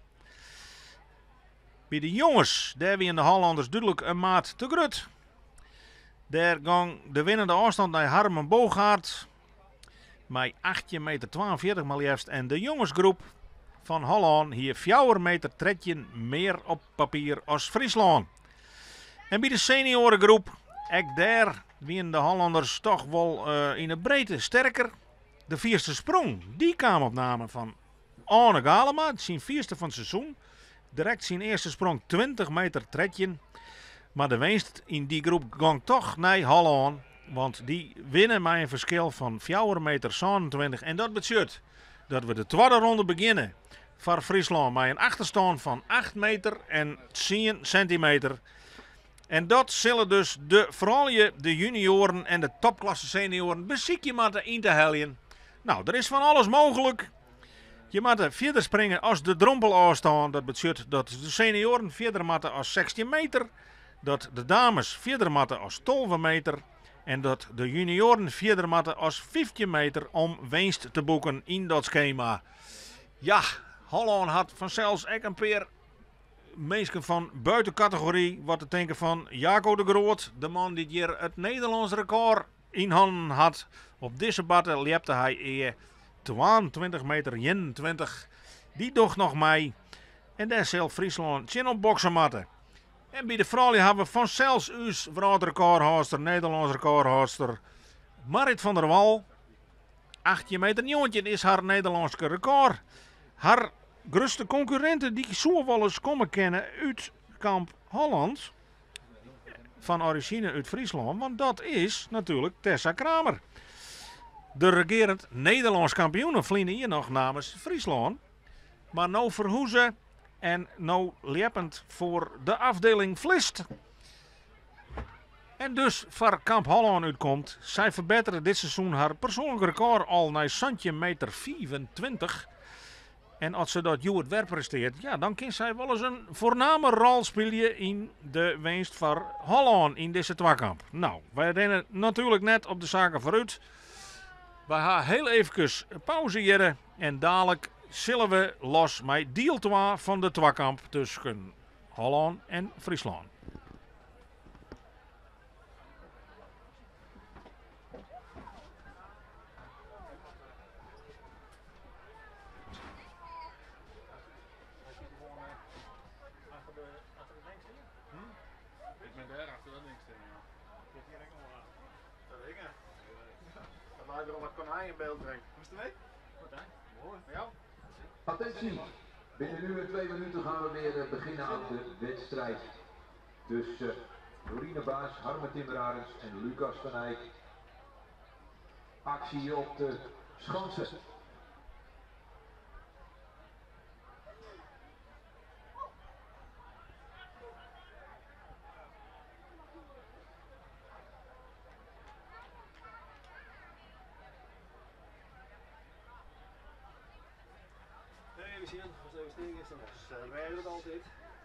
By de jonges, dêr wiene de Hollanners dúdlik in maat te grut. Dêr gong de winnende ôfstân nei Harmen Boogaard mei 18 meter 42 mar leafst en de jongesgroep fan Hollân hie 4 meter 13 mear op papier as Fryslân. En by de senioaregroep, ek dêr wiene de Hollanners toch wol yn 'e breedte sterker. De fierste sprong, dy kaam op namme fan Arne Galema, syn fierste fan it seizoen. Direkt syn earste sprong 20 meter 13. Mar de winst yn dy groep gong toch nei Hollân, want dy winne mei in ferskil fan 4 meter 27. En dat betsjut dat we de twadde ronde begjinne foar Fryslân mei in achterstân fan 8 meter en 10 sintimeter. En dat sille dus de froulju, de junioaren en de topklasse senioaren besykje moatte yn te heljen. Nou, der is fan alles mooglik. Je moatte fierder springe as de drompelôfstân. Dat betsjut dat de senioaren fierder moatte as 16 meter, dat de dames fierder moatte as 12 meter en dat de junioaren fierder moatte as 15 meter om winst te boeken yn dat skema. Ja, Hollân hat fansels ek in pear minsken fan buiten kategory. Wat te tinken fan Jaco de Groot, de man dy't hjir it Nederlânsk rekôr yn hannen hat. Op dizze barte ljepte hy ea 22 meter 21. Dy docht noch mei en dêr sil Fryslân tsjin op bokse moatte. En by de froulju hawwe we fansels ús wrâldrekôrhâldster, Nederlânsk rekôrhâldster Marrit van der Wal. 18 meter 19 is har Nederlânske rekôr. Har grutste konkurrinte dy soe wolris komme kinne út kamp Holland, fan orizjine út Fryslân, want dat is natuerlik Tessa Kramer. De regearend Nederlânsk kampioene ferline jier noch namens Fryslân, mar no ferhûze en no ljeppend foar de afdeling Vlist. En dus foar Kamp Hollân útkomt. Sy ferbettere dit seizoen har persoanlik rekôr al nei 17 meter 25. En as se dat hjoed wer presteart, ja, dan kin sy wolris in foarname rol spylje yn de winst foar Hollân yn dizze twakamp. No, wy rinne natuerlik net op de saken foarút. Wy ha hiel eefkes pauze hjirre en dalik sille we los mei diel 2 fan de twakamp tusken Hollân en Fryslân. Ik ben daar achter dat ding staan. Dat weet ik Dat wij er al wat konijn in beeld brengen. Hoe is het ermee? Goed hè? Mooi. Met jou? Attentie! Binnen nu en 2 minuten gaan we weer beginnen aan de wedstrijd. Dus Jorine Baas, Harme Timmerarends en Lucas van Eyck. Actie op de schansen. Even sjen, as even stean giest, dan rêde we it altyd.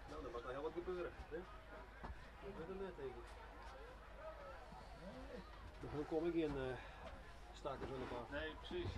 No, dan moat der hiel wat gebeure. Hè? Dat wurdt it net, tink ik. Dan kom ik gjin stakkers oan de bak. Nee, precies.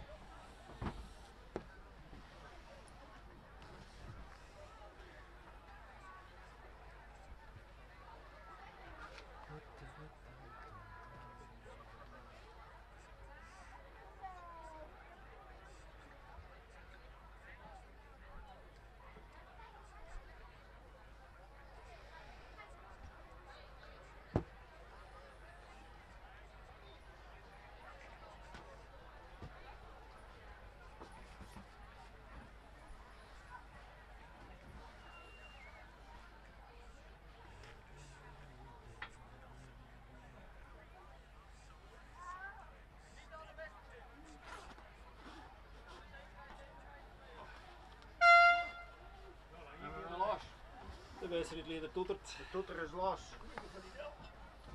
De wedstriidlieder toetert. De toeter is los.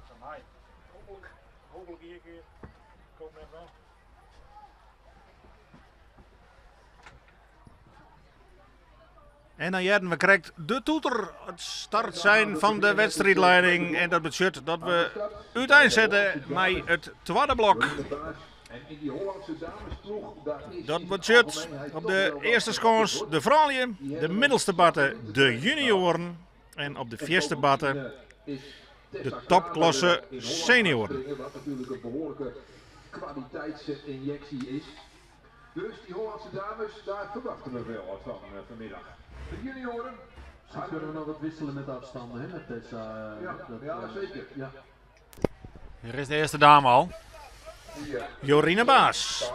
Van mij. Hopelijk, hopelijk hier keer. Ik hoop net wel. En dan hearden we krekt de toeter, it startsein fan de wedstriidleiding. En dat betsjut dat we úteinsette mei it twadde blok. Dat betsjut op de earste skâns de froulju, de middelste barte de junioaren en op de fierste barte de topklasse senioaren. Wat natuerlik in behoarlike kwaliteitsynjeksje is. Dus die Hollandse dames, daar verwachten we wel wat van vanmiddag. De junioren. Ze kunnen nog wat wisselen met de afstanden, hè, met Tessa. Ja, dat, ja, zeker. Ja. Hier is de eerste dame al. Jorine Baas.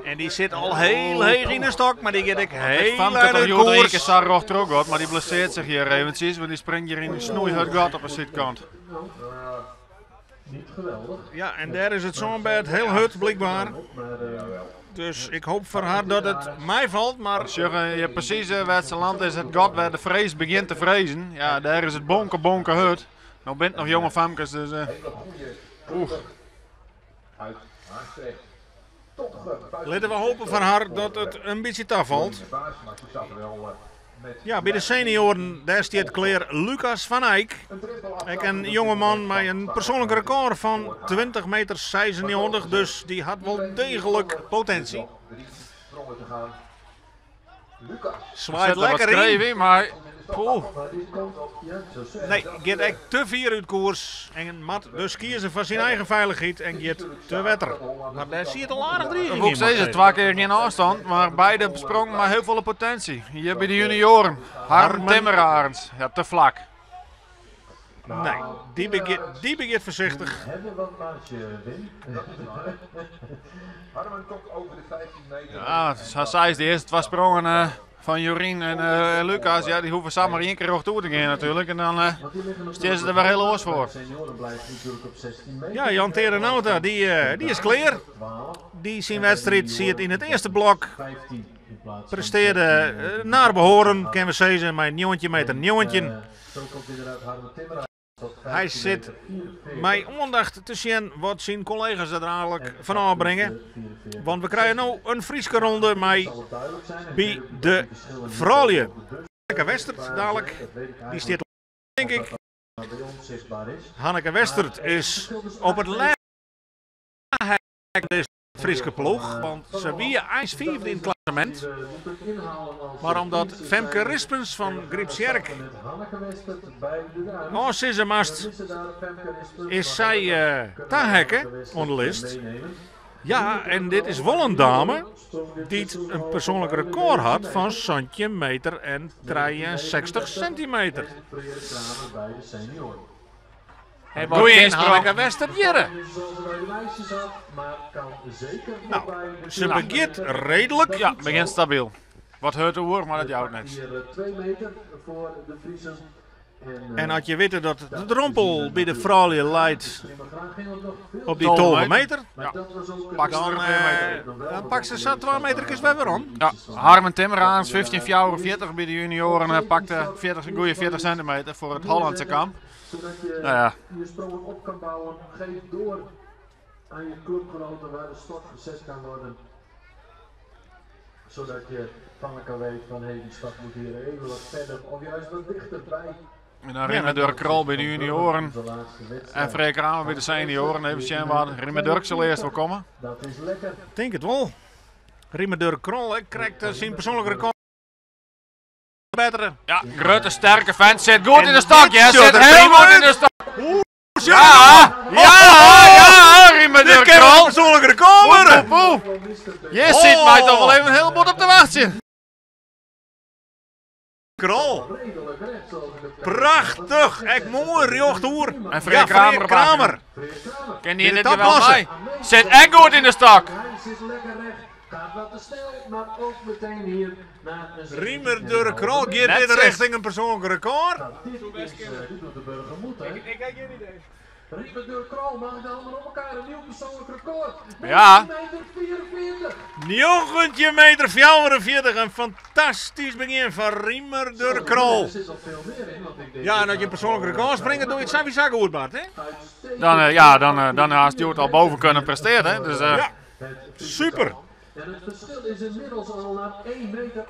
En die zit al heel heech yn de stok, mar die giet ek heel Famke uit toch de hjoed één koers. kear sa rjocht troch gat, mar dy blessearret sich hjir eventsjes, want dy springt hjir yn in snoeihurd gat op 'e sydkant. Niet geweldig. Ja, en dêr is it sânbêd hiel hurd blykber. Maar Dus ik hoop foar har dat it meifalt, mar... Sjoch, je presys wêr't se landt is it gat wêr de frees begjint te frezen. Ja, dêr is it bonke, bonke hurd. No binne it noch jonge famkes, dus... Oeh. Litte we hope foar har dat it in bytsje tafalt. Ja, by de senioaren, dêr stiet klear Lucas van Eyck. Ek in jongeman mei in persoanlik rekôr fan 20 meter 96, dus dy hat wol deeglik potinsje. Swaait Der sit wat lekker yn. skreef yn, mar Poeh. Nee, giet ek te fier út koers en moat dus kieze foar syn eigen feilichheid en giet te wetter. Mar dêr siet al aardich driging yn. Hoe sizze, twa kear gjin ôfstân, mar beide sprongen mei hiel folle potinsje. Hjir by de junioaren, Harm Timmerarends, ja, te flak. Nee, dy begjint, dy begjint foarsichtich. Ja, sa seis de earste twa sprongen eh, fan Jorien en eh, Lucas, ja, dy hoege samar ien kear rjochtoer te gean natuerlik. En dan eh, stean se der wer hiel oars foar. Ja, Jan Terenauta, dy, dy is klear. Dy syn wedstriid siet yn it earste blok. Prestearde naar behoren, kinne we sizze, mei 19 meter 19. Hy sit mei oandacht te sjen wat syn kollega's der dadelijk fan ôfbringe. Want we krije no in Fryske ronde mei by de froulju. Hanneke Westert dadelijk, dy stiet denk ik. Hanneke Westert is op it lêste hek. Fryske ploech, want se wie eins fiifde yn it klassemint. Mar omdat Femke Rispens fan Grypstsjerk ôfsizze moast, is sy taheakke oan de list. Ja, en dit is wol in dame dy't in persoanlik rekôr hat fan 17 meter en 63 sintimeter. En wat Goeie kin insprong. Hanneke Westert hjirre? Nou, se begjint reedlik. Ja, begjint stabyl. Wat hurd oer, mar dat jout niks. En as je witte dat de drompel by de froulju leit op dy 12 meter, Ja. Pak se dan, der in pear meter. dan pakt se sa 2 meterkes wer werom. Ja, Harmen Timmerans, 15,44 by de junioaren, pakte 40, in goede 40 centimeter foar it Hollandse kamp. Zodat je Nou ja. je sprongen op kan bouwen. Geef door aan je clubgenoten waar de stok gezet kan worden. Zodat je van elkaar weet van hé, die stap moet hier even wat verder of juist wat dichterbij. En dan Riemer Durk Krol by de junioaren. De laatste wedstrijd. En Freek Kramer by de senioaren. Even sjen waar Riemer Durk sil earst wol komme. Dat is lekker. Tink it wol. Riemer Durk Krol hè, krijgt syn persoanlik rekôr bettere. Ja, grutte sterke vent sit goed yn de stok. dit Ja, sjocht sit er hiel prima goed yn út. de stok. Sjoch Ja, ja, ja, Riemer Dit Durk kin wel een Krol. persoanlik rekôr wurde. Poe, poe. Je sit my toch wol even in hiel bot op te wachtsjen. Krol. Prachtich. Ek moai rjocht oer. En Freek Ja, Kramer Freek op Kramer. Kin die Dit dit is er wel topklasse. bij? Zit echt goed in de stok. Hij zit lekker recht. Gaat wat te snel, maar ook meteen hier naar een Riemer Durk Krol gaat Net dit zes. richting een persoonlijk record. Nou, dit is, dit doet de burger moed, hè? Ik heb geen idee. Riemer Durk Krol maakt allemaal op elkaar een nieuw persoonlijk record. Ja. 19,44. 19 meter 44, een fantastisch begin van Riemer Durk Krol. Er zit nog veel meer in, want ik denk Ja, en als je een persoonlijk record springt, doe je het sowieso goed, Bart, hè? uitstekend Dan, ja, dan had Stuart al boven kunnen presteren. Hè? Dus, Ja, het super. En het verschil is inmiddels al naar 1,68 meter.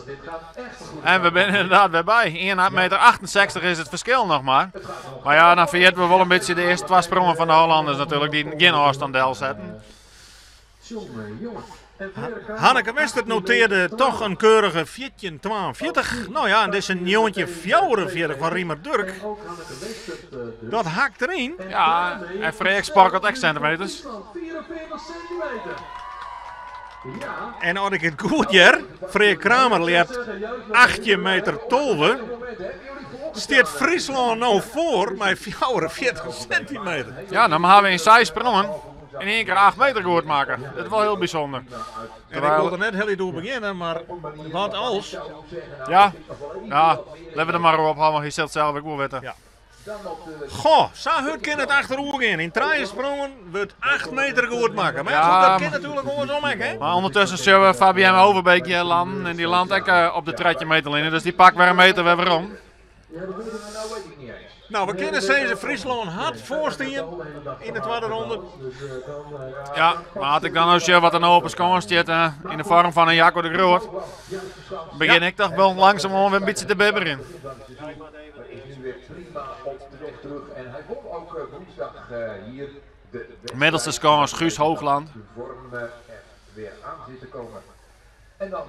Dit gaat echt goed. En we zijn inderdaad weer bij. 1,68 meter is het verschil nog maar. Maar ja, dan vergeten we wel een beetje de eerste twee sprongen van de Hollanders natuurlijk, die geen afstand del zetten. Jongen, jongen. En Freek Kramer, Hanneke Westert noteerde toch een keurige 14,42. Nou ja, en dit is een 19,44 van Riemer Durk. En ook Hanneke Westert dus. Dat hakt erin. Ja, en Freek sparkelt echt centimeters. 44 centimeter. Ja. En als ik het goed jer, Freek Kramer leert 8 meter 12. Stiert Friesland nou voor met 44 centimeter. Ja, dan gaan we in 6 sprongen in één keer 8 meter goed maken. Dat is wel heel bijzonder. En ik wilde net heel door beginnen, maar wat als? Ja, ja, laten we er maar op houden, want hij zult zelf ook wel weten. Ja. Goh, zo hard kan het achterover gaan. In drie sprongen wordt 8 meter goed maken. Maar ja, Ja, goed, dat kan natuurlijk andersom ook, hè? Maar ondertussen zullen we Fabienne Overbeek hier landen en die landt ook op de 13 meter dus die pakt weer een meter weer om. Nou, we kennen deze Friesland hard voorstaan in de tweede ronde. Ja, maar had ik dan als je wat een open schoon zit in de vorm van een Jacco de Groot, begin ik toch wel langzaam weer een beetje te bibberen. Is nu weer prima op de weg terug en hij won ook woensdag hier de wedstrijd. Middelste score is Guus Hoogland. De vorm er weer aan zit te komen. En dan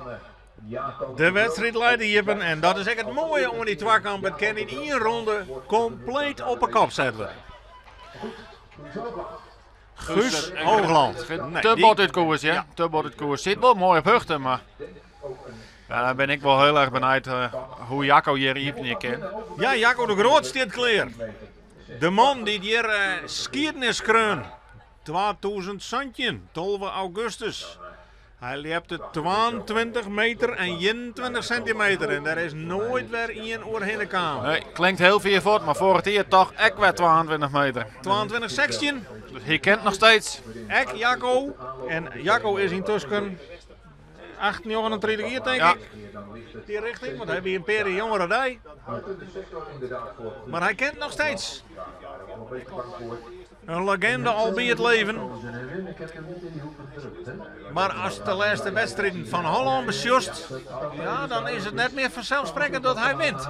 De wedstriid leit iepen en dat is ek it moaie oan dy twakamp, it kin yn ien ronde kompleet op 'e kop set wurde. Guus Hoogland. Nee, te bot út koers, ja. Te bot út koers. Sit wol moai op hichte, mar ja, dan bin ik wol hiel erch benijd hoe Jacco hjir iepenje kin. Ja, Jacco de Groot stiet klear. De man dy't hjir skiednis skreaun. 2017, 12 augustus. Hy ljepte 22 meter en 21 sentimeter en dêr is noait wer ien oerhinne kaam. Nee, klinkt hiel fier fuort, mar foarich jier toch ek wer 22 meter. 22, 16. Dus hy kent noch steeds. Ek Jacco. En Jacco is yntusken 8, 39 jier, tink Ja. ik. Dy richting, want hy wie in pear jier jonger as dy. Mar hy kent noch steeds. In legende al by it leven. Mar ast de lêste wedstriden fan Hollân besjochst, ja, dan is it net mear fanselssprekkend dat hy wint.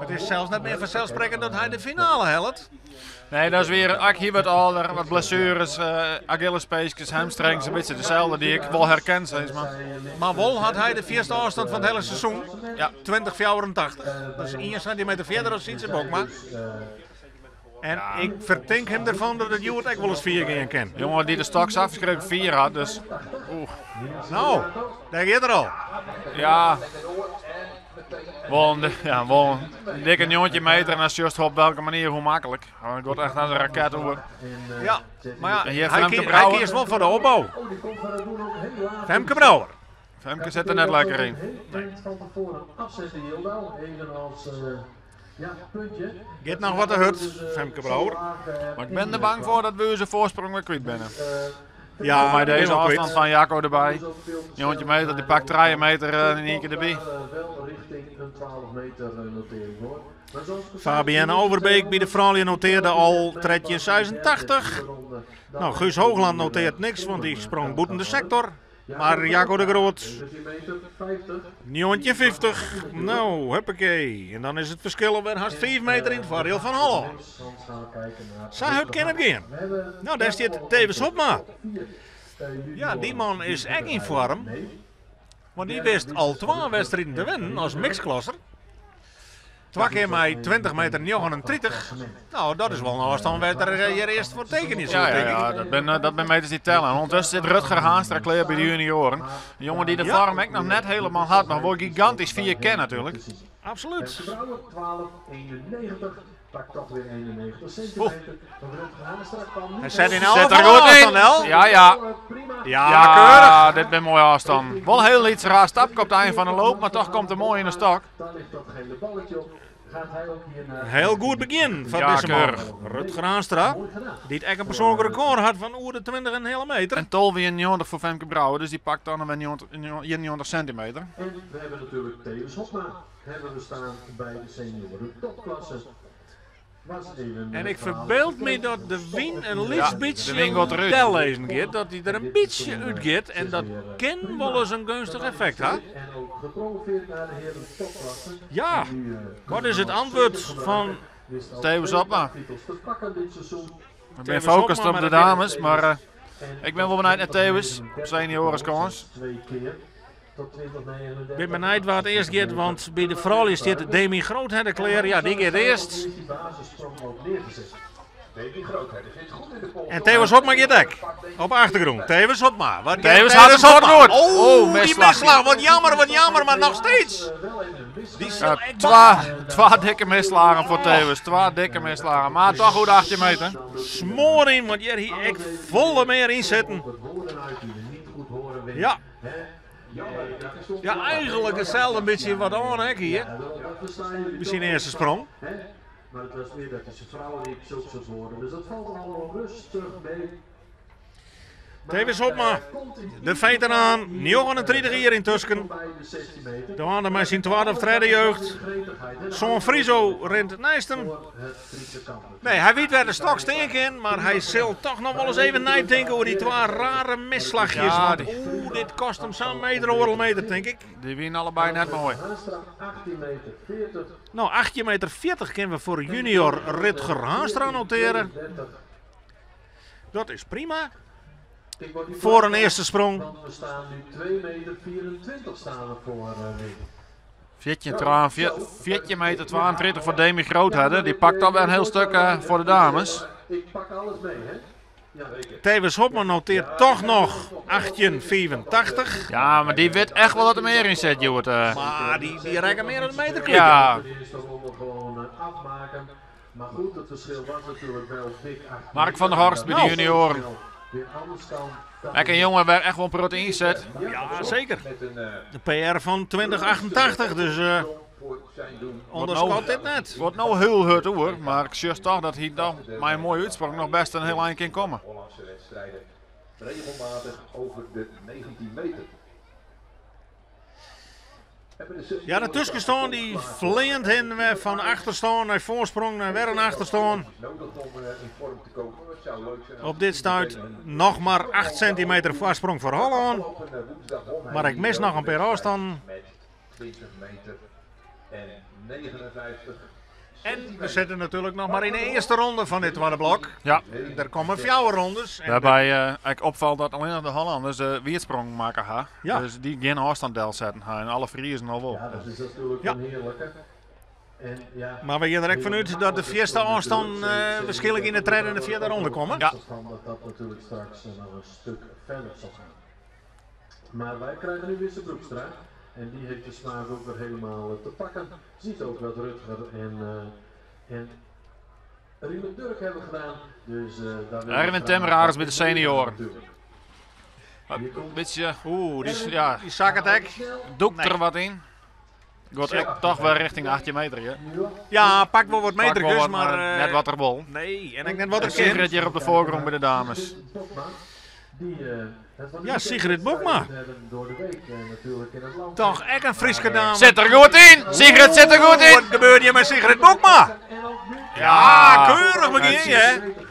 It is sels net mear fanselssprekkend dat hy de finale hellet. Nee, dat is wier. Ek hy wurdt âlder, wat blessueres, Achillespeeskes, hamstrings, in bytsje deselde dy't ik wol herken, sis mar. Mar wol hat hy de fierste ôfstân fan it hiele seizoen, Ja. 20,84. Dat is ien sintimeter fierder as Sytse Bokma. En ik fertink him derfan dat it hjoed ek wolris fier gean kin. Jonge dy't de stok sa ferskriklik fier hat, dus oeh. No, dêr giet er al. Ja, wol in, ja, wol in dikke 19 meter en dan sjochst op welke manier hoe maklik. Hy giet echt as in raket oer. Ja, mar ja, En hjir hy Femke hy Brouwer. kiest wol foar de opbou. Femke Brouwer. Femke sit der net lekker yn. Nee. Van tevoren afzetten, Jildau. Even als ja, puntje. Giet noch wat te hurd, Femke Brouwer. Mar ik bin der bang foar dat we ús foarsprong wer kwyt binne. Ja, Mei dizze bin wel ôfstân kwyt. fan Jacco derby. 19 meter, dy pakt 3 meter yn ien kear derby. Wel richting een 12 meter notering hoor. Fabienne Overbeek by de froulju notearde al 13,86. No, Guus Hoogland noteart niks, want dy sprong bûten de sektor. Mar Jacco de Groot, 19,50. No, huppakee. En dan is it ferskil alwer hast 5 meter yn it foardiel fan Hollân. Sa hurd kin it gean. No, dêr stiet Thewis Hobma. Ja, dy man is ek yn foarm. Want dy wist al twa wedstriden te winnen as mixklasser. Twa kear mei 20 meter 39. No, dat is wol in ôfstân wêr't er hjir earst foar tekenje soe, Ja, ja, tink ik. ja, dat binne meters dy't telle. En ûndertusken sit Rutger Haanstra klear by de junioaren. In jonge dy't de foarm ek noch net hielendal hat, mar wol gigantysk fier kin natuerlik. Absolút. Pakt toch weer 91 centimeter. Want Rutger Haanstra kwam niet Hy set yn Sit alle der goed afstand, yn. El. Ja, ja. Prima. Ja, Ja, keurig. dit binne moaie ôfstannen. Wol hiel lyts raar stapke op it ein fan de loop, mar toch komt er moai yn de stok. Daar ligt dat gele balletje op. Gaat hij ook hier naar... Hiel goed begjin fan Ja, dizze man. keurig. Rutger Haanstra, Mooi gedaan. dy't ek in persoanlik rekôr hat fan oer de 20 en in heale meter. En 12,91 foar Femke Brouwer, dus dy pakt dan wer 91 centimeter. En we hebben natuurlijk Thewis Hobma. Hebben we staan bij de senioren topklasse. Was even En ik ferbyld my dat de wyn in lyts Ja, bytsje de wyn giet derút. dellizzen giet, dat dy der in bytsje útgiet en dat kin wolris in geunstich effekt ha. En ook gepromoveerd naar de heren topklasse. Ja, Nu, wat is it antwurd fan wist al Thewis twee Hobma? titels te pakken dit seizoen. Ik ben Thewis focust Hobma, op de maar dat dames, mar ik bin wol benijd nei Thewis op senioren kâns. Twee keer. Tot 2039. Bin benijd wa't earst giet, want by de froulju stiet Demi Groothedde klear. Ja, dy giet earst. Die basissprong ook neergezet. Demi Groothedde zit goed in de pool. En Thewis Hobma giet ek. Op achtergrûn. Thewis Hobma. Wat giet Thewis hat Thewis him Hobma? goed. Oh, Oh, die misslachje. misslach. Wat jammer, wat jammer, mar noch steeds. Wel even een misslag. Die sil Ja, ek twa dikke misslagen foar Thewis. Twa dikke misslagen. Mar toch goed 18 meter. Smoar yn, want hjir hie ek folle mear yn sitten. Wat woorden uit die we niet goed horen, Wim. Ja. Hè? Ja, eigenlijk itselde bytsje wat oan ek hjir. Ja, dat verstaan jullie By syn toch? earste sprong. Hè? Maar het was meer dat hij zijn vrouw riep, zulke soort woorden. Dus dat valt allemaal rustig mee. Thewis Hobma, Komt in de veteraan, 39 jier yntusken. bij de 16 meter. Dwaande mei syn twadde of tredde jeugd. Gretigheid, hè? Zoon Friso rint neist him. Voor het Friese kamp. Nee, hy wit wêr't de stok stean kin, mar hy sil toch noch wolris even neitinke oer dy twa rare misslachjes. Ja, Want die- oeh, dit kost him sa'n meter, oardel meter, tink ik. Dy wienen allebei net moai. Haanstra 18 meter 40. No, 18 meter 40 kinne we foar junior Rutger Haanstra notearje. 32. Dat is prima. Foar in earste sprong. 14 meter 32 foar Demi Groothedde. Dy pakt alwer in hiel stik foar de dames. Thewis Hobma noteart toch noch 18,85. Ja, mar dy wit echt wol dat der mear yn sit, hjoed. Mar dy rekke mear dan in meter kwyt. Ja. Mark van der Horst by de junioaren. Ek in jonge wêr echt wol in protte yn sit. Ja, zeker. De PR fan 2088, dus uh, onderschat dit net. Wurdt no hiel hurd oer, mar ik sjoch toch dat hy dan mei in moaie útsprong noch best in hiel ein kin komme. Regelmatig over de 19 meter. Ja, de tuskenstân dy fleant hin wer fan achterstân nei foarsprong nei wer in achterstân. Op dit stuit noch mar 8 sintimeter foarsprong foar Hollân. Mar ik mis noch in pear ôfstannen. En we sitte natuerlik noch mar yn de earste ronde fan dit twadde blok. Ja. Der komme fjouwer rondes. En Wêrby eh, ek opfalt dat allinnich de Hollanners de wierdsprong makke ha. Ja. Dus dy gjin ôfstân delsetten ha en alle Friezen al wol. Ja, dat is natuerlik Ja. een heerlijke. En ja, Maar we gean der ek fanút dat de fierste ôfstân eh, waarskynlik yn de tredde en de fjirde ronde komme. Ja. Van dat dat natuurlijk straks eh, nog een stuk verder zal gaan. Maar wij krijgen nu Wisse Broekstra. En die heeft de smaak ook weer helemaal eh, te pakken. Ziet ook wat Rutger en, eh en Riemen Durk hebben gedaan. Dus, eh, daar wil ik Erwin graag Timmerhaars bij de senioren. Natuurlijk. Een beetje, Oeh, die, ja, die zakket ek. doekt Nee. er wat yn. Gaat ek toch weer richting 18 meter, hè? Ja, pak wol wat Pak wel meterkes, wat, mar maar net wat er wol. Nee, en ek net wat er En kin. Sigrid hier op de voorgrond bij de dames. Bokma, die, eh, het van de Ja, weekend Sigrid Bokma. hebben door de week, eh, natuurlijk in het land. Toch ek in Fryske dame. Zit er goed in! Sigrid zit er goed in! Wat gebeurt hier met Sigrid Bokma? En ook nu Ja, keurig begin je, hè? Netjes.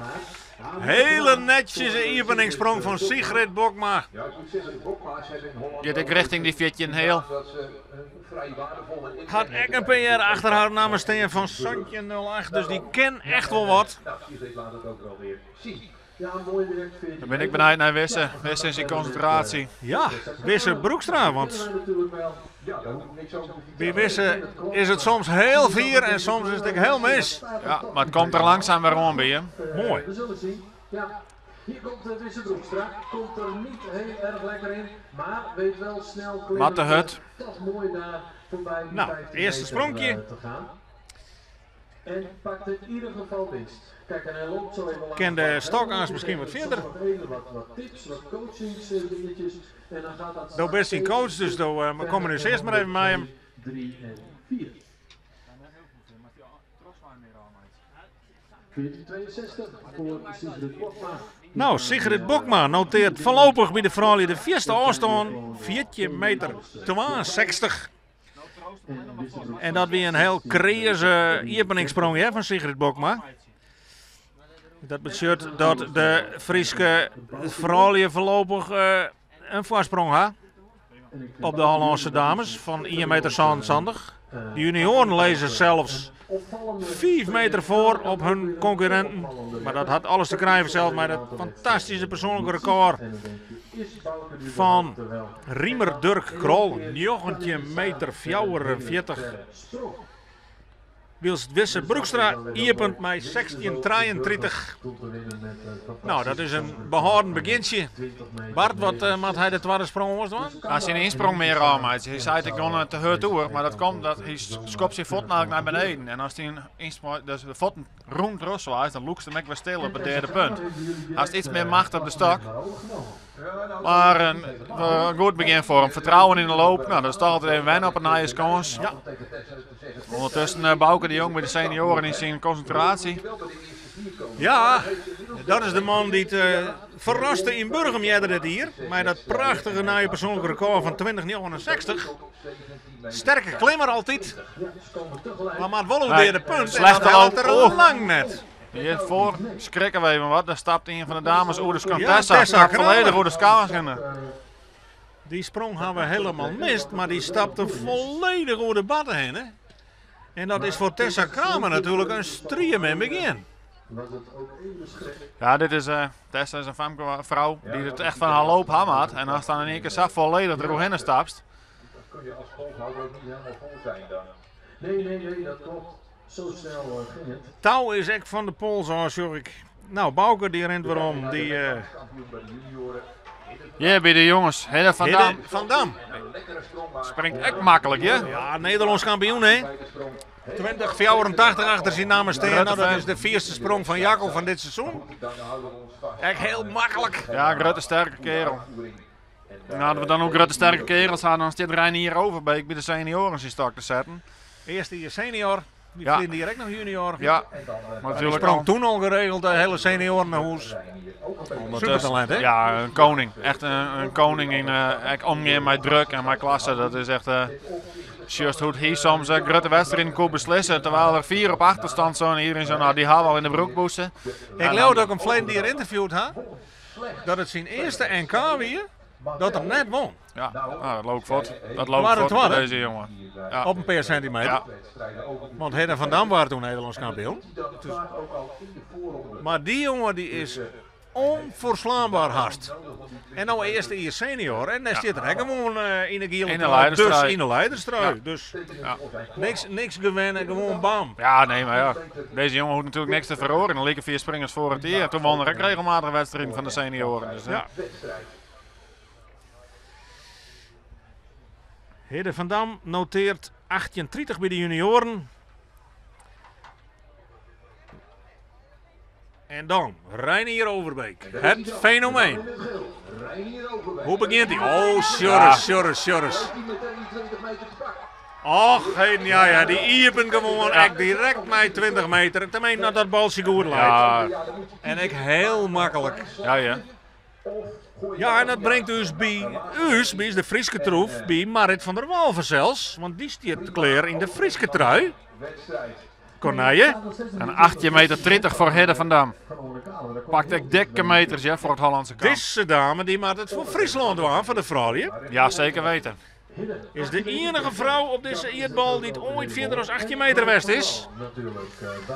Hele netjes iepeningssprong fan Sigrid Bokma. Ja, ik moet zeggen, de Bokma's hebben in Holland... Gaat ik richting die 14 heel. Dat ze een vrij waardevolle inzet Had ek een PR achter har namme stean fan 17.08, dus dy kin echt wol wat. Nou, Sigrid laat het ook wel weer zien. Ja, mooi direct 14 Dan ben ik benijd naar Wisse. Wisse in zijn concentratie. Ja, Wisse Broekstra, want Kennen wij natuurlijk wel. Ja, daar hoef ik niks over te vertellen. bij Wisse is it soms hiel fier en soms is it ek hiel mis. Ja, mar it komt der langzaam wer oan by him. Eh, Mooi. We zullen zien. Ja. Hier komt eh, Wisse Broekstra. Komt er niet heel erg lekker in, maar weet wel snel klimmend, Matte Hut. eh, Toch mooi daar voorbij die Nou, 15 eerste meter, spronkje. te gaan. En pakt in ieder geval winst. Kijk, en hij loopt zo even langs. Ken de Bart stok Helder. aans misschien wat Die verder. geeft soms Even wat, wat tips, wat coachings eh, dingetjes. En dan gaat dat Do bist syn coach, dus do, eh, we komme dus earst mar even mei him. 3 en 4. 1462 voor Sigrid Bokma. Nou, Sigrid Bokma noteart foarlopich by de froulju de fierste ôfstân, 14 meter 62. En dat wie in hiel kreaze iepeningssprong hè, fan Sigrid Bokma. Dat betsjut dat de Fryske froulju foarlopich eh, in foarsprong ha op de Hollânske dames fan 1 meter 77. De junioaren lizze sels 5 meter foar op harren konkurrinten. Mar dat hat alles te krijen sels mei dat fantastyske persoanlike rekôr fan Riemer Durk Krol, 19 meter 44. Wylst Wisse Broekstra iepent mei 16,33. Nou, dat is in behâldend begjintsje. Bart, wat uh, moat hy de twadde sprong oars dwaan? Hy syn ynsprong mear ôfmeitsje. Hy sei ik gie te hurd oer, mar dat komt dat hy skopt syn fuotten eigentlik nei beneden. En as dy ynsprong, dus de fuotten rûn trochswaait, dan lûkst him ek wer stil op it derde punt. Hast iets mear macht op de stok. Mar in goed begjin foar him. Fertrouwen yn de loop. Nou, dat is toch altyd even wennen op in nije skâns. Ja. Ûndertusken uh, Bauke de Jong by de senioaren yn syn konsintraasje. Ja, dat is de man dy't uh, ferraste yn Burgum earder dit jier. Mei dat prachtige nije persoanlike rekôr fan 2069. Sterke klimmer altyd. Mar moat wol oer de punt. Slechte loop. loop. er Oh. lang net. Hjirfoar skrikke we even wat. Dêr stapt ien fan de dames oer de skâns. Ja, Tessa Tessa stapt Kramer. folledich oer de skâns hinne. Dy sprong ha we hielendal mist, mar dy stapte folledich oer de batte hinne. En dat is foar Tessa Kramer natuerlik in striemin begjin. Ja, dit is uh, Tessa is in famke, frou dy't it echt fan har loop ha moat. En ast dan in ien kear sa folledich deroerhinne stapst. Dat kun je als polshouder ook niet helemaal vol zijn dan. Nee, nee, nee, dat klopt. Zo snel ging het. Tou is ek fan de pols ôf, sjoch ik. Nou, Bauke die rint werom. Die, uh, Hjir by de jonges, Hidde van Hidde Dam. van Dam. Springt ek maklik, ja? Ja, Nederlânsk kampioen, hè? 2084 achter syn namme stean. Nou, dat is de fierste sprong fan Jacco fan dit seizoen. Ek hiel maklik. Ja, grutte sterke kerel. En hadden we dan ook grutte sterke kerels hadden, dan stiet Reinier Overbeek by de senioaren syn stok te setten. Earste jier senior, die Ja. ferline jier ek noch junior. Ja, maar natuurlijk Sprong al. toen al geregeld de hele senioren naar hûs. Supertalent, hè? Ja, een koning. Echt een koning in ek omgean mei druk en mei klasse. Dat is echt just hoe't hy soms grutte wedstriden koe beslissen, terwijl er 4 op achterstand zo'n hier en zo, nou, die hadden al in de broek boesten. Ik leau dat ik him ferline jier interviewd ha, dat it syn earste NK wie, dat er net won. Ja, nou, dat loopt voort. Dat loopt Waar het voort was, met hè? deze jongen. Ja. Op een paar centimeter. Ja. Want Hidde van Dam was toen Nederlands kampioen. Dus- Maar die jongen die is onverslaanbaar hard. En nou eerst de senior en daar zit er ook gewoon in de giele In de trui. leiderstrui. Dus in de leiderstrui. Ja. Dus niks gewinnen, gewoon bam. Ja, nee, maar ja. Deze jongen hoeft natuurlijk niks te verloren. Dan lieken 4 springers voor het eer. Toen won er ook regelmatig wedstrijden van de senioren. Dus, Ja. Hidde van Dam noteert 18,30 bij de junioren. En dan Reinier Overbeek. Het fenomeen. Hoe begint hij? Oh, Sjorris, Sjorris, Sjorris. Och, heden, ja, ja, die iepen gewoon echt direct met 20 meter. Tenminste, dat dat balsje goed lijkt. Ja. En ik heel makkelijk. Ja, ja. Ja, en dat brengt dus bij us, bij de Frieske troef, bij Marit van der Wal zelfs. Want die stiert kleer in de Frieske trui. Corneille. Een 18 meter 30 voor Hidde van Dam. Pakt ik dikke meters, ja, voor het Hollandse kamp. Deze dame die maakt het voor Friesland aan, voor de vrouwen. Ja, zeker weten. Is de enige vrouw op deze eerdbal die het ooit verder dan 18 meter west is.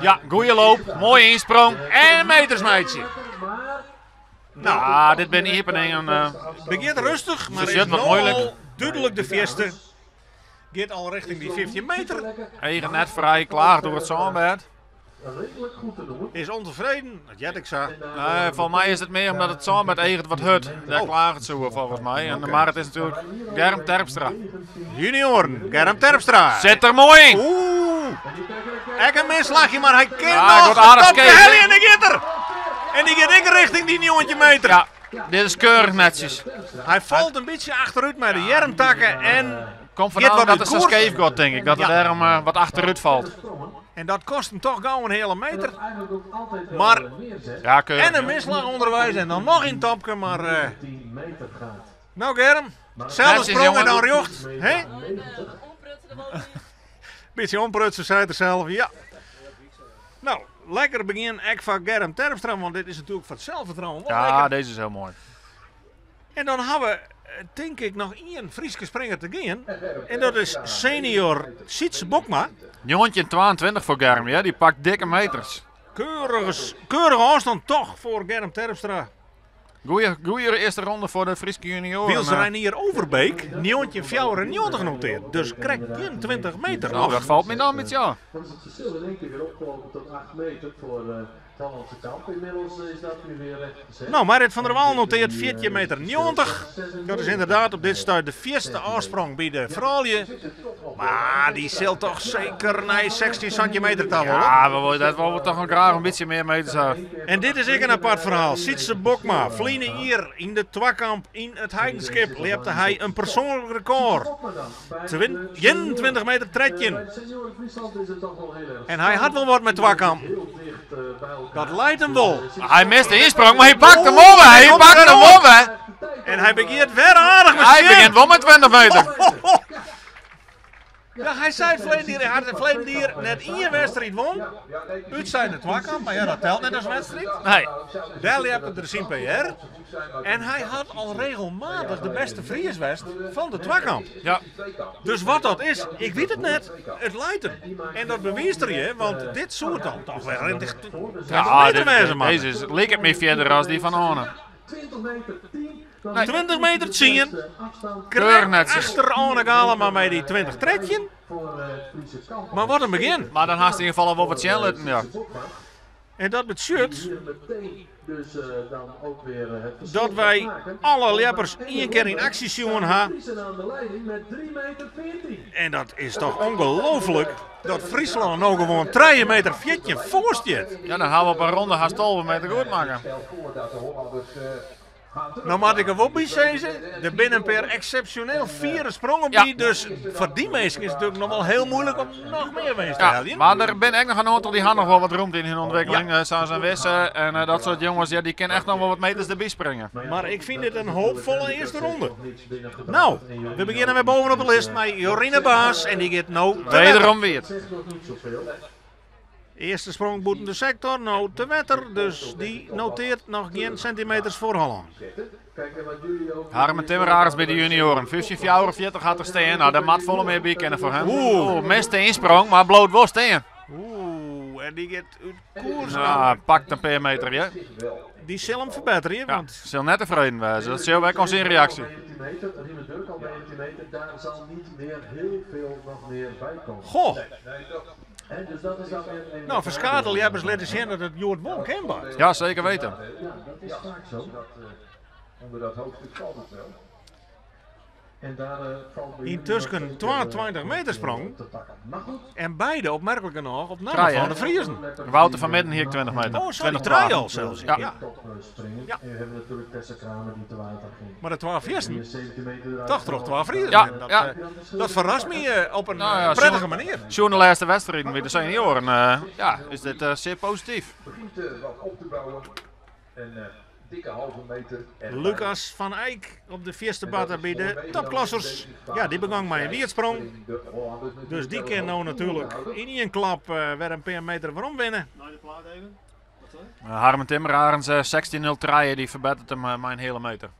Ja, goeie loop, mooie insprong. En een metersmeidje. Nou, Ah, dit ben Iepeningen. begint rustig, maar Ze is zit wat nou moeilijk. al duidelijk de vierste. Gaat al richting die 15 meter. Eigen net vrij, klaar door het zandbed. Redelijk goed te doen. Is ontevreden, dat jet ik zo. Nee, volgens mij is het meer omdat het zandbed eigen wat hut. Daar klaagt het zo volgens mij. En de maar het is natuurlijk Germ Terpstra. Junioren, Germ Terpstra. Zit er mooi in! Oeh, ek een misslagje, maar hij kan Ja, nog. wordt aardig Top skeef, hè? heli en die gaat er. En die gaat ik richting die 9 meter. Ja, dit is keurig netjes. Hij valt een beetje achteruit met de jermtakken en Komt Gaat vandaan wat dat uit het zo koers. scheef gaat, denk ik. Dat het Ja. daarom wat achteruit valt. En dat kost hem toch gauw een hele meter. Eigenlijk ook altijd wel Maar- neerzet. Ja, keurig. En een misslag onderwijs en dan nog in topke, maar... 10 meter gaat. nou Germ, zelfde Netjes, sprong en jongen. dan rjocht. Hè? Beetje onprutsen, zei het er zelf, ja. Nou, lekker begin ek van Germ Terpstra, want dit is natuurlijk voor het zelfvertrouwen wel Ja, lekker. deze is heel mooi. En dan hebben we, denk ik, nog één Frieske springer te gaan. En dat is senior Sietse Bokma. Jongetje 22 voor Germ, ja, die pakt dikke meters. Keurige, keurige afstand toch voor Germ Terpstra. Goeie eerste ronde voor de Frieske junioren. Wiels Reinier Overbeek, 1994 genoteerd. Dus krijgt geen 20 meter Nou, nog. dat valt me dan met jou. Dan is het verschil in één keer weer opgelopen tot 8 meter voor het Hollandse kamp. Inmiddels is dat nu weer rechtgezet. Nou, Marit van der Wal noteert 14 meter 90. Dat is inderdaad op dit stuit de vierste afsprong bij de vrouwen. Maar die zult toch zeker naar 16 centimeter te worden. Ja, dat willen we toch nog graag een beetje meer meters hebben. En dit is ik een apart verhaal. Sietse Bokma, vliegen hier in de Twakamp in het Heidenskip, lepte hij een persoonlijk record. 21 meter tredje. Bij de senioren Friesland is het toch wel heel erg En hij had wel wat met Twakamp. heel dicht bij elkaar. Dat leidt hem wel. Hij mist de insprong, maar hij pakt hem om, hè. Hij komt pakt er hem om. om, hè. En hij begint weer aardig met Hij zin. begint wel met 20 meter. Ja, hy sei it ferleden jier, hy hat it ferleden jier net ien wedstriid wûn. Útsein de twakamp, mar ja, dat telt net as wedstriid. Nee. Dêr ljepte er syn PR. En hy hat al regelmatich de bêste Fries west fan de twakamp. Ja. Dus wat dat is, ik wit it net. It leit him. En dat bewiist er hjir, want dit soe dan toch wer in 20 Ja, meter wêze moatte. Deze is, liket my fierder as dy fan Oane. 20 meter 10. Keurig Krekt netsjes. achter Oane Galama mei dy 20 13. Mar wat in begjin. Mar dan hast yn ieder gefal al wol wat sjen litten, ja. En dat betsjut dat wy alle ljeppers ien kear yn aksje sjoen ha. En dat is toch ongelooflik dat Fryslân no gewoan trije meter 14 foar stiet. Ja, dan ha we op in ronde hast 12 meter goed makke. No moat ik der wol by sizze, der binne in pear eksepsjoneel fiere sprongen Ja. by, dus foar dy minsken is it natuerlik noch wol hiel muoilik om noch mear winst te Ja, heljen. mar der binne ek noch in oantal dy ha noch wol wat romte yn hun ûntwikkeling, sa as in Wisse en dat soart jonges, ja, dy kinne echt noch wol wat meters derby springe. Mar ik fyn dit in hoopfolle earste ronde. No, we begjinne wer bovenop de list mei Jorine Baas en dy giet no te wetter. Wederom wiet. Earste sprong bûten de sektor, no te wetter, dus dy noteart noch gjin sintimeters foar Hollân. Harmen Timmeraars by de junioaren. 15,44 hat er stean. Nou, dêr moat folle mear by kinne foar him. Oeh. Oeh, miste ynsprong, mar bliuwt wol stean. Oeh, en dy giet út koers. Nou, pakt in pear meter, ja. Dy sil him ferbetterje, Ja, want sil net tefreden wêze. Dat sjogge we ek oan syn reaksje. Goh. Nou, ferskate ljeppers litte sjen dat it hjoed wol kin bart. Ja, zeker weten. Ja, dat is vaak zo. Onder dat hoofdstuk valt het wel. En daar valt bij jullie Yntusken nog zeker, 22 meter sprong. te pakken. Maar goed. En beide opmerklik genôch op namme Trije, fan hè? de Friezen. Wouter van Midden hier 20 meter. Oh, sorry, 20 trije al zelfs. Ja. Ja. Top, springen. Ja. En we hebben natuurlijk Tessa Kramer die te water ging. Maar de 12 eersten, 17 meter eruit. toch troch 12 Friezen. Ja, En dat, ja. dat verrast my op in Nou ja, prettige zo- manier. Zo'n de laatste wedstrijden weer de senioren, ja, is dit zeer positief. Begint wat op te bouwen. Een dikke halve meter. erbij. Lucas van Eyck op de vierste En dat batter is bij mooi de meegenomen topklassers. in deze fase Ja, die begon van met een de wierdsprong. waarin de Hollanders natuurlijk Dus die wel kan nou hoog natuurlijk houden. in één klap weer een paar meter waarom winnen. Nou, de plaat even. Wat zei je? Harmen Timmerarends, 16.03, die verbetert hem mijn hele meter.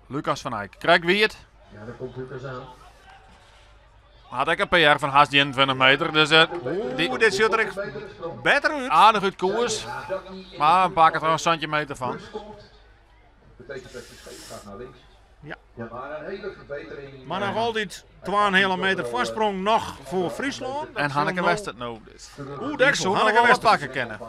Lucas van Eyck. Krijg Wiert. Ja, daar komt Lucas aan. Had ik een PR van haast 21 meter, dus die Oeh, dit ziet er echt beter uit. aardig uit koers. Maar pak er nog een centimeter van. Plus komt, betekent dat je scheef gaat naar links. Ja. Maar een hele verbetering. Maar nog altijd 2,5 meter voorsprong nog voor Friesland. Dat En Hanneke zal nou- Wester nou. Dus. Oeh, deksel. Zou nog Hanneke wel wat Wester. pakken kennen.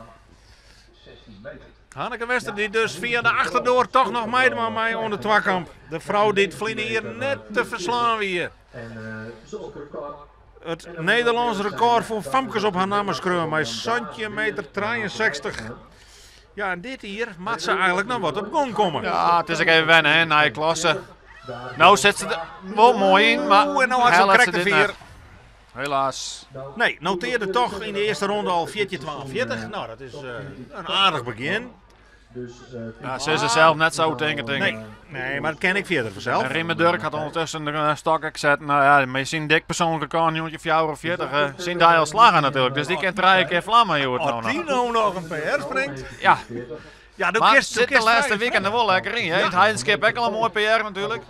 16 meter. Hanneke Wester die dus via de achterdoor toch nog meedoet mij onder de twakamp. De vrouw die het vliegen hier net te verslaan weer. En zo'n record. Het Nederlands record voor famkes op haar naam schreeuwen met centimeter 63. Ja, en dit hier moet ze eigenlijk nog wat op gong komen. Ja, het is ook even wennen, hè, naar je klasse. Nou zit ze er wel mooi in, maar Oeh, en nou had ze hel hem had ze correct de dit vier. net. Helaas. Nee, noteerde toch in de eerste ronde al 14-42. Nou, dat is een aardig begin. Dus, Ja, ze is er zelf net zo denken, denk ik. Nee, nee, maar dat ken ik verder vanzelf. En Riemen Durk had ondertussen een stok gezet. Nou ja, maar je ziet dik persoonlijk record, een jongetje 44. Zien daar al slagen natuurlijk. Dus die kan drie keer vlammen, joh. Als Nou, die nog. nou nog een PR springt. Ja, Ja, dan maar kist, zit de laatste weekend er wel lekker in. Hè? Het Heidenskip ook al een mooi PR natuurlijk.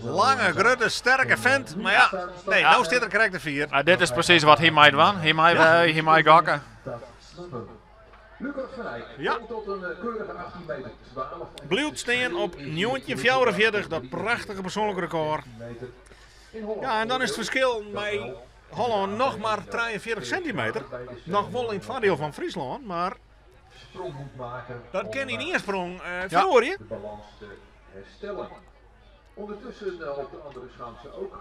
Lange, grote, sterke vent. Maar ja, nee, nou zit er correct de vier. Maar dit is precies wat hij mij wan. Hij mij, hij mij gokken. Dat snappen we. Lucas van Eyck Ja. komt tot een keurige 18 meter 12. Bliuwt steen op 1944, dat prachtige persoonlijk record. meter. In Holland. Ja, en dan is het verschil met Holland nog maar 43 centimeter. Nog wel in het voordeel van Friesland, maar Sprong moet maken. dat om, kan in één sprong Ja. verloren. de balans te herstellen. Ondertussen op de andere schaamse ook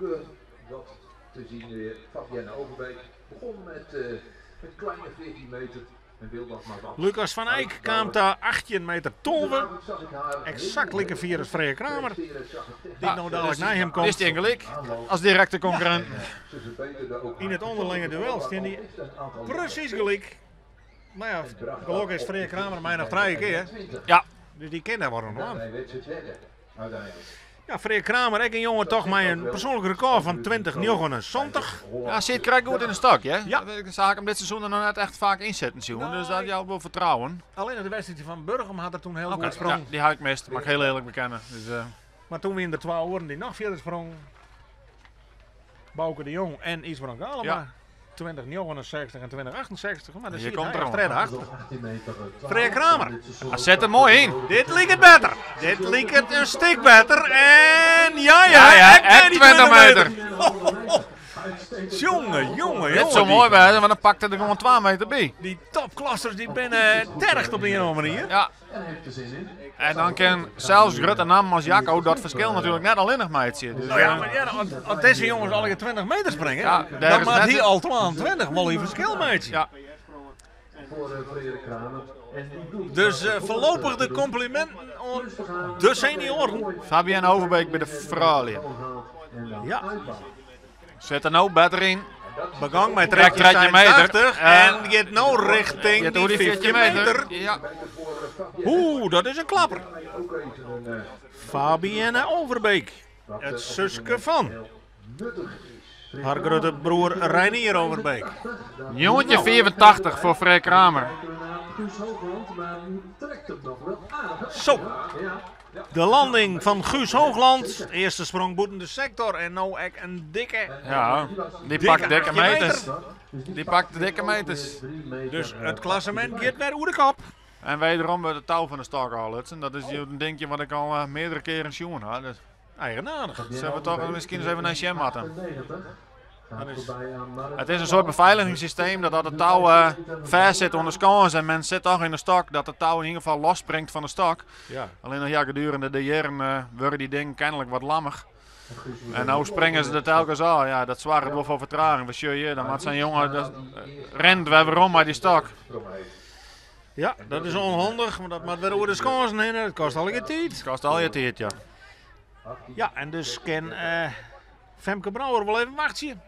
wat te zien weer. Fabienne Overbeek begon met een kleine 14 meter en wil dat maar wat. Lucas van Eyck kwam daar 18 meter 12. Vanavond zag ik haar Exact heel lekker vier als Freya Kramer. presteren, zag ik Die technisch nou dadelijk naar hem Is komt. die gelijk als directe concurrent. Ze verbeterde ook In het onderlinge duel staan die precies gelijk. Maar ja, gelukkig is Freya Kramer mij nog drie keer. Ja, Dus die kent daar wel nog aan. Daarmee werd ze derde, uiteindelijk. Ja, Freark Kramer, ek in jonge toch mei in persoanlik rekôr fan 20,79. Ja, sit krekt goed yn de stok, hè? Ja. Ik zag hem dit seizoen er nog net echt vaak in zitten, jongen. Dus dat jout wel vertrouwen. Alleen de wedstrijd van Burgum had er toen heel Oké, goed sprong. ja, die had ik mist, mag ik heel eerlijk bekennen. Dus, Maar toen winnen er twee oren die nog verder sprong. Bouke de Jong en Isbrand Galema. Ja. 2069 en 2068. Maar dan Hier zie komt hij er echt al. achter. Freark Kramer. Hij zet er mooi in. Dit liep het beter. Dit liep het een stuk beter. En ja, ja, Ja, ja, ek en die 20 meter. Jongen, jongen, Dit jongen. zou die- mooi zijn, want dan pakte er gewoon 2 meter bij. Die topklassers die binnen tergt op de een of andere manier. Ja. En dan kan zelfs Rutte Nam als Jacco dat verschil natuurlijk net alleen nog maar iets zien. Dus, Nou ja, maar ja, als, als deze jongens alle 20 meter springen, Ja, daar dan is maakt net- hij al 22 wel een verschil, meetje. Ja. Dus voorlopig de complimenten aan de senioren. Fabienne Overbeek bij de vrouwen. Ja, Zet er nou beter in. begang met Trek trekje trekje meter. 80 en gaat nou richting Je doet die die 50 40 meter. meter. Ja. Oeh, dat is een klapper. Fabienne Overbeek, het zuske van haar grote broer Reinier Overbeek. Jongetje 84 voor Freek Kramer. Zo. De landing van Guus Hoogland. Eerste sprong boeten de sector en nou ook een dikke. Ja, die Dikke pakt dikke 18 meters. meter. Die pakt dikke meters. Dus het klassement gaat weer oer de kop. En wederom weer de touw van de stok halen. Dat is een dingetje wat ik al meerdere keren zien had. Dus Eigenaardig. zullen we toch misschien eens even naar Sjem matten. Dat is Het is een soort beveiligingssysteem dat als de touw vast zit onder skans en men zit toch in de stok, dat de touw in ieder geval losspringt van de stok. Ja. Alleen nog ja, gedurende de jaren worden die dingen kennelijk wat lammig. En nou springen ze er telkens al. Ja, dat zwaar wel voor vertraging. Wat zie je dan? Maar zijn jongen dat, rent weer waarom bij die stok. Ja, dat is onhandig, maar dat moet weer over de skansen heen. Dat kost al een tijd. Het kost al je tijd, ja. Ja, en dus kan Femke Brouwer wel even wachten.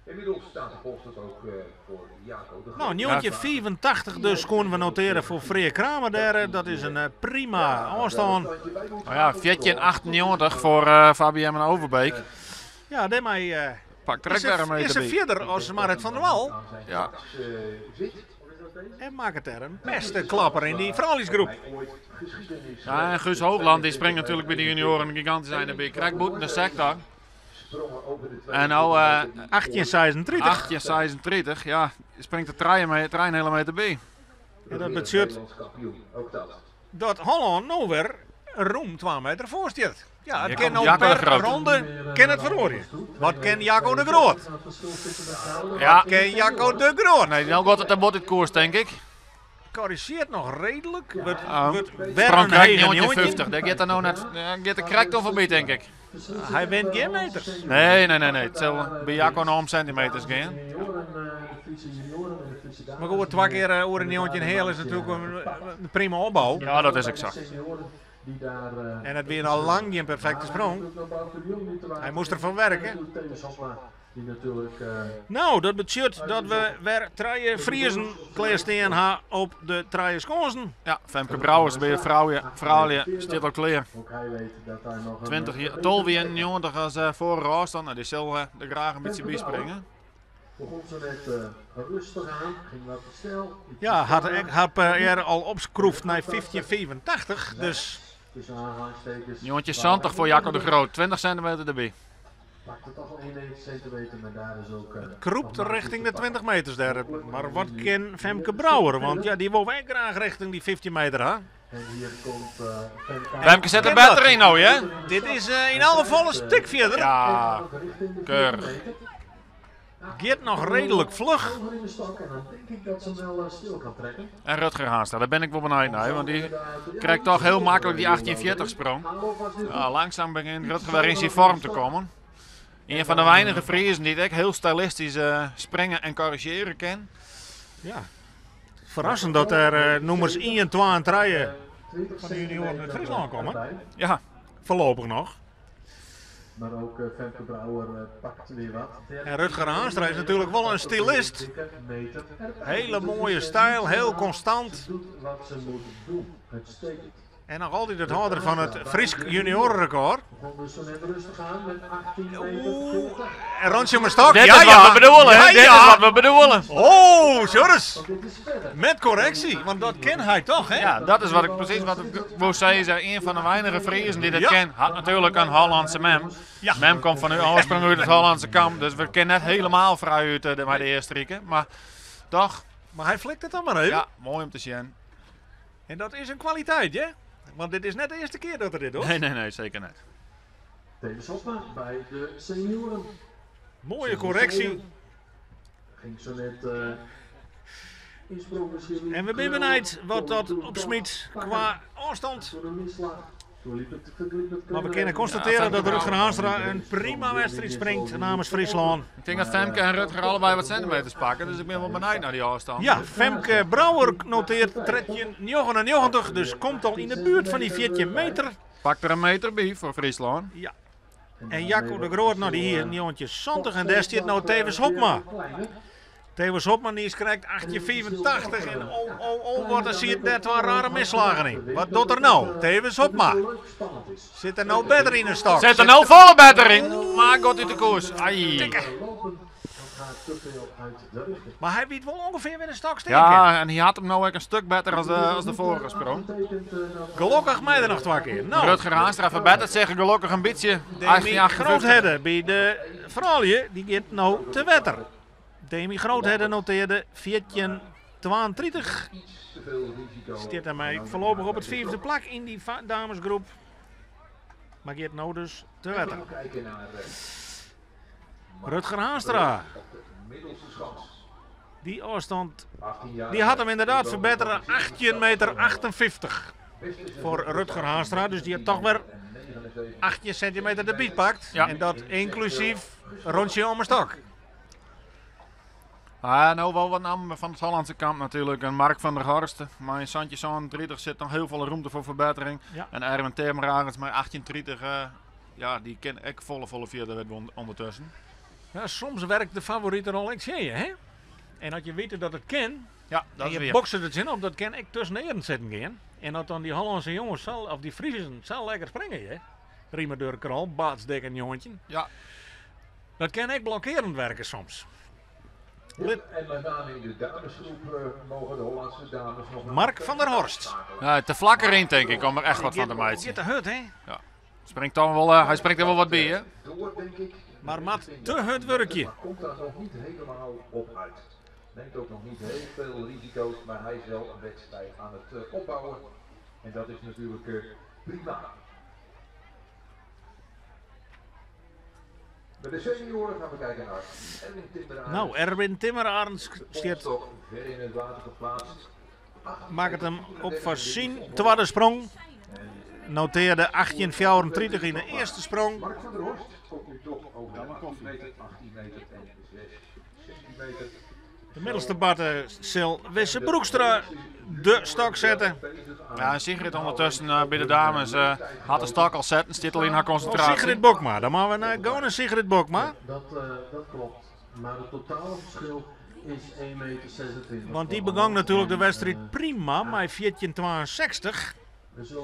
Inmiddels staat de post ook voor Jaco de Groot. Nou, nieuwtje 84 dus konden we noteren voor Freer Kramer daar. Dat is een prima afstand. Nou ja, 14,98 voor Fabienne Overbeek. Ja, daarmee Pak is trek weer een ze, is meter ze bij. verder als Marit van der Wal. Ja. En maakt het er een beste klapper in die vrouwelijksgroep. Ja, en Guus Hoogland die springt natuurlijk bij de junioren een gigantisch zijn erbij. Krijgt boete de sector. En nou 1836. 18,36, ja, springt de trein, mee, trein helemaal meter bij. En dat betekent dat Holland nou weer roem 2 meter voor zit. Ja, het Hier kan komt nou Jacco de per Groot. ronde kan het verloren. Wat ken Jacco de Groot? Ja, Ken Jacco de Groot? nee, nou gaat het een bot in koers, denk ik. Corrigeert nog redelijk. Wordt, Ah. wordt weer Sprong een krijgt hege jongetje jongetje. 50. Daar gaat er nou net, gaat de krek toch voorbij, denk ik. Hij wint geen meters. Nee, nee, nee, nee. Het zal bij Jacco nog om centimeters gaan. Maar goed, twee keer oor een jongetje in heel is natuurlijk een prima opbouw. Ja, dat is exact. En het weer al lang geen perfecte sprong. Hij moest ervan werken. Nou, dat betekent dat we weer drie Friesen klaarstaan ha op de drie skonsen. Ja, Femke Brouwers bij de vrouwen, vrouwen zit al klaar. 20 jaar, 12 en 90 als vorige afstand. Nou, die zal er graag een beetje bij springen. Begon zo net rustig aan, ging wat te snel. Ja, had ik had er al opskroefd naar 1585, dus Tussen aanhalingstekens. Jongetje 70 voor Jacco de Groot, 20 centimeter erbij. Pakte toch al 91 centimeter, maar daar is ook... kroept nog maar richting de iets te 20 meters daar. Maar wat ken Femke Brouwer? Want ja, die wil wij graag richting die 15 meter, hè? pakken. En hier komt Femke. Femke zet er Ken dat. beter in nou, hè? Dit is in alle geval een stuk verder. Ja, Richting de keurig. 4 meter. Geert nog redelijk vlug. Hoger in de stok en dan denk ik dat ze hem wel stil kan trekken. En Rutger Haanstra, daar ben ik wel benieuwd naar, want die krijgt toch heel makkelijk die 1840 sprong. Ja, langzaam begint Rutger weer in zijn vorm te komen. Een van de weinige Friesen die het echt heel stylistisch springen en corrigeren kan. Ja. Verrassend dat er nummers 1, 2 en 3 van de junioren uit Friesland komen. Ja, Voorlopig nog. Maar ook Femke Brouwer pakt weer wat. En Rutger Haanstra is natuurlijk wel een stylist. Hele mooie stijl, heel constant. Ze doet wat ze moet doen. Uitstekend. En noch altyd it hâlder fan it Frysk junioarerekôr. Oeh, en rûntsje om 'e stok. Dit ja, is wat we bedoelen, Ja, Dit ja. is wat we bedoelen. Oh, Sjors. Met correctie, want dat ken hy toch, hè? Ja, dat is wat ik precies wat ik wou zeggen. Een van de weinige Friezen die dat Ja. kent, had natuurlijk een Hollandse mem. Ja. Mem komt van de oorsprong uit het Hollandse kamp, dus we kennen net helemaal vrij uit bij de eerste rieken. Maar toch, Maar hij flikt het dan maar even. ja, mooi om te zien. En dat is een kwaliteit, hè? Want dit is net de eerste keer dat hij dit doet. Nee, nee, nee, zeker niet. Tevens Hopma bij de senioren. Mooie correctie. Ging zo net insprong misschien niet En we zijn benieuwd wat dat opsmiet qua afstand. Door een misslag. Toen liep het, liep het Maar we kunnen constateren dat Rutger Haanstra een prima wedstrijd springt namens Friesland. Ik denk dat Femke en Rutger allebei wat centimeters pakken, dus ik ben wel benieuwd naar die afstand. Ja, Femke Brouwer noteert 13,99, dus komt al in de buurt van die 14 meter. Pak er een meter bij voor Friesland. Ja. En Jacco de Groot, nou die hier een jongetje 70 en daar staat nou Tevens Hopma. Tevens Hopma die is krijgt 18,84 en oh, oh, oh, wat er zit net wat rare misslagen in. Wat doet er nou? Tevens Hopma. Zit er nou beter in de stok? Zet er nou volle beter in, maar gaat uit de koers. Ai. Maar hij weet wel ongeveer weer de stok steken. Ja, en hij had hem nou ook een stuk beter als de vorige sprong. Gelukkig mij er nog twee keer. Nou, Rutger Haanstra verbetert zich gelukkig een beetje. Demi 1858. Groothedde bij de vrouwen, die gaat nou te wetter. Demi Groothedde noteerde 14,32. Iets te veel risico. Zit daarmee voorlopig op het vierde plak in die damesgroep. Maar gaat nou dus te wetter. We gaan kijken naar Rutger Haanstra, op de middelste schans. die afstand, 18 jaar. die had hem inderdaad verbeterd. 18 meter 58 voor Rutger Haanstra. Dus die had toch weer 18 centimeter de bied pakt. Ja. En dat inclusief rondje om een stok. Ah, nou wel wat namen van het Hollandse kamp natuurlijk. En Mark van der Horst. Maar in Santje Zoon 30 zit nog heel veel ruimte voor verbetering. Ja. En Erwin Termerarends, maar 1830, ja, die ken ik volle vierde wet ondertussen. Ja, soms werkt de favoriete rol ik zie je, hè? En als je weet dat het kan, Ja, dat en is je weer. boksen het zin op, dat kan ik tussen de zitten gaan. En dat dan die Hollandse jongens, zal, of die Friesen, zal lekker springen, hè? Riemer door krol, baatsdek en jongetje. Ja. Dat kan ik blokkerend werken soms. Ja, en met name in de damesgroep mogen de Hollandse dames nog... Mark van der Horst. Ja, te vlak erin denk ik om er echt wat van te maken. Zit de hut, hè? Springt dan wel, hij springt er wel wat bij, hè? Door, denk ik. Maar Mat, te hut werkje. Maar komt daar nog niet helemaal op uit. Neemt ook nog niet heel veel risico's, maar hij is wel een wedstrijd aan het opbouwen. En dat is natuurlijk prima. Bij de senioren gaan we kijken naar Erwin Timmerarends. Nou, Erwin Timmerarends stiert, Polstok ver in het water geplaatst. maakt het hem op van zijn tweede sprong. Noteerde 18,34 in de eerste sprong. Mark van der Horst komt nu toch over de 18 meter, 18 meter en 6 centimeter. De middelste batte zal Wisse Broekstra de stok zetten. Ja, en Sigrid ondertussen bij de dames had de stok al zetten, zit al in haar Oh, concentratie. Sigrid Bokma, dan gaan we naar gewoon naar Sigrid Bokma. Dat klopt. Maar het totale verschil is 1,26 meter. Want die begon natuurlijk de wedstrijd prima, maar 14,62.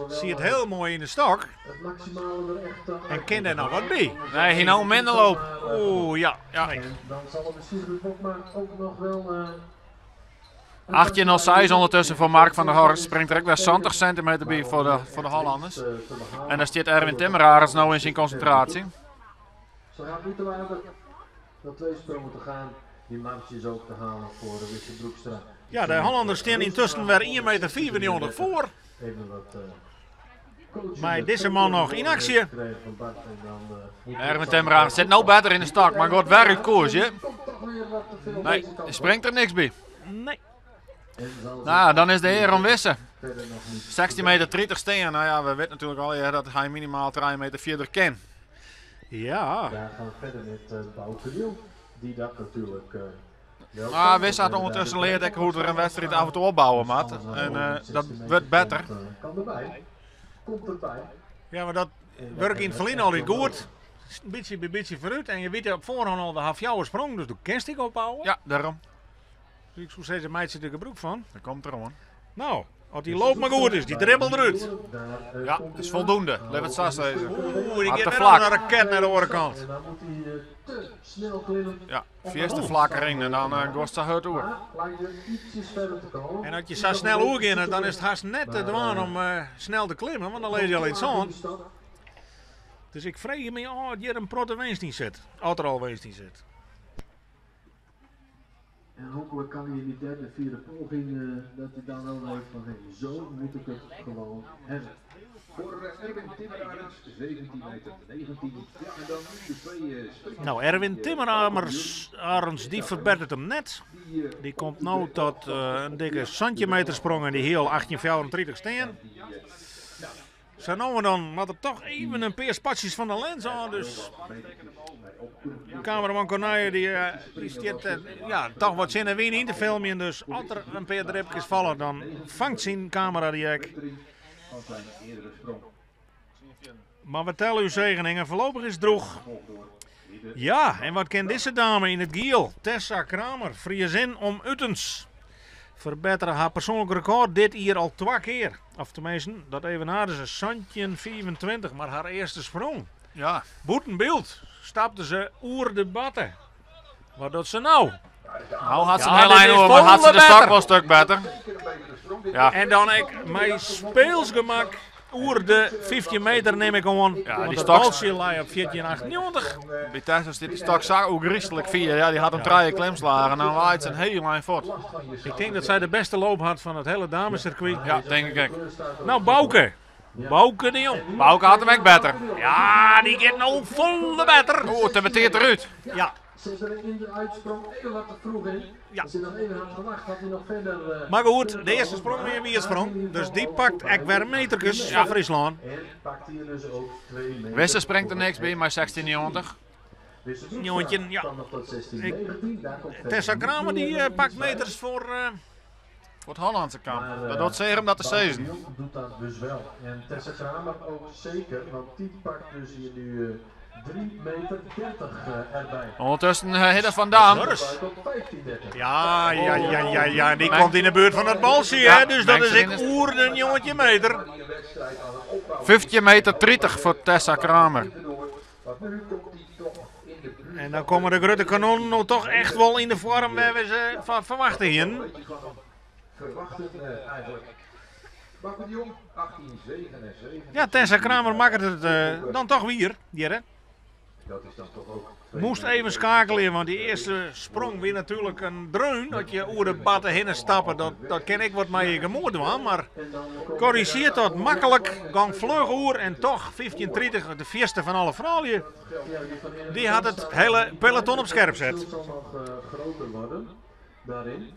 Zie het heel mooi in de stok. Het maximale er echt En kan daar nog wat bij? Nee, hier nou minder loop. Oeh, ja. Ja. En dan zal het Sigrid Bokma ook nog wel... 18,06 ondertussen voor Mark van der Horst. Springt er ook weer 70 centimeter bij voor de Hollanders. En daar zit Erwin Timmerarends nou in zijn concentratie. Ze gaat niet te water. Nog twee sprongen te gaan. Die marge is ook te halen voor de Wisse Broekstra. Ja, de Hollanders staan intussen weer 1,94 meter voor. Even wat, Maar deze man nog in actie. Erwin Timmerarends zit nou beter in de stak, maar gaat weer uit koers, hè? Nee, springt er niks bij. Nee. Nou, dan is de heer om Wisse. 16 meter 30 steen. Nou ja, we weten natuurlijk al ja, dat hij minimaal 3 meter verder kan. Ja. Daar gaan we verder met Bouke de Jong, die dat natuurlijk... Maar Wisse had ondertussen leerd ik hoe er een wedstrijd af en toe opbouwen, maat. En dat wordt beter. Kan erbij. Komt erbij. Ja, maar dat werkt in het verleden al niet goed. Een beetje bij beetje vooruit. En je weet op voorhand al de half jouw sprong, dus de kerst ik opbouwen. Ja, daarom. Dus ik zou zeggen, meid zit er gebruik van. Dat komt er hoor. Nou, As dy loop mar goed is, dy dribbel derút. Ja, is foldoende. Lit it sa sizze. Oeh, dy Maar giet te wer flak. as in raket nei de oare kant. Ja, fierste flak erin en dan goast sa hurd oer. En as je sa snel oergeane, dan is it hast net te dwaan om snel te klimmen, want dan lizze je al yn it sân. Dus ik freegje my ôf oft hjir in protte winst yn sit. Oft der al winst yn sit. En hopelijk kan hij in die derde, vierde poging, dat hij dan wel weet van hey, zo moet ik het gewoon hebben. Voor Erwin Timmerarends, 17 meter 19. Ja, en dan nu de twee springers. Nou, Erwin Timmerarends Arends, die verbetert hem net. Die, Die komt nu tot een dikke centimetersprong en die heel 1834 staan. Zo nou en dan moet er toch even een paar spatjes van de lens aan. Dus cameraman Corneille die zit ja, toch wat zin en wien in te filmen. Dus als er een paar dripjes vallen, dan vangt zijn camera die ek. Van zijn eerdere sprong. Maar we tellen uw zegeningen. Voorlopig is het droeg. Ja, en wat kent deze dame in het giel? Tessa Kramer, Friesin om Utens. Verbeteren haar persoonlijk record dit hier al 2 keer. Of tenminste, dat even hadden ze. Santje 24, maar haar eerste sprong. Ja. Boetenbeeld stapte ze oer de batten. Wat doet ze nou? Nou had ze Ja, een heel dit eind is over, maar had ze de volle stok beter. wel een stuk beter. Ja. En dan ik mijn speelsgemak oer de 15 meter neem ik gewoon. Ja, Want die dat stok balsje lag op 14,98. Bij Tessa zit die stok zo ogrieselijk vier. Ja, die had een traaie klemslagen en dan waait ze een heel eind voort. Ik denk dat zij de beste loop had van het hele damescircuit. Ja, denk ik ook. Nou, Bouke. Bouke de Jong. Bouke had hem ook beter. Ja, die gaat nou volle beter. Oeh, het beteert eruit. Ja. Ze is er in de uitsprong even wat te vroeg in. Ja. Als hij nog even had gewacht, had hij nog verder, Maar goed, kunnen de eerste komen. sprong weer Maar wie sprong. in ieder Dus geval die ook pakt goed ek bij. weer metertjes Ja. van Friesland. En pakt hier dus ook 2 meter Wisse springt er voor niks bij, het maar 16,90. Wisse Broekstra Jongetje, ja. kan nog tot zestien Ik- negentien, daar komt verder Tessa niet Kramer die, meer pakt iets bij. meters voor Voor het Hollandse kamp. Maar, Dat doet zeer om dat te Bouke de sezen. Jong doet dat dus wel. En Tessa Kramer ook zeker, want die pakt dus hier nu drie meter dertig erbij. Ondertussen Hidde van Dam. Norris. Tot 15,30. Ja, ja, ja, ja, ja. Die Mijn- komt in de buurt van het balsje, Ja, hè. Dus dat mijn is ik zin is- oer een jongetje meter. 15 meter 30 voor Tessa Kramer. En dan komen de grote kanonnen nou toch echt wel in de vorm waar we ze van verwachten hier. Verwachten eigenlijk. Bouke de Jong, 1877. Ja, Tessa Kramer maakt het dan toch weer, Jerre. Dat is dan toch ook twee Moest meter even schakelen, want die eerste sprong weer natuurlijk een dreun. Dat je oer de batten heen stappen, dat ken ik wat mij gemoord was. Maar corrigeert dat makkelijk, gang vlug oer en toch 15:30, de vierste van alle vrouwen. Die had het hele peloton op scherp zet. Het zal nog groter worden daarin.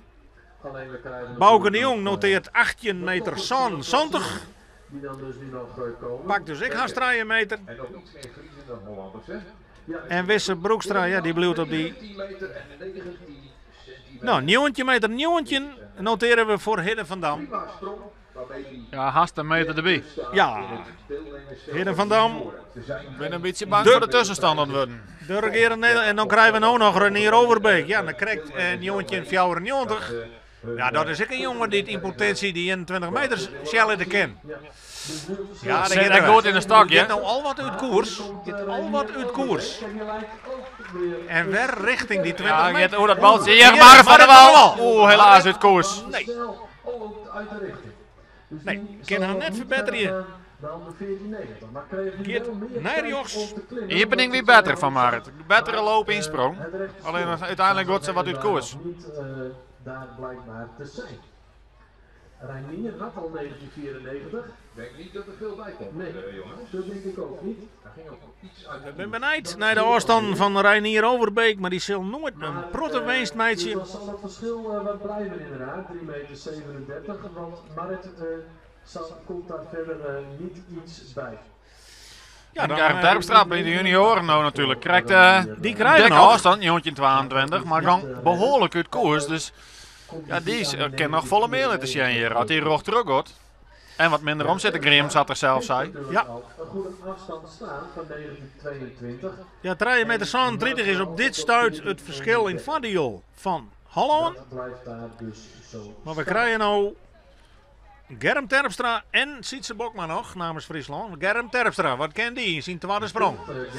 Alleen we krijgen Bouke de natuurlijk Jong nog, noteert 18 meter 70. Die dan dus nu nog komen. Pakt dus ik haast 3 meter. En nog iets meer Friezen dan Hollanders, hè? Ja, En Wisse Broekstra, ja, die bleef op die 19 meter en 19 centimeter. Nou, nieuwtje meter nieuwtje noteren we voor Hidde van Dam. Prima sprong, waarmee die Ja, haast een meter erbij. Ja, Hidde van Dam, Ik ben een beetje bang voor de tussenstand aan het worden. de regerende Nederland. En dan krijgen we nou nog Renier Overbeek. Ja, dan krijgt een jongetje in 94. Ja, dat is ook een jongen die het in potentie die 21 meters Shelley de ken. Ja, dat Zit gaat echt goed in de stak, Dit hè? nou al wat uit koers. Dit al wat uit koers. En weer richting die 20 Ja, meter. gaat hoe dat baltje. Hier, maar van der Wal. Oeh, helaas uit koers. Nee. Ook uit de richting. Dus Nee, die kan zal haar net niet verbeteren. verder gaan dan de 14,90. Maar kreeg nu Geert wel meer Nijrjochs. tijd om te klimmen, Hier ben ik omdat weer het beter van Marit. Betere loop insprong. het rechte stuk Alleen uiteindelijk wordt ze wat uit koers. Niet daar blijkbaar te zijn. Reinier had al 1994. Ik denk niet dat er veel bij komt, Nee. jongens. Dat denk ik ook niet. Daar ging ook iets uit. Ik ben benijd naar de afstand van Reinier Overbeek, maar die zal nooit een protte winst, meidje. Dus dan zal het verschil wat blijven inderdaad. 3,37 meter, want Marit komt daar verder niet iets bij. Ja, En dan, Gerrit Terpstra bij de junioren nou natuurlijk. Krijgt die krijgen dikke nog. afstand, jongetje 22, maar dan behoorlijk uit koers. Dus ja, die kan nog volle meer laten zien hier. Als die rog terug gaat. En wat minder omzetten, Graham zat er zelf, zei. Ja. Een goede afstand staan van 1922. Ja, 3,37 meter is op dit stuit het verschil in Vadiol van Holland. Dat blijft daar dus zo Maar we staan. krijgen nou Germ Terpstra en Sytse Bokma noch namens Fryslân. Germ Terpstra, wat ken dy yn syn twadde sprong?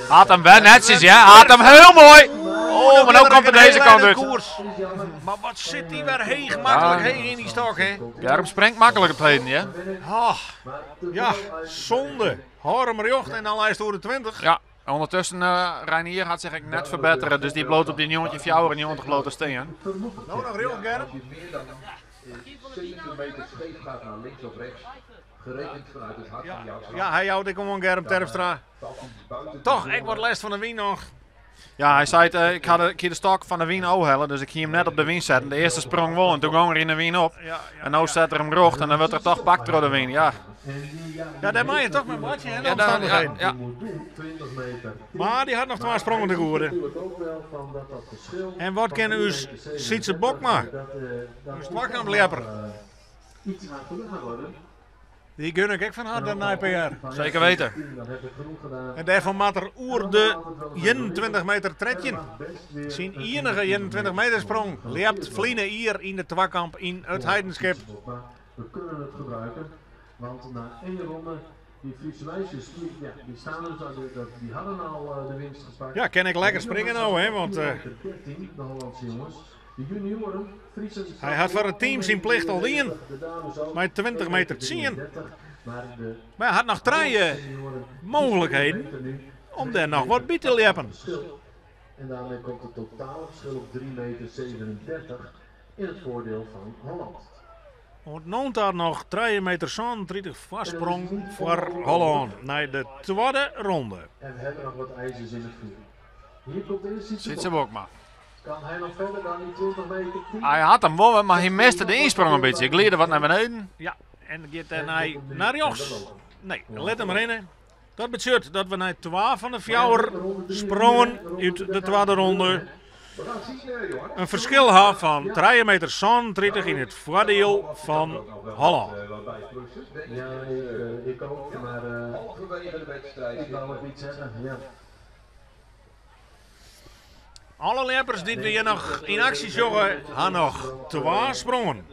Hat him wer netsjes, ja. Hat him hiel moai. Oh, mar no komt er dizze kant út. Koers. Mar wat sit dy wer heech, maklik heech yn dy stok, hè? Germ springt maklik op 't heden, ja. Oh, ja, sonde. Hâld him rjocht en dan leist oer de 20. Ja, ondertussen Reinier hat sich ek net ferbettere, dus dy bliuwt op dy 1994 bliuwt er stean. No noch rjocht, Germ. 7 meter scheef gaat naar links of rechts, gerekend vanuit het hart van jouw slag. Ja, hy jout ek oan Germ Terpstra. Valt hij buiten de Toch, zone. ek wat lêst fan de wyn noch. Ja, hy sei, ik ha de, ik hie de stok fan de wyn ôfhelle, dus ik hie him net op de wyn setten. De earste sprong wol en doe gong er yn de wyn op. Ja. En no set er him rjocht en dan wurdt er toch pakt troch de wyn, ja. Ja, dêr mei je toch mei boartsje, hè, de Ja, daar- ja, omstannichheden. ja. 20 meter. Mar dy hat noch twa sprongen te goede. Natuurlijk ook wel van dat dat verschil. En wat ken ús Sytse Bokma? Dat Ús twakampljeppер. Iets gaat terug gaan worden. Dy gun ik ek fan harte in nij PR. Zeker weten. Dan heb ik genoeg gedaan. En dêrfoar moat er oer de 21 meter 13. Syn iennige 21 meter sprong ljept ferline jier yn de twakamp yn It Heidenskip. Maar we kunnen het gebruiken, want na één ronde, die Friese meisjes, die, ja, die staan dus al, die hadden al de winst gepakt. Ja, kin ik lekker springe no, hè, want 13, de Hollandse jongens. De junioren, Friesen. Hy hat foar it team syn plicht al dien. De dames ook. Mei 20 meter 10. Maar de Mar hy hat noch trije senioren mooglikheden om dêr noch wat by te ljeppen. verschil. En daarmee komt het totale verschil op 3,37 meter in het voordeel van Holland. Want no daar noch 3 meter 37 foarsprong foar Hollân nei de twadde ronde. En we hebben nog wat ijzers in het vuur. Hier komt eerst Sytse Sytse Bokma. Bokma. Kan hij nog verder dan die 20 meter 10? Hy hat him wol, mar hy miste de ynsprong in bytsje. Glide wat nei beneden. Ja, en giet dêrnei nei rjochts. Nee, lit him rinne. Dat betsjut dat we nei 12 fan de fjouwer sprongen út de twadde ronde We gaan het zien, Johan. in ferskil ha fan 3 meter 37 yn it foardiel fan Hollân. Wat bij plussen, denk ik. Ja, ik ook, maar Halverwege de wedstrijd. ik wou nog iets zeggen. Ja. Alle ljeppers dy't we hjir noch yn aksje sjogge, ha noch twa sprongen.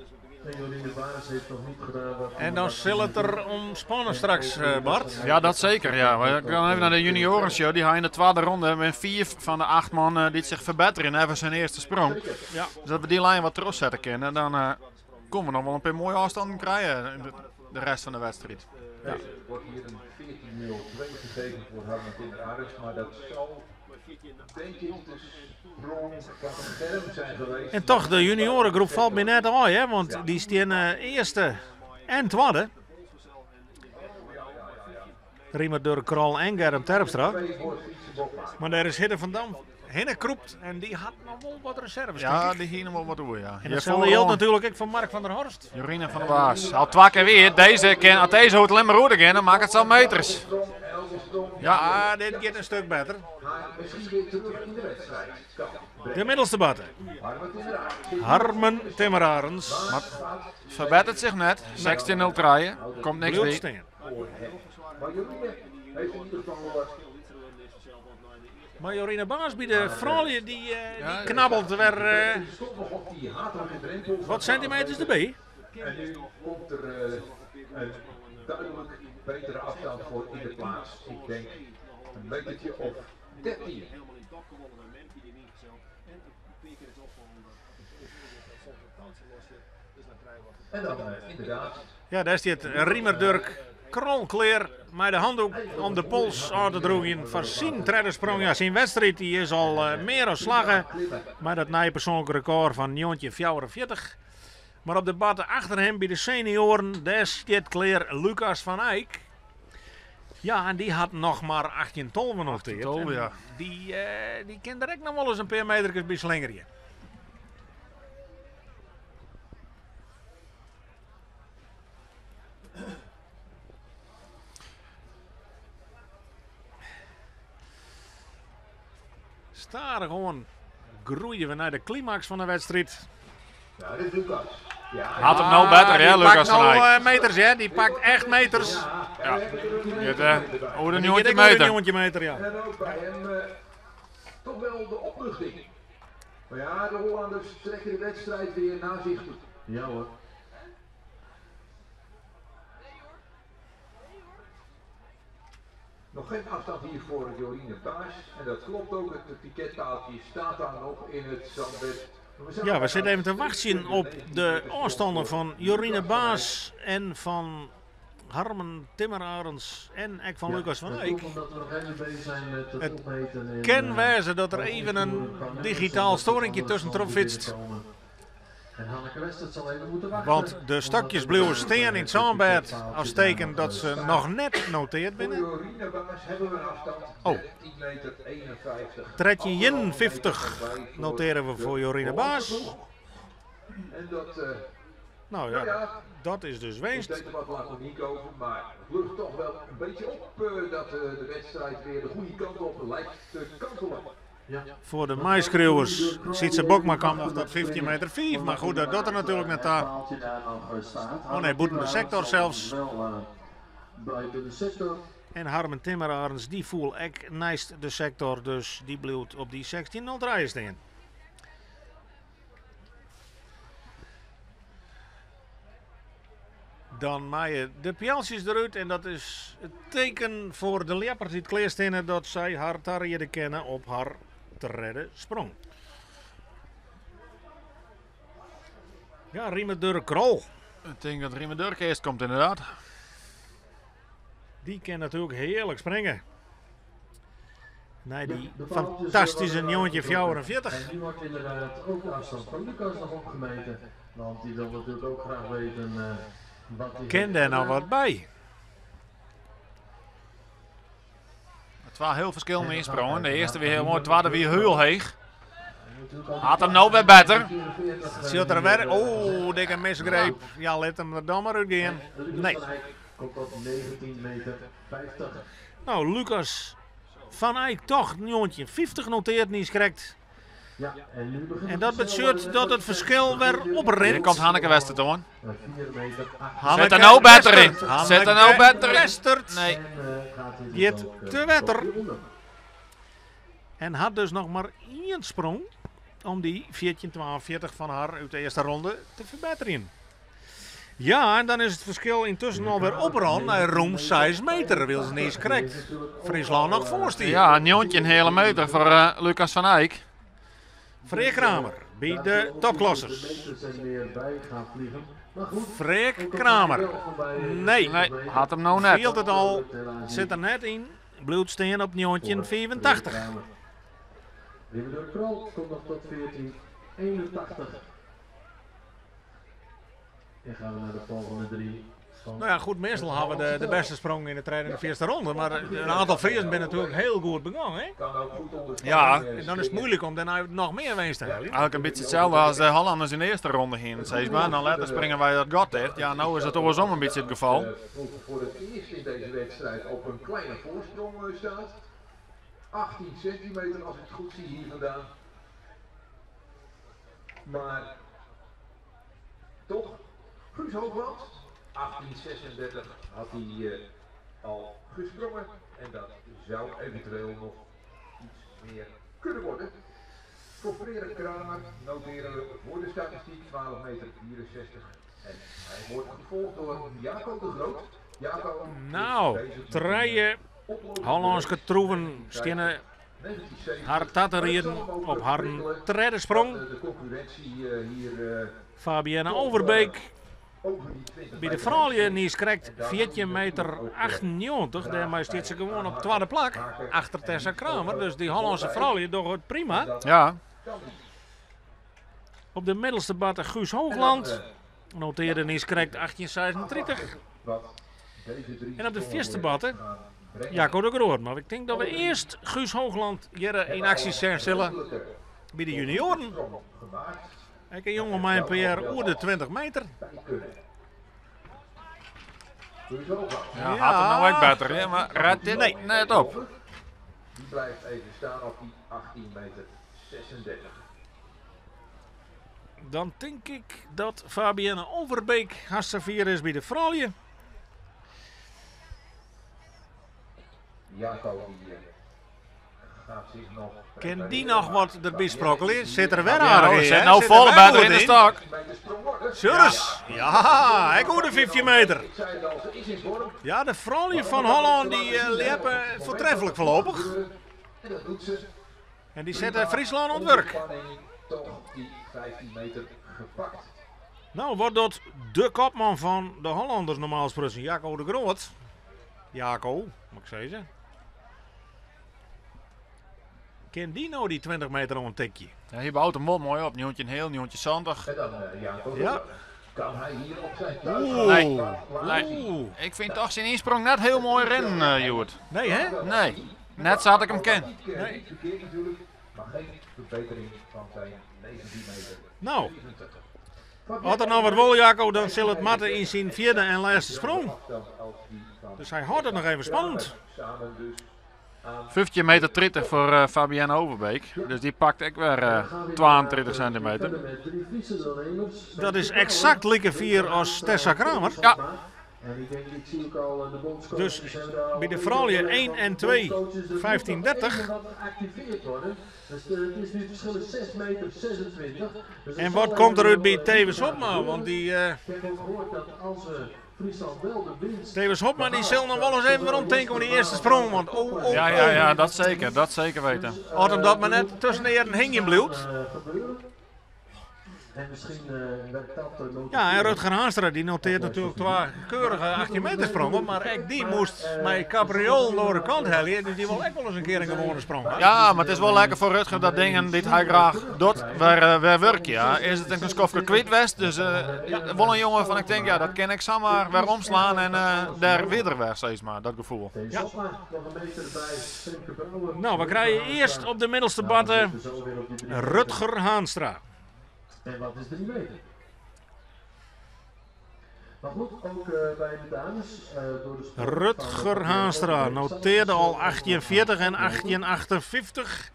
En Jorine Baars heeft nog niet gedaan wat En dan sil it der om spanne straks, Bart. Ja, dat seker. Ja. We gaan even nei de juniorenshow. Dy ha yn de twadde ronde met 4 fan de 8 man dy't sich ferbetterje even syn earste sprong. Ja. Dus dat we dy lijn wat terugsette kinne, dan komme we noch wol in pear moaie ôfstannen krije yn de rest fan de wedstriid. Ja. Er wordt hier een 14.02 gegeven voor Harmen Timmer maar dat zal denk ik de sprong van Germ zijn geweest. En toch, de juniorengroep falt my net ôf, hè, want dy steane earste en twadde. Riemer Durk Krol en Germ Terpstra. Twee voor Sytse Bokma. Mar dêr is Hidde van Dam hinne krûpt en dy hat noch wol wat reserves. Ja, denk ik. dy hie noch wol wat oer, ja. En datselde jildt natuerlik ek foar Mark van der Horst. Jorine van der Waas. Al twa kear wer. Dizze kin, as dizze hoecht allinne mar oer te gean, dan makket it sa'n meters. Ja, Ah, dit giet in stik better. Maar misschien weer terug in de wedstrijd. Kan. De middelste batte. Harmen Timmer Arends. Harmen Timmerarends. ferbetteret sich net. 16.03. Komt niks Bliuwt by. stean. Maar Jorine heeft in ieder geval Mar Jorine Baas by de froulju dy, dy knabbelt wer stond nog op die hatelijke drempel. van wat sintimeters derby. En nu komt er een duidelijk betere afstand voor in de plaats. Ik denk een metertje of 13. En dan inderdaad Ja, dêr stiet Riemer Durk Krol klear mei de handoek om de pols ôf te drûgjen foar syn tredde sprong. Ja, syn wedstriid dy is al mear as slagge mei dat nije persoanlik rekôr fan 1944. Mar op de batte achter him by de senioaren, dêr stiet klear Lucas van Eyck. Ja, en dy hat noch mar 1812 notearre. 1812, ja. Dy kin der ek noch wolris in pear meterkes by slingerje. Stadichoan groeie we nei de klimaks fan de wedstriid. Ja, dit is Lucas. Ja, Hat him no better, die hè, Lucas pakt van no, Eyck. meters, hè? Dy pakt echt meters. Ja. Dit, oer de Die gaat 90 ek oer de meter. 90 meter, ja. En ook bij hem toch wel de opluchting. Maar ja, de Hollanders trekken de wedstrijd weer naar zich toe. Ja hoor. Nog geen afstand hier voor Jorine Baars. En dat klopt ook, het piketpaaltje staat daar nog in het zandbed. Ja, we zitten even te wachten op de afstanden van Jorine Baas en van Harmen Timmerarends en ek van Lucas van Dat Eyck. komt omdat we nog even bezig zijn met het Het opmeten en, Ken wijzen dat er het even een invoeren van meters, digitaal omdat de storingje andere tussen stand erop die fietst. binnenkomen. En Hanneke Westert zal even moeten wachten. Want de omdat stakjes het, bleven staan in het het zandbed piketpaaltje als daar teken nog, dat ze staat. nog net noteerd Voor binnen. Jorine Baas hebben we een afstand Oh. 13 meter 51. 13,50 noteren we voor Jorine Baas. En dat, Nou nou ja, ja, dat is dus ik winst. deed er wat laconiek over, maar het lucht toch wel een beetje op dat de wedstrijd weer de goede kant op lijkt te kantelen. Ja. Voor de maaiskreeuwers ziet ze Bokma kwam nog tot 15 meter 5. Maar goed, dat doet er natuurlijk net Het aan. paaltje daar nog, staat. Oh nee, boeten de sector zelfs. Wel buiten de sector. En Harmen Timmerarends, die voel ik naast de sector. Dus die bleef op die 16.03 staan. Dan maaien de pijltjes eruit. En dat is het teken voor de leppers die het kleerstenen dat zij haar tarrierde kennen op haar tredde sprong. Ja, Riemen Durk Krol. Ik denk dat Riemen Durk eerst komt inderdaad. Die kan natuurlijk heerlijk springen. Nee, die Ja, de paaltjes fantastische worden jongetje uitgetrokken. 44. En nu wordt inderdaad ook de afstand van Lucas nog opgemeten. Want die wil natuurlijk ook graag weten wat hij Ken heeft daar nou gedaan. wat bij? Het waren heel verschillende insprongen. De eerste weer heel mooi, de tweede weer heel heeg. En natuurlijk al die Had hem nou weer beter. 44, Zit er die weer? hier, Oh, dikke misgreep. Ja, let hem er dan maar uit gaan. Lucas Nee. van Eyck komt op 19 meter 50. Nou, Lucas van Eyck toch een jongetje 50 noteert, niet schrikt. Ja, en nu begint En het dat verschil betekent weer dat het verschil weer Hier oprent. komt Hanneke Westertoorn. 4 meter 8. Hanneke Zet er nou beter in. Westert. Zet er nou Hanneke beter in. Westert. Nee. En gaat hij dus Jet ook, te wetter. kopje onder. En had dus nog maar één sprong om die 14,42 van haar uit de eerste ronde te verbeteren. Ja, en dan is het verschil intussen alweer oprand naar ruim 6 meter. Wil ze niet eens correct. Friesland nog voorstaan. Ja, een jontje een hele meter voor Lucas van Eyck. Freek Kramer bij de topklassers. De meters en meer bij gaan vliegen. Maar goed, Freek ook al Kramer. wel voorbij, Nee. Nee, had hem nou net. Viel het al, zit er net in. Bloed steen op Njontje 84. Wim Krol komt nog tot 14,81. En gaan we naar de volgende drie. Van Nou ja, goed, meestal hebben we de beste sprong in de tweede en de eerste ronde. Maar een aantal Friesen zijn natuurlijk heel goed begonnen. Hè? Kan ook goed onder Ja. En dan is het moeilijk om daarna nog meer winst te halen. Eigenlijk een beetje hetzelfde als de Hollanders in de eerste ronde gingen. Zeg maar. Dan later springen wij dat gat dicht. Ja, nou is het andersom een beetje het geval. Voor het eerst in deze wedstrijd op een kleine voorsprong staat. 18 centimeter als ik het goed zie hier vandaan. Maar toch, Guus Hoogland, 1836 had hij al gesprongen. En dat zou eventueel nog iets meer kunnen worden. Voor Frederik Kramer noteren we voor de statistiek 12 meter 64. En hij wordt gevolgd door Jaco de Groot. Jaco is Nou, bezig met treien een oplopende Hollandse race. troeven stinnen 1970. haar tatterieren op haar tredde sprong. Dat, De concurrentie hier Fabienne Overbeek over die 20 bij de meter vrouwen heen. niet correct 14 meter 98. Daarmee staat ze gewoon op tweede plak achter Tessa Kramer. Dus die Hollandse vrouwen doen het prima. Dat Ja, kan niet. Op de middelste batten Guus Hoogland noteerde niet correct 1836. Wat deze drie En op de sprongen vierde weer batten gaan brengen. Jaco de Groot. Maar ik denk dat we eerst Guus Hoogland hier in actie zijn zullen bij de junioren. Sprong gemaakt Ik een jongen met een PR oer de 20 meter. bij kunnen. Guus Hoogland. ja had hem nou ook beter, hè? Maar rijdt dit Nee. net op. Die blijft even staan op die 18 meter 36. Dan denk ik dat Fabienne Overbeek hartstikke is bij de vrouwen. Jaco die gaat zich nog... Ken die nog wat erbij sprokkelen? Zit er weer Ja, aardig in, zit hè? nou Zit er volle weer beter goed in de stok. Meter sprong worden. Surus! Ja, ek oer de 15 meter. Ja, de froulju fan Hollân dy ljeppe foartreflik foarlopich. En dy sette Fryslân oan it wurk. No, wat docht de kopman fan de Hollanders normaal sprutsen, Jaco de Groot? Jaco, moat ik sizze. Kin dy no dy 20 meter oantikje? Ja, hy bout him wol moai op, 19 heal, 1970. Ja. Nee, nee. Ik fyn toch syn ynsprong net hiel moai rinnen, uh, hjoed. Nee, hè? Nee, net sa't ik him ken. Nee. No, as er noch wat wol, Jaco, dan sil it moatte yn syn fjirde en lêste sprong. Dus hy hâldt it noch even spannend. 15 meter 30 foar eh, Fabienne Overbeek. Dus dy pakt ek wer 32 sintimeter. Dat is eksakt like fier as Tessa Kramer. Ja. Dus by de froulju 1 en 2, 15.30. En wat komt der út by Thewis Hobma? Want dy. Uh, Thewis Hobma dy sil noch wol ris even werom tinke oan dy earste sprong. Want oh, oh, ja, ja, ja, dat seker, dat seker weten. As him dat mar net tusken de earen hingjen bliuwt. Ja, en Rutger Haanstra dy notearret natuerlik twa keurige 18 meter sprongen, mar ek dy moast mei kapriolen oare kant helje, dus dy wol ek wolris in kear in gewoane sprong ha. Ja, mar it is wol lekker foar Rutger dat dingen dy't hy graach docht wer, eh, wer wurkje. Ja. Is it in skoftke kwyt west, dus uh, wol in jonge fan ik tink, ja, dat kin ik samar wer omslaan en uh, dêr wieder wer, sis mar, dat gefoel. Ja. No, we krije earst op de middelste barte Rutger Haanstra. En wat is 3 meter? Maar goed, ook eh, bij de dames. Eh, door de Rutger Haanstra notearde al 1840 en 1858.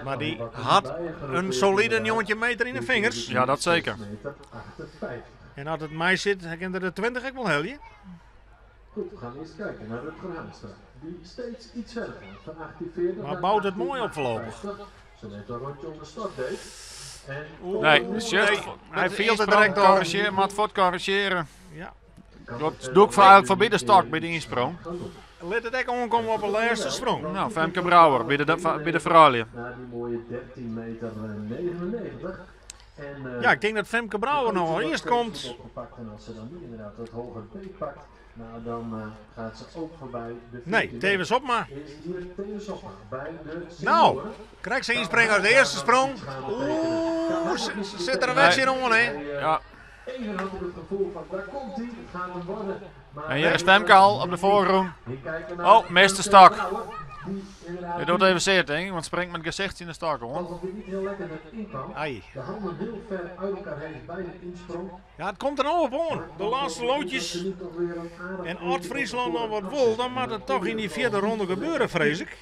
Mar dy hat in solide 19 meter yn de fingers. Ja, dat seker. En as it meisit, dan kin er de 20 ek wol helje. Goed, we gaan eerst kijken naar Rutger Haanstra. Die steeds iets verder gaat. Van 1840 Mar bout it moai op foarlopich. Zo net een rondje om de start deed. En Nee, nee, hy fielt it direkt al. Korrizjearje, moat fuort korrizjearje. Ja. Dat doe ik foar foarby de stok by de ynsprong. Lit it ek oankomme op de lêste sprong. No, Femke Brouwer by de, by de froulju. Naar die mooie 13 meter 99. En, Ja, ik tink dat Femke Brouwer noch wol earst komt. Opgepakt en als ze dan nu inderdaad dat hoger beet pakt, nou dan uh, gaat ze ook voorbij de Nee, Thewis Hobma. Is hier Thewis Hobma bij de No, krekt se ynspringe as de earste sprong. Oeh, sit der in wetsje oan, hè? Ja. Even had ik het gevoel van, daar komt hij, het gaat hem worden. En hjir is Femke al op de foargrûn. Oh, mist de stok. Dit docht even sear, tink ik, want springt mei it gesicht tsjin de stok oan. Alsof hij niet heel lekker erin kwam. Ai. De handen heel ver uit elkaar heen bij de insprong. Ja, it komt der no op oan. De lêste loodjes. En as Fryslân noch wat wol, dan moat it toch yn dy fjirde ronde gebeure, frees ik.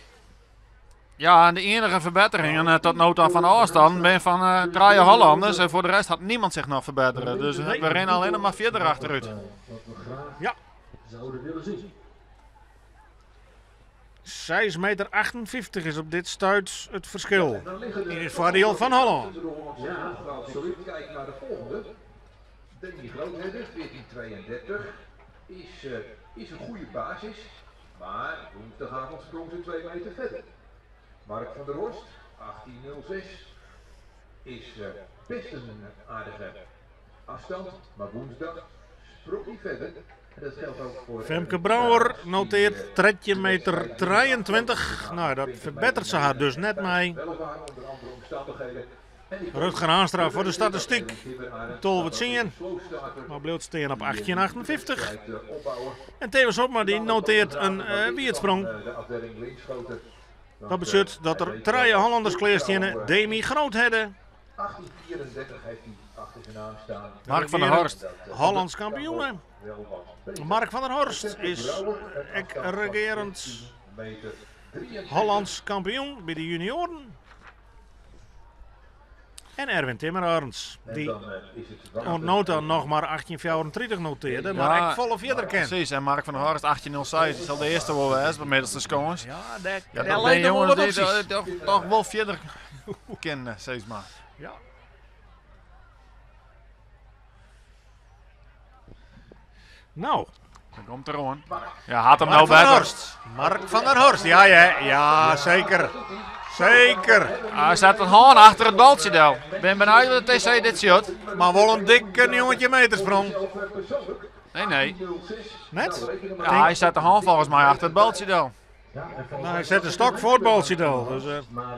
Ja, en de iennige ferbetteringen eh, tot no ta fan de ôfstannen binne fan uh, trije Hollanners. En foar de rest hat niemand sich noch ferbettere. Dus uh, we rinne allinnich mar fierder achterút. Wat we graag ja. zouden willen zien. 6 meter 58 is op dit stuit it ferskil yn it foardiel fan Hollân. Ja, absoluut. Kijk naar de volgende. Danny Groothedde, 1432, is, uh, is een goede basis. Maar woensdagavond sprong ze 2 meter verder. Mark van der Horst, 1806, is uh, best een aardige afstand. Maar woensdag sprong hij verder. En dat geldt ook voor... Femke Brouwer noteart 13 meter 23. No, dat ferbetteret se har dus net mei. Weliswaar onder andere omstandigheden. Rutger Haanstra foar de statistyk. 12 10. Mar bliuwt stean op 1858. En Thewis Hobma dy notearret in uh, wierdsprong. Dat betsjut dat der trije Hollanners klearsteane. Demi Groothedde. 1834 heeft hij achter zijn naam staan. Mark van der Horst. Hollands kampioen. Mark van der Horst is ek regearend Hollands kampioen by de junioaren. En Erwin Timmerarends, dy oant no ta noch mar 1834 notearde, mar Ja, ek folle fierder kin. Presys, en Mark van der Horst 1806 sil de earste wol wêze by middelste skâns. Ja, dêr, Ja, dêr dat leit binne noch wol wat jonges opsjes. dy't toch, toch wol fierder kinne, sis mar. Ja. Nou. Daar komt er oan. Ja, hat hem Mark nou van der better. Horst. Mark van der Horst, ja, ja, ja, zeker. Zeker. Hij zet een haan achter het baltje del. Ben benieuwd wat de TC dit ziet. Maar wel een dikke jongetje metersprong. Nee, nee. Net? Ja, hij zet de haan volgens mij achter het baltje del. Nou, hij zet de stok voor het baltje del. Dus, Maar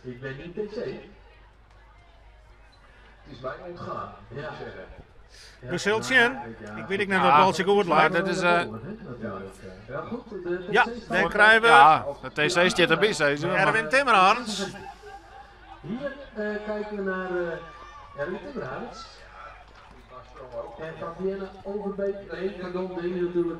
ik ben niet TC. Het is mij ontgaan, moet Ja. ik zeggen. We zullen het zien. Ik weet niet of dat Ja, baltje goed maar lijkt. dit is, Ja, goed, de TC Ja, staat- daar krijgen we Ja, de TC zit erbij, zei ze. Maar Erwin Timmerhans. Hier kijken we naar Erwin Timmerhans. En Fabienne Overbeek, nee, pardon, Demi natuurlijk.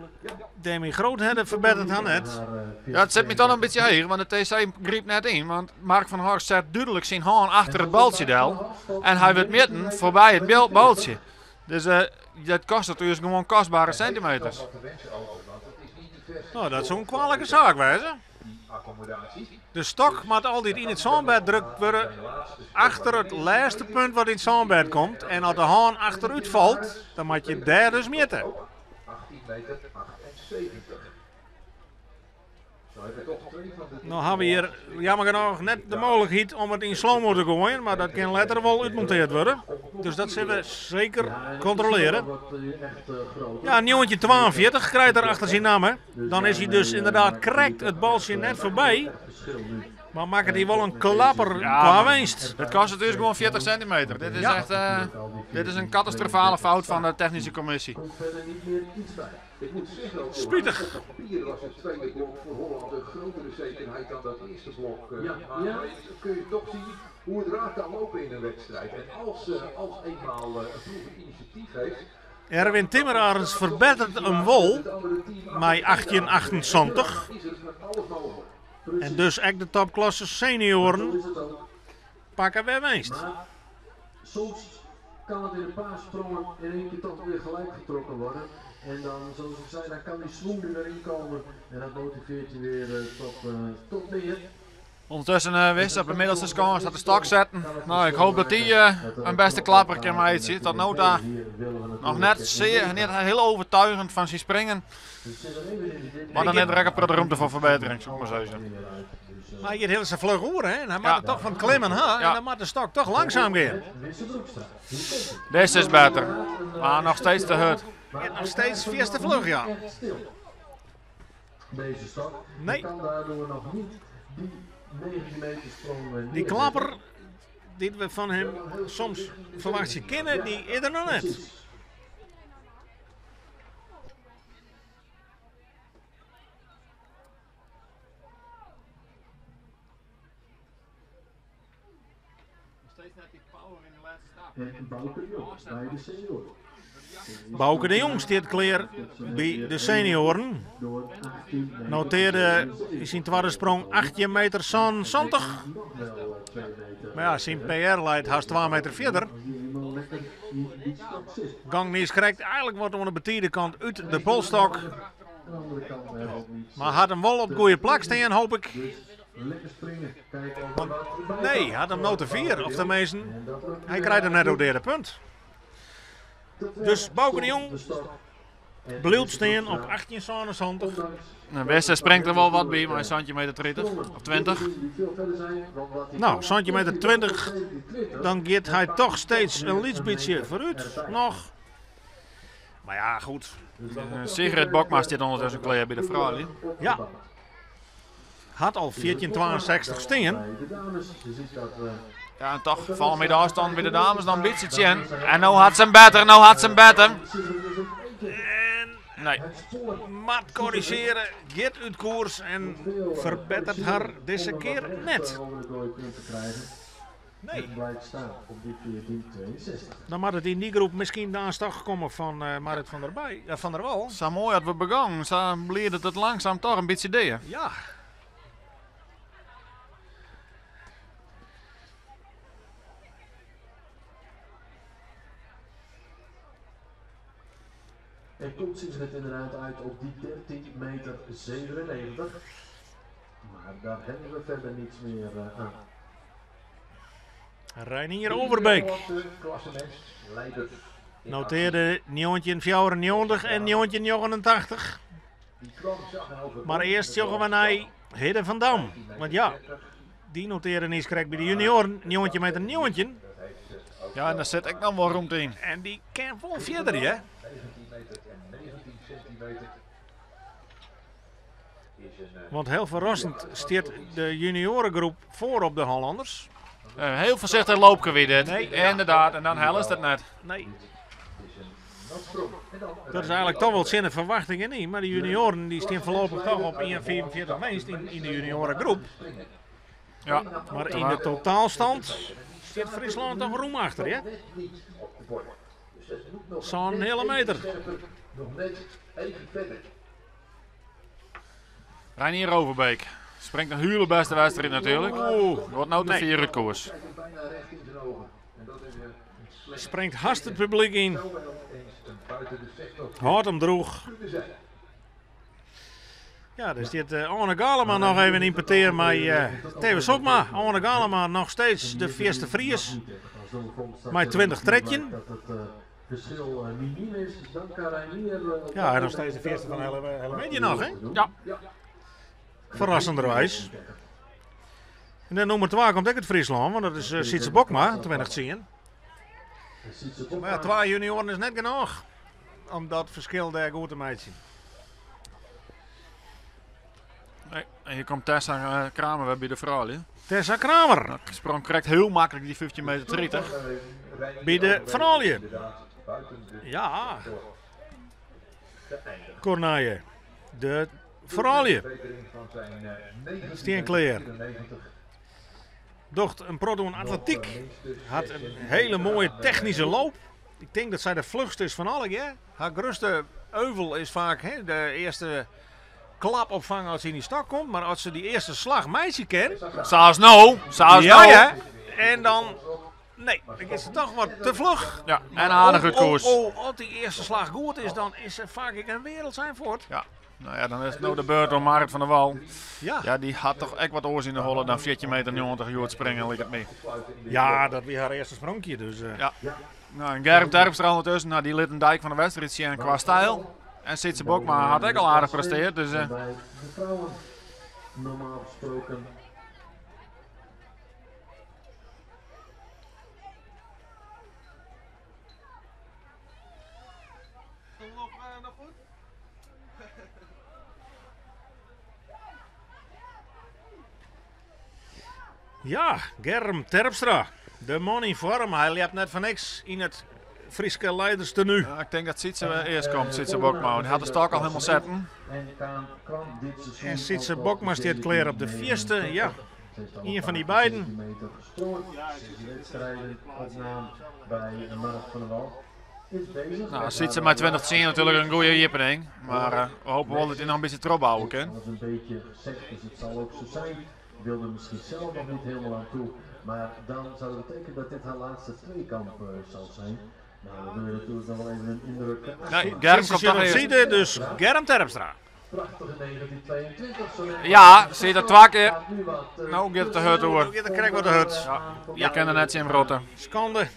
Demi Groothedde verbetert haar net. Naar, Ja, het zit me toch een beetje hier, want de TC griep net in. Want Mark van Horst zet duidelijk zijn haan achter het baltje del. En hij wordt midden voorbij het baltje. Dus dat kost natuurlijk gewoon kostbare centimeters. Wat de wensen over, want het is niet de verste Nou, dat is zo'n kwalijke zaak, wijze. die accommodatie. De stok moet altijd in het zandbed drukt worden achter het laatste punt wat in het zandbed komt. En als de haan achteruit valt, dan moet je daar dus mitten. 18 meter 78. Zo hebben we toch twee van de Nou hebben we hier jammer genoeg net de mogelijkheid om het in slow-mo te gooien, maar dat kan later wel uitmonteerd worden. Dus dat zullen we zeker Ja, en het controleren. verschil wordt nu echt, groter. Ja, een jongetje 42 krijgt er achter zijn naam. hè. Dan is hij dus daarmee, inderdaad maakt correct hij het balsje echt, net echt voorbij. verschil nu. Maar maakt hij wel een klapper Ja, qua maar- winst. Dat kost natuurlijk gewoon 40 centimeter. Dit is Ja. echt dit is een catastrofale fout van de technische commissie. Komt verder niet meer iets bij. Ik moet zeggen, ook Spietig. op papier was het tweede blok voor Holland een grotere zekerheid dan dat eerste blok. Ja, Maar ja. dan kun je toch zien hoe het raar kan lopen in een wedstrijd. En als eenmaal een ploeg het initiatief heeft, Erwin Timmerarends verbetert een wol het andere team met 1878. is het met alles mogelijk. En dus ook de topklasse Zo senioren is het ook. pakken weer winst. Maar soms kan het in een paar sprongen in één keer toch weer gelijk getrokken worden. En dan, zoals ik zei, dan kan die swoon er weer in komen. En dat motiveert je weer tot meer. Ondertussen wist op de middelste score staat de stok zetten. Nou, ik hoop dat die een beste klapper kan maken. Tot nu toe nog net zeer, net heel overtuigend van zijn springen. Maar dan net er ook de ruimte voor verbetering, zou ik maar zo zeggen. Maar je heel zijn vlug oer, hè? En hij Ja. maakt het toch van klimmen, hè? Ja. En dan moet de stok toch langzaam gaan. Deze is beter, maar nog steeds te hard. Ja, nog steeds vies te vlug, ja. Echt stil. Deze stok. Nee. Kan daardoor nog niet die 19 meter sprong Die neerzetten. klapper die we van hem soms verwacht je kennen, die is er nog net. Precies. En Bouke de Jong bij de senioren. Bouke de Jong staat klaar bij de senioren. Door 18 meter. Noteerde in zijn tweede sprong 18 meter 70. Nog wel 2 meter. Maar ja, zijn PR leidt haast 2 meter verder. Als die eenmaal lekker in die stok zit. Gangnies krijgt eigenlijk wat aan de betierde kant uit de polstok. Aan de andere kant hebben we ook niet. Maar had hem wel op goede plak staan, hoop ik. Dus lekker springen. Kijken of er wat bij Nee, kan. had hem nou te vier, of tenminste, En dat lukt hij weer. krijgt hem net op de derde punt. Tot ver Dus Bouke de Jong de stok. En Blijft staan op Ondanks 18,77. Nou, Wester springt er wel wat bij, maar een centimeter 30 of 20. die veel verder zijn dan wat hij Nou, kan. centimeter 20, 20. Dan gaat hij toch steeds een lietsbietje vooruit nog. Maar ja, goed. Sigrid Bokma zit ondertussen klaar bij de vrouwen. Ja. Had al 14,62 staan. Bij de dames, je ziet dat Ja, en toch vallen met de afstand bij de dames dan een beetje tjen. En nou had ze hem beter, nou had ze hem beter. Sigrid is een beetje En Nee, het spoor mat corrigeren, gaat uit koers en veel, verbetert haar deze keer net. Over de gooi punten krijgen. Nee. En blijft staan op die 14,62. Dan moet het in die groep misschien naast komen van Marit van der, Bij, van der Wal. zo mooi had we begonnen. Zo leerde het langzaam toch een beetje deden. Ja. En komt Sigrid inderdaad uit op die 13 meter 97. Maar daar hebben we verder niets meer aan. Reinier Overbeek. De klassementsleiders. Notearde 1994 en 1989. Mar earst sjogge we nei Hidde van Dam. Want ja, dy notearde niiskrekt by de junioaren 19 meter 19. Ja, en dêr sit ek noch wol rûmte yn. En dy kin wol fierder, hear. Want hiel ferrassend stiet de junioaregroep foar op de Hollanners. Een heel voorzichtig loopke wie dit. Nee, Inderdaad, en dan hellest it net. Nee. Dat is eigenlik toch wol tsjin de ferwachtingen yn, mar de junioaren dy stean foarlopich toch op 1,45 winst yn de junioaregroep. Ja. Mar yn de totaalstand stiet Fryslân toch rûm achter, hear. Sân heale meter. Reinier Overbeek springt in hiele bêste wedstriid natuerlik. Oeh. Wordt no te Nee. fier út koers. Springt hast it publyk yn. Hâldt him drûch. Ja, dêr stiet eh, Arne Galema noch even yn petear mei eh Thewis Hobma. Arne Galema noch steeds de fierste Fries. Mei 2013. Ja, en noch steeds de fierste fan de hiele middei noch, hè? Ja. Ferrassenderwijs. En dan nûmer 2 komt ek út Fryslân, want dat is eh, Sytse Bokma, 2010. Mar ja, twa junioaren is net genôch om dat ferskil dêr goed te meitsjen. Nee, en hjir komt Tessa eh, Kramer wer by de froulju. Tessa Kramer Nou, sprong krekt hiel maklik dy 15 meter 30. by de froulju. Ja. Corneille. De froulju stean klear. Docht in protte oan atletyk. Hat in hiele moaie technyske loop. Ik tink dat sy de fluchste is fan allegear. Har grutste euvel is faak hè, de earste klap opfange as se yn dy stok komt. Mar as se dy earste slach meitsje kin. Sa as no, sa as Ja, no. ja. En dan, nee, dan is se toch wat te fluch. Ja, en aardich út koers. Oh, oh, as dy earste slach goed is, dan is se faak ek in wereldein fuort. Ja, nou ja, dan is it no de beurt oan Marit van der Wal. Ja. Ja, dy hat toch ek wat oars yn de holle dan 14 meter 90 hjoed springe, liket my. Ja, dat wie har earste spronkje, dus. Ja. Nou, en Germ Terpstra ûndertusken, nou, dy lit in dijk fan de wedstriid sjen kwa styl. En Sytse Bokma hat ek al aardich prestearre, dus... Bij de vrouwen normaal gesproken. Ja, Germ Terpstra. De man yn foarm. Hy ljept net foar niks yn it Fryske leiderstenu. Ja, ik tink dat Sytse earst komt, Sytse Bokma. Dy hat de stok al hielendal setten. En Sytse Bokma stiet klear op de fierste. Ja, ien fan dy beiden. Nou, Sytse mei 2010 natuerlik in goede iepening. Mar eh, we hoopje wol dat hy noch in bytsje trochbouwe kin. Dat is een beetje gezegd, dus het zal ook zo zijn. Wilde misschien zelf nog niet helemaal aan toe. Maar dan zou dat betekenen dat dit haar laatste tweekamp eh, zal zijn. Nou, dan wil je natuurlijk nog wel even een indruk. eh, Nee, Germ Sytse komt zit toch op eerst. side, dus Germ Terpstra. Prachtige 1922. Zo Ja, zie je dat twa kear. Gaat nu wat, eh, No giet it te hurd oer. No giet it krekt wat te hurd. Ja, je kin der net tsjin wrotte. Skande.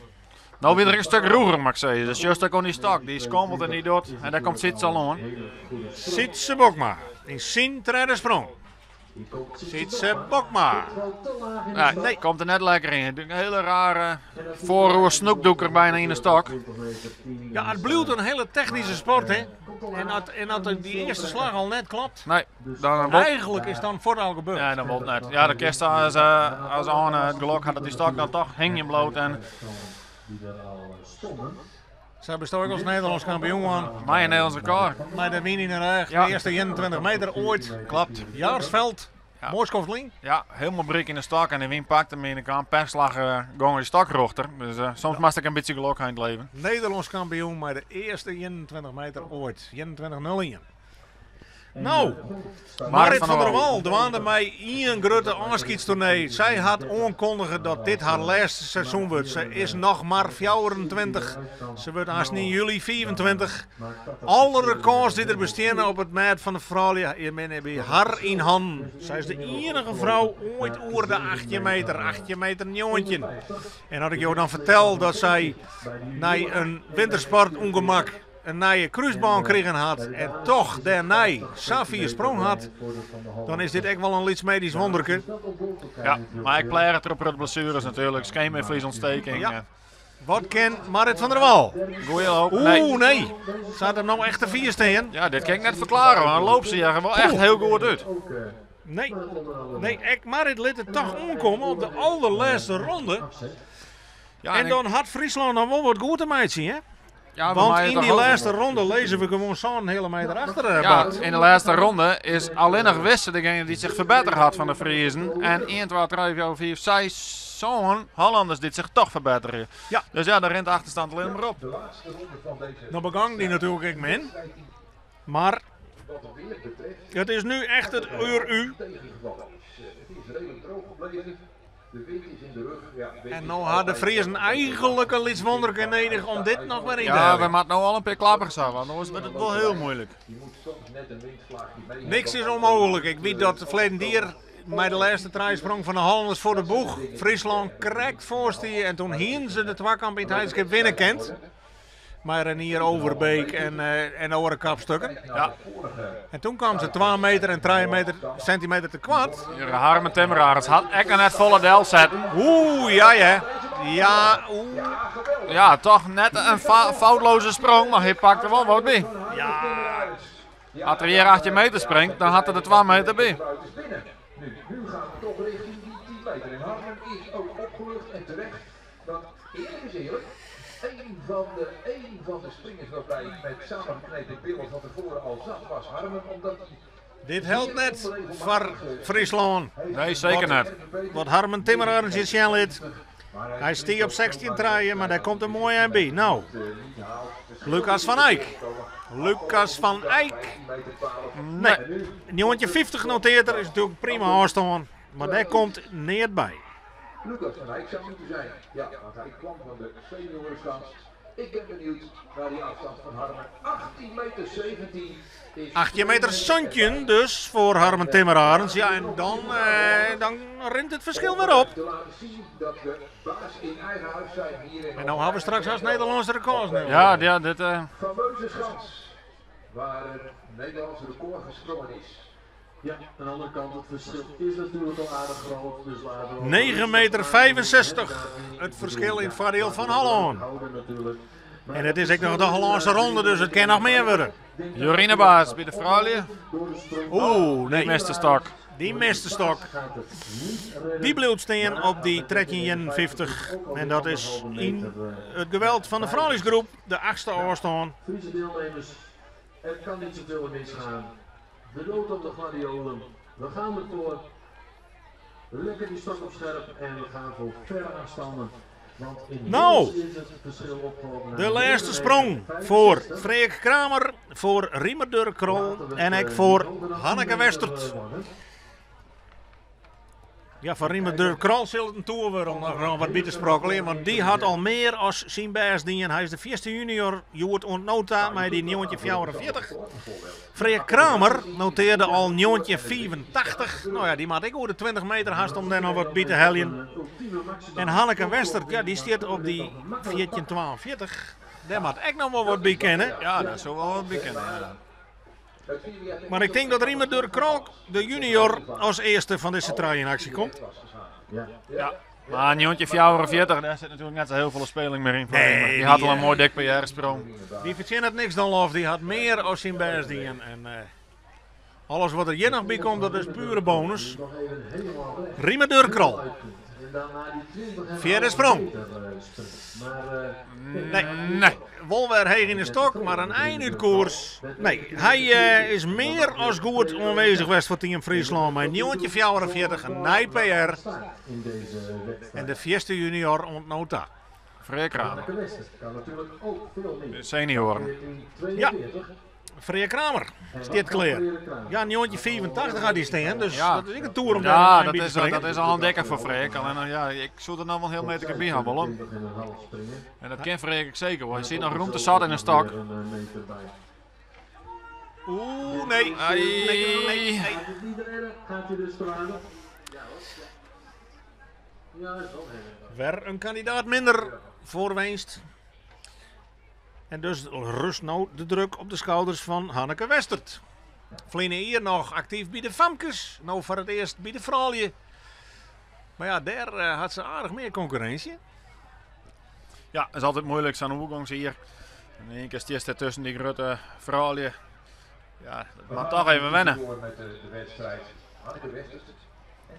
No wie er in stik rûger, moat ik sizze. Dus just ek oan dy stok. Dy skommelt en dy docht. En dêr komt Sytse al oan. Sytse Bokma yn syn tredde sprong. Hier komt Sytse Bokma. Wel te laag in de Nee, stok. nee, komt der net lekker yn. In hiele rare foaroer snoekdûker byna yn de stok. Ja, it bliuwt in hiele technyske sport, hè. En as dy earste slach al net kloppet, Nee, dan wol, eigenlik is dan fuort al gebeurd. ja, dan wol it net. Ja, dan kinst as, as Arne it gelok hat dat dy stok dan toch hingjen bliuwt. En Die er al eh, stonden. Sa bisto ek as Nederlânsk kampioen wurden. mei in Nederlânsk rekôr. Mei de wyn yn de rêch, Ja. de earste 21 meter oait. Kloppet. Jaarsveld, Ja. moai skoft lyn. Ja, hielendal brik yn de stok en de wyn pakte him yn de kant. Pechslach eh, gong de stok rjochter. Dus eh, soms moatst ek in bytsje gelok ha yn it leven. Nederlânsk kampioen mei de earste 21 meter oait. 21-01. No, Marrit van der Wal dwaande mei ien grutte ôfskiedstoernee. Sy hat oankondige dat dit har lêste seizoen wurdt. Se is noch mar 24. Se wurdt aanst yn july 25. Alle rekôrs dy't der besteane op it mêd fan de froulju binne by har yn hannen. Sy is de iennige frou oait oer de 18 meter, 18 meter 19. En as ik jo dan fertel dat sy nei in wintersportûngemak in nije krúsbân krigen hat en toch dêrnei sa fier sprong hat, dan is dit ek wol in lyts medysk wonderke. Ja, mar ek pleage troch protte blessueres natuerlik, scheenbeenvliesontsteking. Ja. Wat kin Marrit van der Wal? Goeie loop. Oeh, nee. Se hat him no echt te fier stean. Ja, dit kin ik net ferklaren, want de loop seach er wol echt hiel goed út. Nee, nee, ek Marrit lit it toch oankomme op de alderlêste ronde. Ja, en dan hat Fryslân noch wol wat goed te meitsjen, hè? Ja, Want yn dy lêste ronde lizze we gewoan sân heale meter achter, eh, Ja, Bart. yn de lêste ronde is allinnich Wisse degene dy't sich ferbettere hat fan de Friezen. En 1, 2, 3, 4, 5, 6, sân Hollanders dy't sich toch ferbetterje. Ja. Dus ja, dan rint de achterstand allinnich mar op. No begong dy natuerlik ek min. Mar it is nu echt it uur u. En no ha de Friezen eigenlik in lyts wonderke nedich om dit noch wer yn te Ja, heljen. we moatte no al in pear klappers ha, want oars wurdt it wol hiel muoilik. Niks is ûnmooglik. Ik wit dat ferleden jier mei de lêste trijsprong fan de Hollanders foar de boech Fryslân krekt foar stie en toen hienen se de twakamp yn it Heidenskip winne kind. Mei Renier Overbeek en, eh, en oare kapstukken. Ja. En toen kamen se 2 meter en 3 meter, centimeter te koart. Harmen Timmeraars hat ek noch net folle delsetten. Oeh, ja, ja. Ja, oeh. Ja, toch net in foutloze sprong, mar hy pakt der wol wat by. Ja. As er hjir 18 meter springt, dan hat er der 2 meter by. Nu gaat het toch richting die 10 meter. En Harmen is ook opgelucht en terecht. Want eerlijk is eerlijk, een van de springers waarbij met samengeknepen billen van tevoren al zag was Harmen, omdat hij Dit helpt net foar Fryslân. Nee, seker net. Wat Harmen Timmeraars hjir sjen lit. Hy stie op 16 trije, mar dêr komt in moai ein by. No, Lucas van Eyck. Lucas van Eyck. Nee, 1950 noteert er, is natuerlik prima ôfstân, mar dêr komt neat by. Lucas van Eyck zou moeten zijn. Ja, want hij kwam van de seniorenschans. Ik ben benieuwd naar die afstand van Harmen. 18 meter 17 is 18 meter 17 dus voor Harmen Timmerarends. Ja, en dan, eh, dan rint het verschil weer op. Te laten zien dat we baas in eigen huis zijn hier in En nou hebben we straks als Nederlandse records. nu. Ja, ja, dit, eh, fameuze schans waar het Nederlandse record gesprongen is. Ja, aan de andere kant, het verschil is natuurlijk al aardig groot. Dus laten we 9 meter 65. Het verschil in het voordeel van Hollân. Houden natuurlijk. Maar En het is ook nog de Hollandse ronde, dus het kan nog meer worden. Jorine Baas by de froulju. door de sprong Oeh, nee. Mist de stok. Die mist de stok. gaat het niet redden. Die blijft staan op die 1351. En dat is in het geweld van de vrouwelijksgroep, de achtste afstand. Friese deelnemers, het kan niet zoveel misgaan. De dood op de gladiolen. We gaan ervoor. Lekker die stok op scherp en we gaan voor verre afstanden. Want inmiddels Nou. is het verschil opgelopen naar De laatste sprong voor Freek Kramer, voor Riemer Durk Krol en ik voor Hanneke Westert. Ja, van Riemer Durk Krol zal het een toer worden om nog wat bij te sprokkelen. Want die had al meer als zijn best dien. Hij is de eerste junior, Joert ontnota, met die 1944. Freek Kramer noteerde al 1984. Nou ja, die maakt ik over de 20 meter haast om daar nog wat bij te heljen. En Hanneke Westert, ja, die staat op die 1442. Daar moet ik nog wel wat bij kennen. Ja, dat zou wel wat bij kennen. Ja. Maar ik denk dat Riemer Durk Krol, de junior, als eerste van deze trui in actie komt. Ja. Maar 1944, daar zit natuurlijk net zo heel veel speling meer in. Voor Nee, Riemer. Die die, had al een eh, mooi dik PR-sprong. Die verdient het niks dan lof, die had meer als zijn best dien. En eh, alles wat er hier nog bij komt, dat is pure bonus. Nog even helemaal weg. Riemer Durk Krol. En daarna die 20,5 Vierde sprong. meter, eh, sprint. Maar eh, Nee, Nee. Wolwer heeg in de stok, maar een eind uit koers. Nee, hij eh, is meer als goed aanwezig geweest voor Team Friesland. Met 1944, een nij PR. staat in deze wedstrijd. En de Fiesta Junior ontnota. Freek Kramer. Hanneke Westert kan natuurlijk ook veel meer. De senioren. 1442. Freark Kramer stiet klear. Ja, 1985 hat hy stean, dus Ja. dat is ek in toer om dêr Ja, in dat by te is, springen. dat is al in dikke foar Freark. Allinne, ja, ik soe der noch wol in hiel meter by ha wollen. En dat kin Freark ek seker wol. Hy sit noch rûmte sat yn 'e stok. Oeh, nee. Ai. Nee, nee, nee. Gaat het niet redden, gaat hij dus te waarde. Ja, is wel heel Wer in kandidaat minder foar winst. En dus rust no de druk op de skouders fan Hanneke Westert. Ferline jier noch aktyf by de famkes, no foar it earst by de froulju. Mar ja, dêr hat se aardich mear konkurrinsje. Ja, is altyd muoilik sa'n oergongsjier. En yn ien kear stiest dêr tusken dy grutte froulju. Ja, dat moat toch even wenne. Door met de wedstrijd. Hanneke Westert.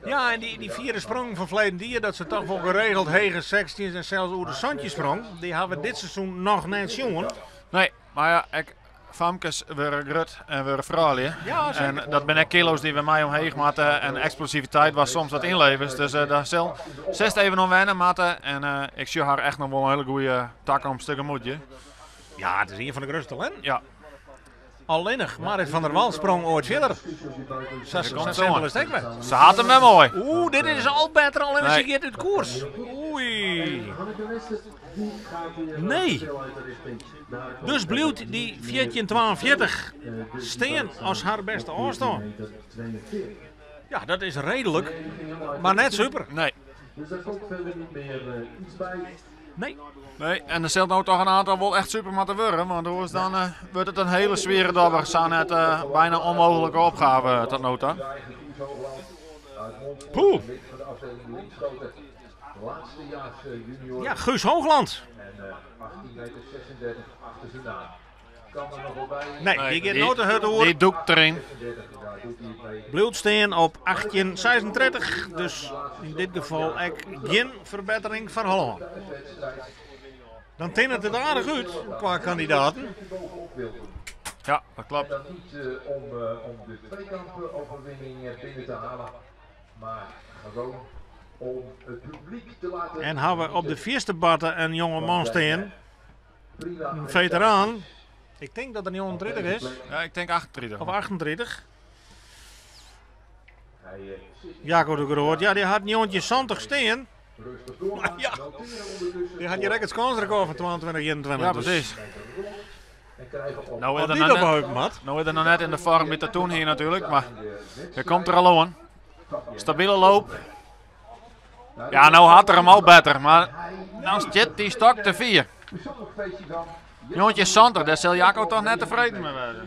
Ja, en dy fiere sprongen fan ferleden jier, dat se toch wol geregeld hege sechstjins en sels oer de santjin sprong, dy hawwe we dit seizoen noch net sjoen. Nee, mar ja, ek famkes wurde grut en wurde froulju. Ja, seker. En dat binne ek kilo's dy't we mei omheech moatte en eksplosiviteit was soms wat ynlevers. Dus daar sil sest even oan wenne moatte. En ik sjoch har echt noch wol in hiele goede takomst tegemoet. Ja, it is ien fan de grutste talinten. Ja. Allinnich Marit van der Wal sprong oait fierder. Sa Komt sa zo simpel aan. is it ek wer. Se hat him wer moai. Oeh, dit is al better, allinnich Nee. se giet út koers. Oei. Hanneke Westert, die gaat hier Nee. veel uit de richting. Daar komt Dus bliuwt dy 14,42 stean as har bêste ôfstân. 42. Ja, dat is reedlik, mar net super. Nee. Dus daar komt verder niet meer iets bij. Nee. Nee, en der sil no toch in oantal wol echt super moatte wurde, want oars dan wurdt it in hiele swiere dobber. Sa net byna ûnmooglike opgave tot no ta. Poeh. Van de afdeling Linschoten. Laatstejaars junior. Ja, Guus Hoogland. En 18 meter 36 achter zijn naam. Kan er nog wel bij. Nee, dy giet no te hurd oer. Dy dûkt deryn. 36, daar doet hij het mee. Bliuwt stean op 18,36. Dus yn dit gefal ek gjin ferbettering foar Hollân. Dan tinnet it aardich út kwa kandidaten. Bovenop wil doen. Ja, dat klopt. En dan niet om de tweekamp-overwinning binnen te halen, maar gewoon om het publiek te laten. En hawwe we op de fierste barte in jonge man stean, Prima. in feteraan. Ik tink dat er 39 is, Ja, ik tink 38. of 38. Hij zit Jaco de Groot, ja, dy hat 1970 stean. rustig door. maar Ja. Noteren ondertussen Dy hat hjir ek it skânsrekôr fan 22, 21. Ja, dus precies. En krijgen op Nou is As er dy nog dat net, beheupen hat. nou is er noch net yn de foarm dy't er toen hie natuerlik, mar hy komt der al oan. Stabile loop. Ja, no hat er him al better, mar no stiet dy stok te fier. persoonlijk feestje van. 1970, dêr sil Jaco toch net tefreden mei wêze.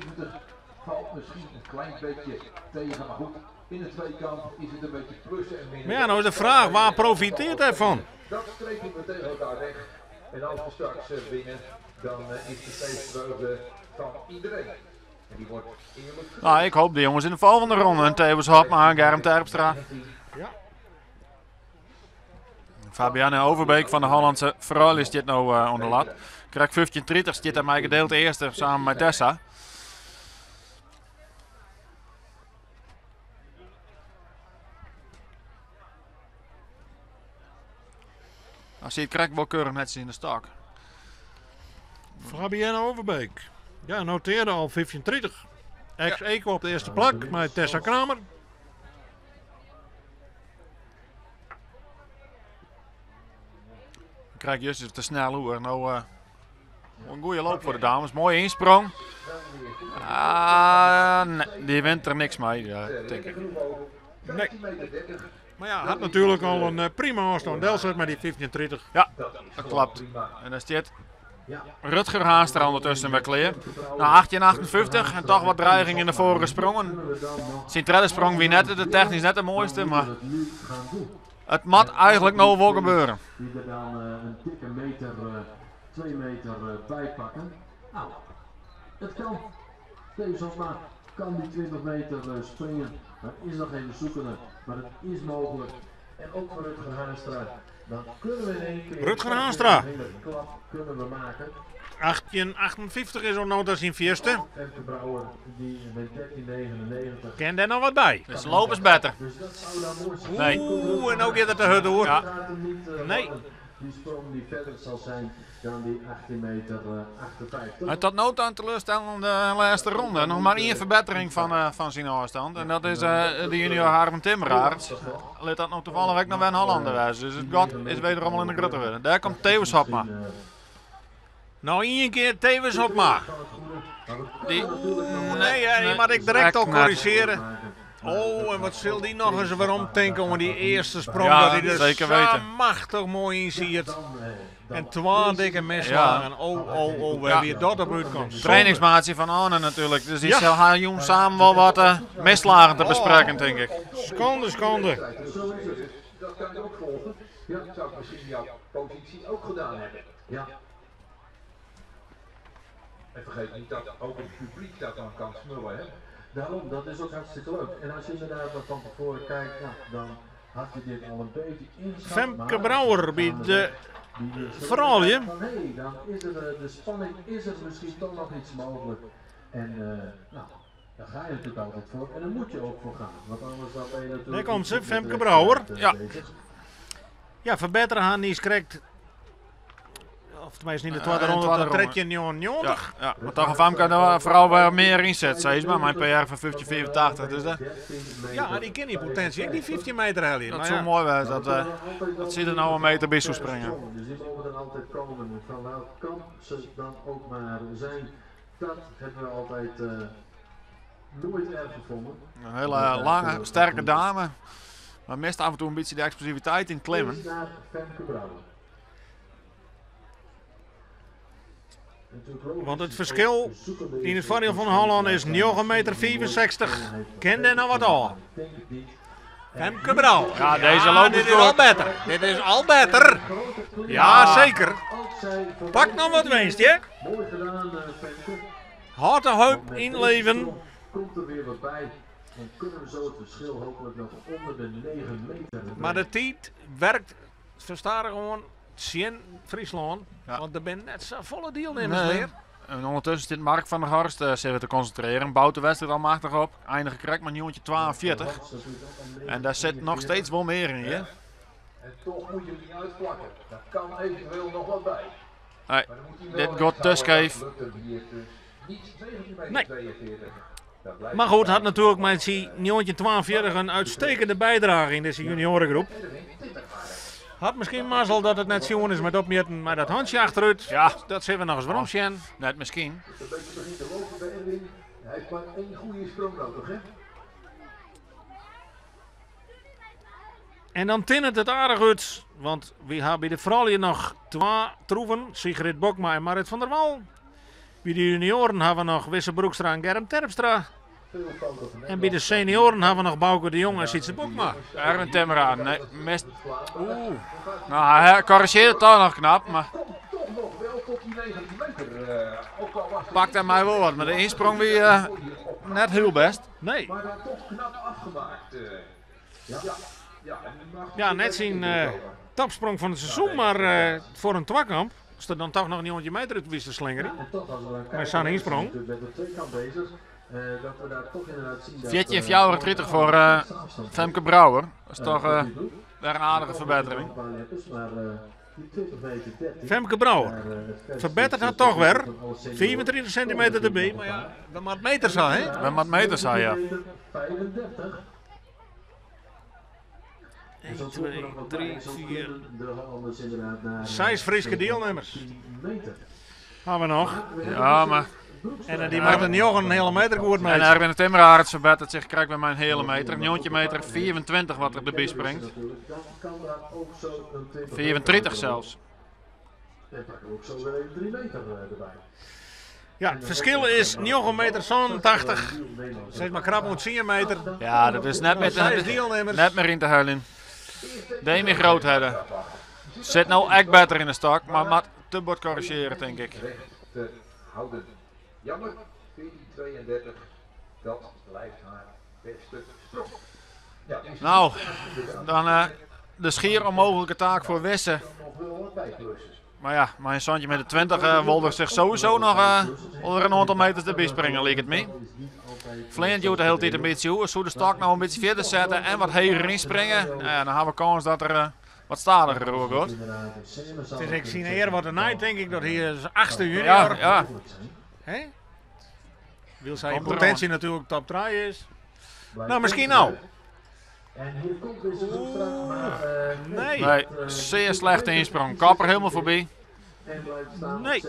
Valt misschien een klein beetje tegen, maar goed. In de tweekamp is het een beetje plussen en minnen. Mar ja, no is de fraach, wêr profitearret hy fan? Dat strepen we tegen elkaar weg. En als we straks winnen, dan is de feestvreugde van iedereen. En die wordt eerlijk Nou, ik hoop de jongens in de volgende ronde. En Thewis Hobma en Germ Terpstra. Ja. Fabienne Overbeek fan de Hollandse froulju stiet no oan de lat. Krekt 15.30 stiet hy mei gedeeld earste samen mei Tessa. Nou, sil it krekt wol keurich netsjes yn de stok. Fabienne Overbeek. Ja, notearre al 15.30. Ex aequo op it earste plak mei Tessa Kramer. Krijg juist te snel oer. No, in goede loop foar de dames. Moaie ynsprong. Ah, nee, dy wint der niks mei, ja, tink ik. Nee. Mar ja, hat natuerlik al in prima ôfstân delset mei dy 15.30. Ja, dat kloppet. En dan stiet Rutger Haanstra ûndertusken wer klear. Nou, 1858 en toch wat dreiging yn de foarige sprongen. Syn tredde sprong wie net de technysk net de moaiste, mar it moat eigentlik no wol gebeure. Die er dan in dikke meter, 2 meter bij pakken. Nou, het kan. Thewis Hobma kan die 20 meter springen. Maar is nog even zoeken, maar het is mogelijk. En ook voor Rutger Haanstra. Dan kunnen we in één keer Rutger Haanstra. een hele klap kunnen we maken. 1858 is al nota syn fierste. Femke Brouwer die met 13,99. Kin dêr noch wat by? Dus de loop is better. Dus dat zou dan mooi zijn. Nee. Oeh, en no giet it te hurd oer. Ja. Gaat hem niet Nee. worden. Die sprong die verder zal zijn dan die 18 meter 58. Maar tot no toe een teleurstellende laatste ronde. Nog maar één verbetering van zijn afstand. En dat is de junior Harm Timmeraerts. Laat dat nog toevallig ook nog wel een Hollander wijzen. Dus het gat is wederom al in de grote worden. Daar komt Thewis Hobma. Nou, één keer Thewis Hobma. Die... Nee, nee, maar ik direct al corrigeren. Oh, en wat zal die nog eens weer omdenken om die eerste sprong. Ja, dat hij er zeker zo weten. machtig mooi in ziet. En twee dikke misslagen. Oh, oh, oh, waar weer dat op uitkomt. Trainingsmaatje van Arne natuurlijk. Dus die Ja. zal haar jong samen wel wat misslagen te bespreken, denk ik. Schande, schande. Dat kan ik ook volgen. Ja. Dat zou ik misschien jouw positie ook gedaan hebben. Ja. En vergeet niet dat ook het publiek dat dan kan smullen, hè? Daarom, dat is ook hartstikke leuk. En als je inderdaad wat van tevoren kijkt, nou, dan had je dit al een beetje ingeschat. Femke maar Brouwer bij de die is vrouwen. Van hé, dan is er de spanning, is er misschien toch nog iets mogelijk. En nou, daar ga je natuurlijk altijd voor. En daar moet je ook voor gaan. Want anders dan ben je natuurlijk Daar komt ze, niet met Femke de Brouwer. wedstrijd, Ja. bezig. Ja, verbeteren haar niet krijgt. Of tenminste niet de tweede In de ronde, tweede dan ronde. trek je 99. Ja, ja, maar toch een Femke nou, vooral wel meer inzet, zei ze maar. Mijn PR van 15,84, dus dat, Ja, die ken die potentie. Ik die 15 meter halen. dat Maar zou ja. mooi zijn. Dat, dat ziet er nou een meter bij zou springen. Dus die mogen er altijd komen. Van welk kamp ze dan ook maar zijn. Dat hebben we altijd nooit erg gevonden. Een hele lange, sterke dame. Maar mist af en toe een beetje de explosiviteit in het klimmen. Eerst naar Femke Brouwer. Natuurlijk logisch, Want het verschil zoekende in het voordeel van Holland is 9,65 meter. Ken daar nou wat aan? Denk ik niet. Femke Brouwer. Ja, deze loopt dit het is door. al beter. Dit is al beter. Ja, zeker. Ook zij van Pak nog wat winst, hè? Mooi gedaan, Femke. Houd de heup Met inleven. deze sprong Komt er weer wat bij. En kunnen we zo het verschil hopelijk nog onder de 9 meter. Maar de tijd werkt, versta gewoon, Sien Friesland. Ja. Want er zijn net zo volle deelnemers Nee. meer. En ondertussen zit Mark van der Horst zich te concentreren. Bouwt de wedstrijd al machtig op. Eindigt correct met een 42. En daar zit nog steeds wel meer in, hè? En toch moet je hem niet uitvlakken. Daar kan eventueel nog wat bij. Nee, Maar dan moet hij wel dit gaat te houden. scheef. Dat lukt hem hier dus niet. 19 meter Nee. 42. Daar blijft Maar hij goed, bij. had natuurlijk met zijn 1942 een uitstekende bijdrage in deze juniorengroep. Had misschien mazzel dat het net zo'n is met opmetten, maar dat handje achteruit, Ja. dat zullen we nog eens waarom zien. Net misschien. Een beetje begint te lopen bij Erwin. Hij heeft maar één goede sprong nodig, hè? En dan tinnert het aardig uit, want we hebben bij de vrouwen nog twee troeven, Sigrid Bokma en Marit van der Wal. Bij de junioren hebben we nog Wisse Broekstra en Germ Terpstra. Veel fouten van En bij de senioren hebben we nog Bouke de Jong en Sietse Bokma. Erwin Timmeraar, nee, mist. Oeh. Nou, hij corrigeert het toch nog knap, maar Komt toch nog wel tot die 19 meter. Ook al was het pakt hij mij wel wat. Maar de insprong weer net heel best. Nee. Maar dan toch knap afgemaakt. Ja. Ja, en nu mag Ja, hij net weer zien inkomen. topsprong van het seizoen, maar voor een twakkamp is er dan toch nog een jongetje meter uit wist te slingeren. En toch, als we dan kijken, Maar zo'n insprong. natuurlijk met de tweekamp bezig, dat we daar toch inderdaad zien dat... 14,34 voor Femke Brouwer. Dat is toch weer een aardige verbetering. Een paar letters, maar die 20 meter 13. Femke Brouwer daar, het verste verbetert haar is toch weer. van alle senioren. 24 centimeter erbij, maar ja, we maar meters zijn, hè? We maar meters zijn, ja. 35. 1, 2, 3, 4. De Hollanders inderdaad naar, Zes Friese deelnemers. 10 meter. Hebben we nog. Ja, maar. En die maakt een nog een hele meter goed mee. En Erwin Timmeraar verbetert zich krijgt bij mijn hele meter. Een jongetje meter 24 wat er erbij springt. Dan kan daar ook zo een 20 34 zelfs. En pakken we ook zo weer even 3 meter erbij. Ja, het verschil is 9 meter 87. Zeg maar krap om 10 meter. Ja, dat is net, met, Zes deelnemers. net meer in te huilen. Demi Groothedde. Zit nou echt beter in de stak, maar moet te bord corrigeren, denk ik. Recht te houden. Jammer, 14,32. Dat blijft haar beste sprong. Ja, die is Nou, dan de schier onmogelijke taak voor Wisse. nog wel wat bijklussen. Maar ja, mijn zoontje met de 20 wilde zich sowieso nog onder een aantal meters erbij springen, leek het me. Flint doet de hele tijd een beetje hoe. Zo de stak nou een beetje verder zetten en wat heger inspringen. Nou ja, dan hebben we kans dat er Wat stadiger oergiet. It is ek syn ear wat dernei, tink ik, dat hy is achtste junior. Ja, ja. Hè? Wylst hy in Komt er potentie natuerlik top 3 is. Nou, miskien no. Nee. Nee, sear slechte ynsprong. Kop er hielendal foarby. Nee.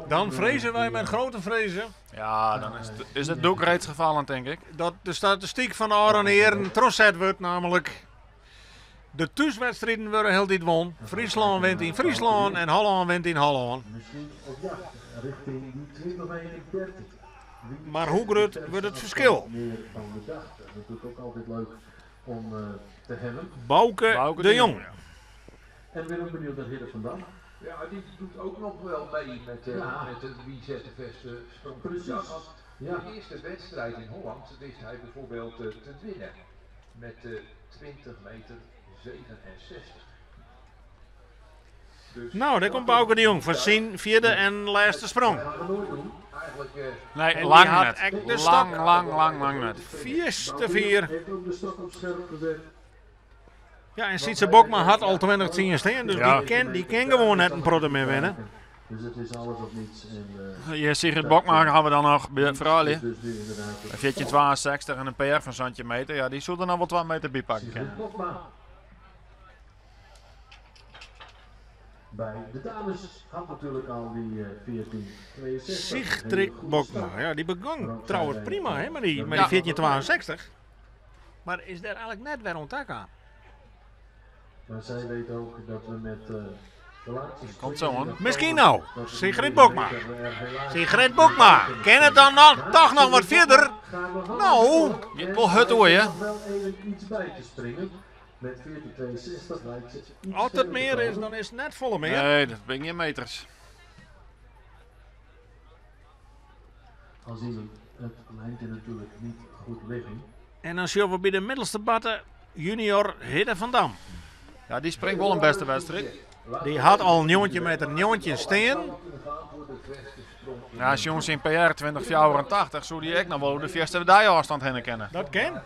Dan frezen wy met grote vrezen. Ja, dan is it, is it doek reeds gefallen, tink ik. Dat de statistyk fan de ôfrûne jierren trochset wurdt, namelijk de thúswedstriden wurde hieltyd won. Fryslân wint yn Fryslân en Hollân wint yn Hollân. Mar hoe grut wurdt it ferskil? Bauke de Jong. En ben ook benieuwd naar Hidde van Dam. Ja, die doet ook nog wel mee met, uh, met de wie zet de beste sprong. Precies. Ja. De eerste wedstrijd in Holland wist hij bijvoorbeeld uh, te winnen met uh, 20 meter 67. Dus nou, daar komt Bauke de Jong voor zijn vierde en laatste sprong. Nee, en lang net. De lang, lang, lang, lang net. 4 te 4. Ja, en Sietse Bokma had al 20 10 staan, dus Ja. die ken gewoon net in protte mear winne. Dus het is alles of niets. En, Hier Sigrid Bokma gaan we dan noch by froulju. dus nu inderdaad Een 1462 en een PR fan 17 meter. Ja, dy soe der noch wol 2 meter by pakke kinne. Sigrid Bokma. Bij de dames had natuurlijk al die 1462. Sigrid Bokma, ja, dy begûn trouwens prima, hè, mei dy 1462. Mar is dêr eigentlik net wer oan ta kaam. Maar zij weet ook dat we met de laatste Komt zo, hoor. Miskien no. Sigrid Bokma. Sigrid Bokma. Kin it dan noch, toch noch wat fierder? Nou. Je wol hurd hoor, hè? Nog wel even iets bij te springen. Met 1462 lijkt ze iets As it verder te mear is, komen. dan is it net folle mear. Nee, dat binne gjin meters. Al zien we het lijntje natuurlijk niet goed liggen. En dan sjogge we by de middelste barte junior Hidde van Dam. Ja, dy springt wol in bêste wedstriid. Dy hat al 19 meter 19 stean. Ja, as jongens yn PR 2084 soe dy ek noch wol de fierste deiôfstân hinne kinne. Dat kin.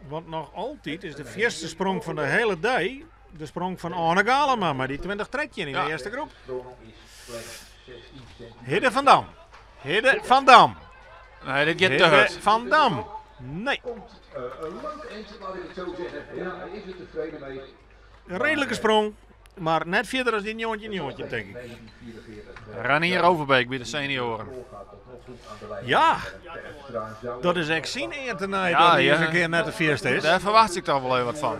Want noch altyd is de fierste sprong fan de hiele dei de sprong fan Arne Galema, mar dy 2013 yn de earste groep. Hidde van Dam. Hidde van Dam. Nee, dit giet te Hidde hurd. van Dam. Nee. Komt een leuk eind, laat ik het zo zeggen. Ja, hij is er tevreden mee. Een redelijke sprong, mar net fierder as dy 19 19, tink ik. 1944. Ranier Overbeek by de senioaren. Ja, dat is echt syn ear tenei Ja, dat hy ja. ris in kear net de fierste is. Dêr ferwachtsje ik toch wol even wat fan.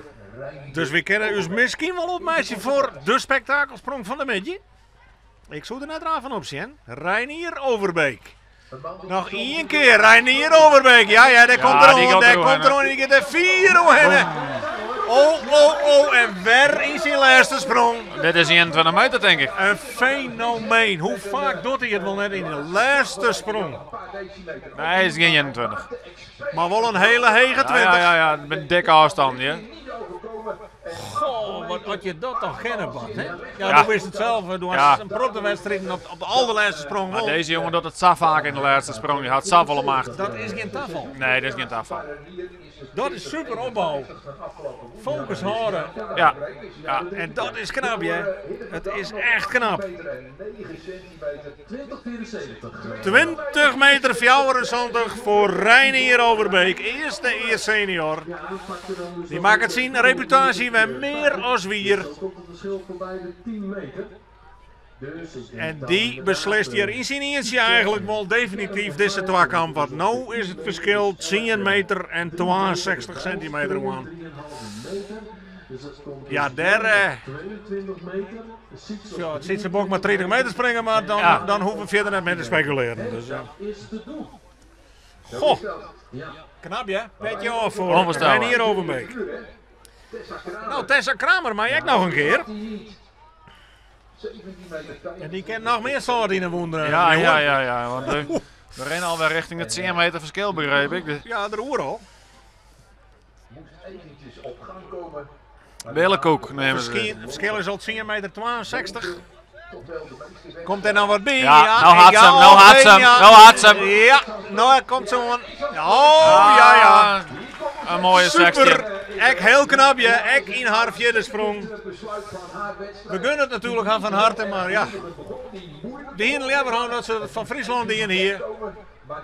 Dus wy kinne ús miskien wol opmeitsje foar de spektakelsprong fan de middei. Ik soe der net raar fan opsjen. Reinier Overbeek. Noch ien kear, Reinier Overbeek. Ja, dêr komt Ja, er dy oan, komt dêr er komt er oan. Dy giet der fier oerhinne. Oh, en wer yn syn lêste sprong. Dit is 21 meter, tink ik. In fenomeen. Hoe faak docht hy it wol net yn de lêste sprong? Nee, is gjin 21. Mar wol in hiele hege 20. Ja, met dikke ôfstân, ja. Goh, wat as je dat toch kennen, Bart, hè? Ja, Ja. do witst it sels. Do hast in protte wedstriden op de alderlêste sprong Mar wol. dizze jonge docht it sa faak yn de lêste sprong. Dy hat safolle macht. Dat is gjin tafal. Nee, dat is gjin tafal. Dat is super opbou. Focus hâlde. Ja. En dat is knap, hè? It is echt knap. 2074. 20 meter 74 foar Reinier Overbeek. Earste earst senior. Ja, dat pakte dan dus Dy nog makket syn reputaasje wer mear as wier. Dan komt het verschil voorbij de 10 meter. Dus ik denk En dan dy inderdaad, beslist hjir yn syn ientsje eigentlik wol definityf dizze twakamp. Want no is it ferskil 10 meter en 62 sintimeter oan. 3,5 meter. Dus dat komt Ja, dus dêr, 22 meter. Sietse op Ja, it Sietse Bokma 30 meter springe, mar dan, dan hoege we fierder net mear te spekulearjen. Dus, Dat is te doen. goh, Ja. knap hè? Petje ôf foar Onvoorstelbaar. Reinier Overbeek. Nou, Tessa Kramer, mar ek noch in kear. En dy kin noch mear sâlt yn 'e wûn. Ja. Want we rinne alwer rjochting it 10 meter ferskil, begryp ik. Dus Ja, der oer al. Moest eventjes op gang komen. Billenkoek nemen ze. Ferskil is al 10 meter 62. Tot wel de meeste Komt der noch wat by? Ja, no hat se him, no hat se him, ja. no hat se him. Ja, no komt se oan. Oh, ja. Ah. In moaie 16. Super, ek hiel knap ja, ek yn har fjirde sprong. We gunne it natuerlik har fan harte, mar ja. We hiene leaver hân dat se fan Fryslân dien hie. Mar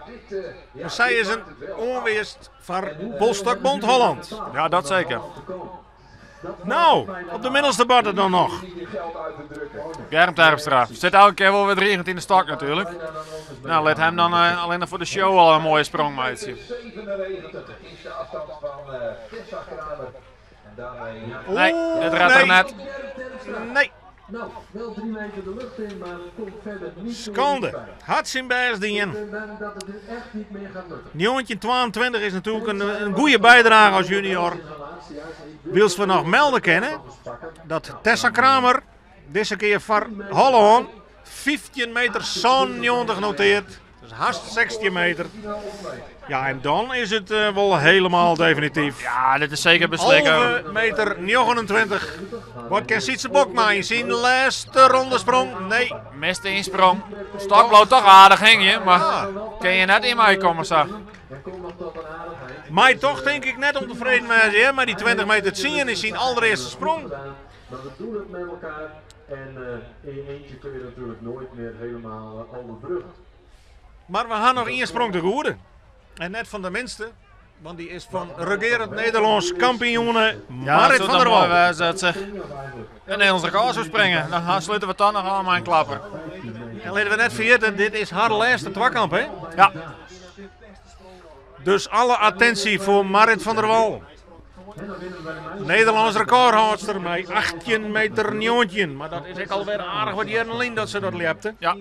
sy is in oanwinst foar Polsstokbond Holland. Ja, dat seker. No, op de middelste barte dan noch. Germ Terpstra sit elke kear wol wer drigend yn de stok natuerlik. Nou, lit him dan eh, allinnich foar de show al in moaie sprong meitsje. Nee, dit redt er net. Nee. Nou, wel 3 meter de lucht in, maar het komt verder niet Skande. Hat syn bêst dien. Ik ben bang dat het nu echt niet meer gaat lukken. 1922 is natuerlik in goede bydrage as junior. Wylst we noch melde kinne dat Tessa Kramer dizze kear foar Hollân 15 meter 97 noteart. Dus hast 16 meter. Ja, en dan is it eh, wol hielendal definityf. Ja, dit is seker beslikke. 11 meter 29. Wat kin Sytse Bokma yn syn lêste rondesprong? Nee. Mist de ynsprong. Stok bliuwt toch aardich hingjen, mar kin je net yn my komme sa. Mei toch tink ik net ûntefreden wêze hear, mei dy 20 meter 10 yn syn alderearste sprong. Maar we doen het met elkaar en eh, in je eentje kun je natuurlijk nooit meer helemaal eh, overbruggen. Mar we ha noch ien sprong te goede. En net fan de minste, want dy is fan regearend Nederlânsk kampioene Ja, Marit dat van der soe dan moai Wal. wêze dat se it Nederlânsk rekôr soe springe. Dan slute we toch noch ôf mei in klapper. En litte we net ferjitte, dit is har lêste twakamp, hè? Ja. Dus alle attinsje foar Marit van der Wal. Nederlânsk rekôrhâldster mei 18 meter 19. Mar dat is ek alwer aardich wat jierren lyn dat se dat ljepte. Ja.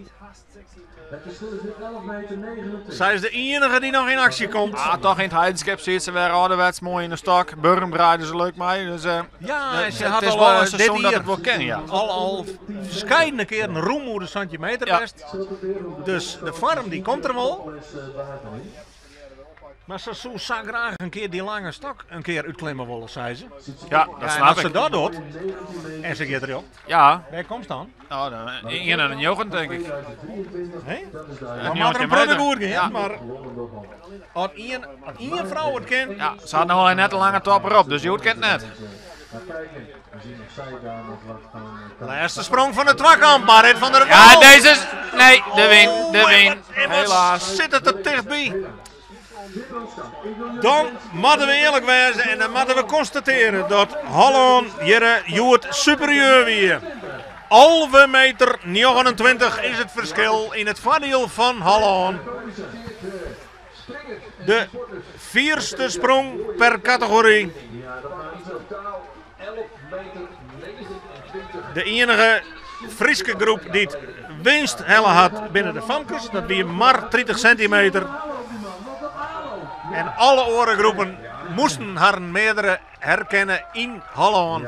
Het verschil is nu 11 meter 29. Sy is de iennige dy't noch yn aksje komt. Ah, toch yn it Heidenskip sit se wer âlderwets moai yn de stok. Burgum draaide se leuk mei. Dus, eh, Ja, en se het hat is al wol eh, in dit seizoen dat jier it wol kin, ja. al ferskeidene kearen rûm oer de 17 meter Ja. west. Dus de foarm dy komt der wol. Mar se soe sa graach in kear dy lange stok in kear útklimme wolle, sei se. Ja, dat Ja, en snap as se ik. dat docht, en se giet derop, Ja, wêr komst dan? nou, dan, ien en in njoggen tink ik. Hè? Een Dan moat der in 19 protte meter. goed gean, Ja. mar as ien frou it kin. Ja, se hat no al net in lange topper op, dus hjoed kin it net. Maar kijken, we zien of zij daar nog wat van eh, kan. Lêste sprong fan de twakamp, Marit van der Wal. Ja, dizze is... Nee, de win, de Oh, en win. wat- en wat Helaas. sit it der tichtby. Dan moatte we earlik wêze en dan moatte we konstatearje dat Hollân hjir hjoed superieur wie. 11 meter 29 is it ferskil yn it foardiel fan Hollân. De fierste sprong per kategory. De iennige Fryske groep dy't winst helle hat binne de famkes. Dat wie mar 30 sintimeter. En alle oare groepen moasten harren meardere herkenne yn Hollân.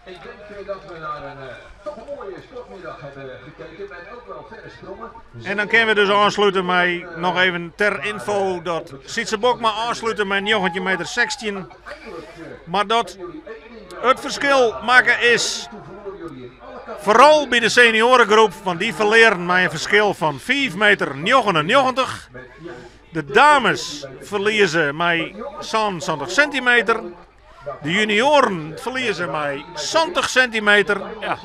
Ik denk eh, dat we naar een eh, toch mooie sportmiddag hebben gekeken met ook wel verre sprongen. En dan kinne we dus ôfslute mei noch even ter ynfo dat Sytse Bokma ôfslute mei 19 meter 16. Mar dat it ferskil makke is foaral by de senioaregroep, want dy ferlearen mei in ferskil fan 5 meter 99. De dames ferlieze mei 77 sintimeter. De junioaren ferlieze mei 70 sintimeter. Ja.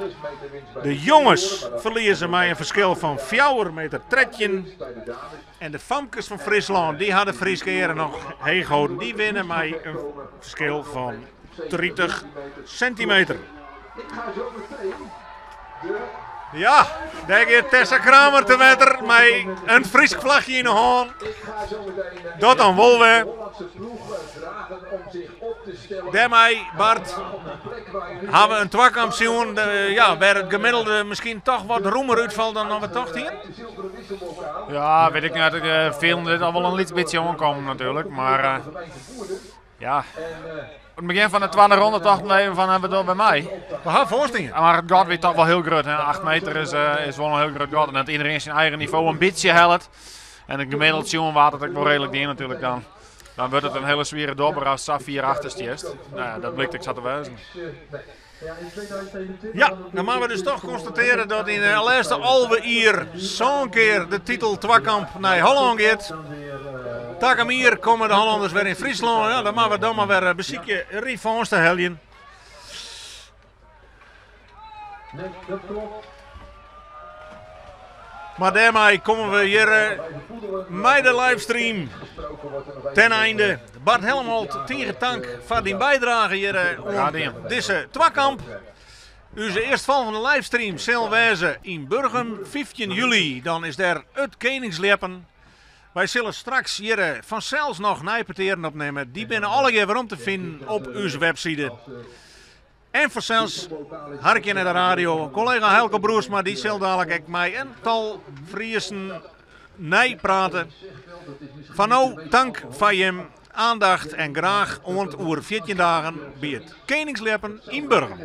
De jonges ferlieze mei in ferskil fan 4 meter 13. En de famkes fan Fryslân, dy ha de Fryske eare noch heech holden. Dy winne mei in ferskil fan 30 sintimeter. Ik ga zo meteen de Ja, dêr giet Tessa Kramer te wetter mei in Frysk flachje yn 'e hân. Ik ga zo meteen eh, Dat dan wol wer. de Hollandse ploeg eh, vragen om zich op te stellen Dêrmei, Bart, op de plek waar je nu ha we in twakamp sjoen, ja, wêr't it gemiddelde miskien toch wat rûmer útfalt dan we tocht hiene. de zilveren wisselbokaal. Ja, wit ik net. Ik eh, fielde dit al wol in lyts bytsje oankommen natuerlik. Mar eh, Gemeente Woerden. ja, En eh, oan it begjin fan de twadde ronde tochten we even fan hawwe we it by my. We ha foarstean. Mar it gat wie toch wol hiel grut. Hè? 8 meter is, eh, is wol in hiel grut gat. En dat iderien syn eigen nivo in bytsje hellet. En it gemiddeld sjoen waard it ek wol reedlik dien natuerlik dan. Dan wurdt it in hiele swiere dobber ast sa fier achter stiest. No ja, dat blykt ek sa te wêzen. Ja, in 2021 Ja, dan moatte we dus toch konstatearje dat yn de lêste 11 jier sa'n kear de titel twakamp nei Hollân giet. dan weer eh, Takom jier komme de Hollanners wer yn Fryslân. Ja, dan moatte we dan mar wer besykje revanche te heljen. Mar dêrmei komme we hjir mei de livestream ten einde. Bart Helmholt, tige tank foar dyn bydrage hjir oan dizze twakamp. Us earstfolgjende livestream sil wêze yn Burgum, 15 july. Dan is dêr it Keningsljeppen. Wy sille straks hjir fansels noch neipetearen opnimme. Dy binne allegear werom te finen op ús webside. En fansels harkje nei de radio. Kollega Helco Broersma dy sil dadlik ek mei in tal Friezen neiprate. Foar no tank foar jim aandacht en graach oant oer 14 dagen by it Keningsljeppen yn Burgum.